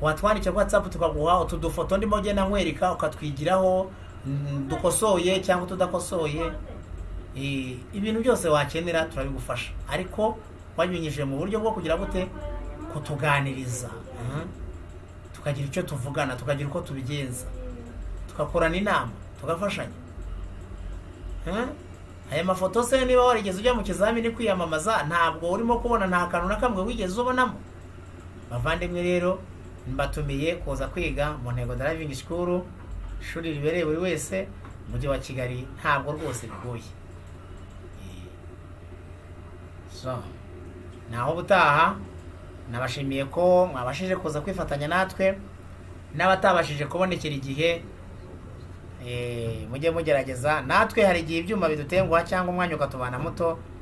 watwandikira kuri WhatsApp, tukaguha utu dufoto ndimo genda nkwereka, ukatwigiraho, dukosoye cyangwa tudakosoye. Ibintu byose wakenera turabigufasha, ariko wabinyujije mu buryo bwo kugira gute? Kutuganiriza. Tukagira icyo tuvugana, tukagira uko tubigenza, tugakorana inama, tugafashanya. Aya mafoto se, niba warigeze ujya mu kizamini kwiyamamaza, ntabwo urimo kubona nta kantu na kamwe wigeze ubonamo? Bavandimwe rero, mbatumiye kuza kwiga mu Ntego Driving School, ishuri ribereye buri wese, Umujyi wa Kigali. Ntabwo rwose bigoye. So naho ubutaha. Nabashimiye ko mwabashije kuza kwifatanya natwe. N'abatabashije kubonekera igihe, mujye mugerageza. Natwe hari igihe ibyuma bidutenguha cyangwa umwanya ukatubana muto.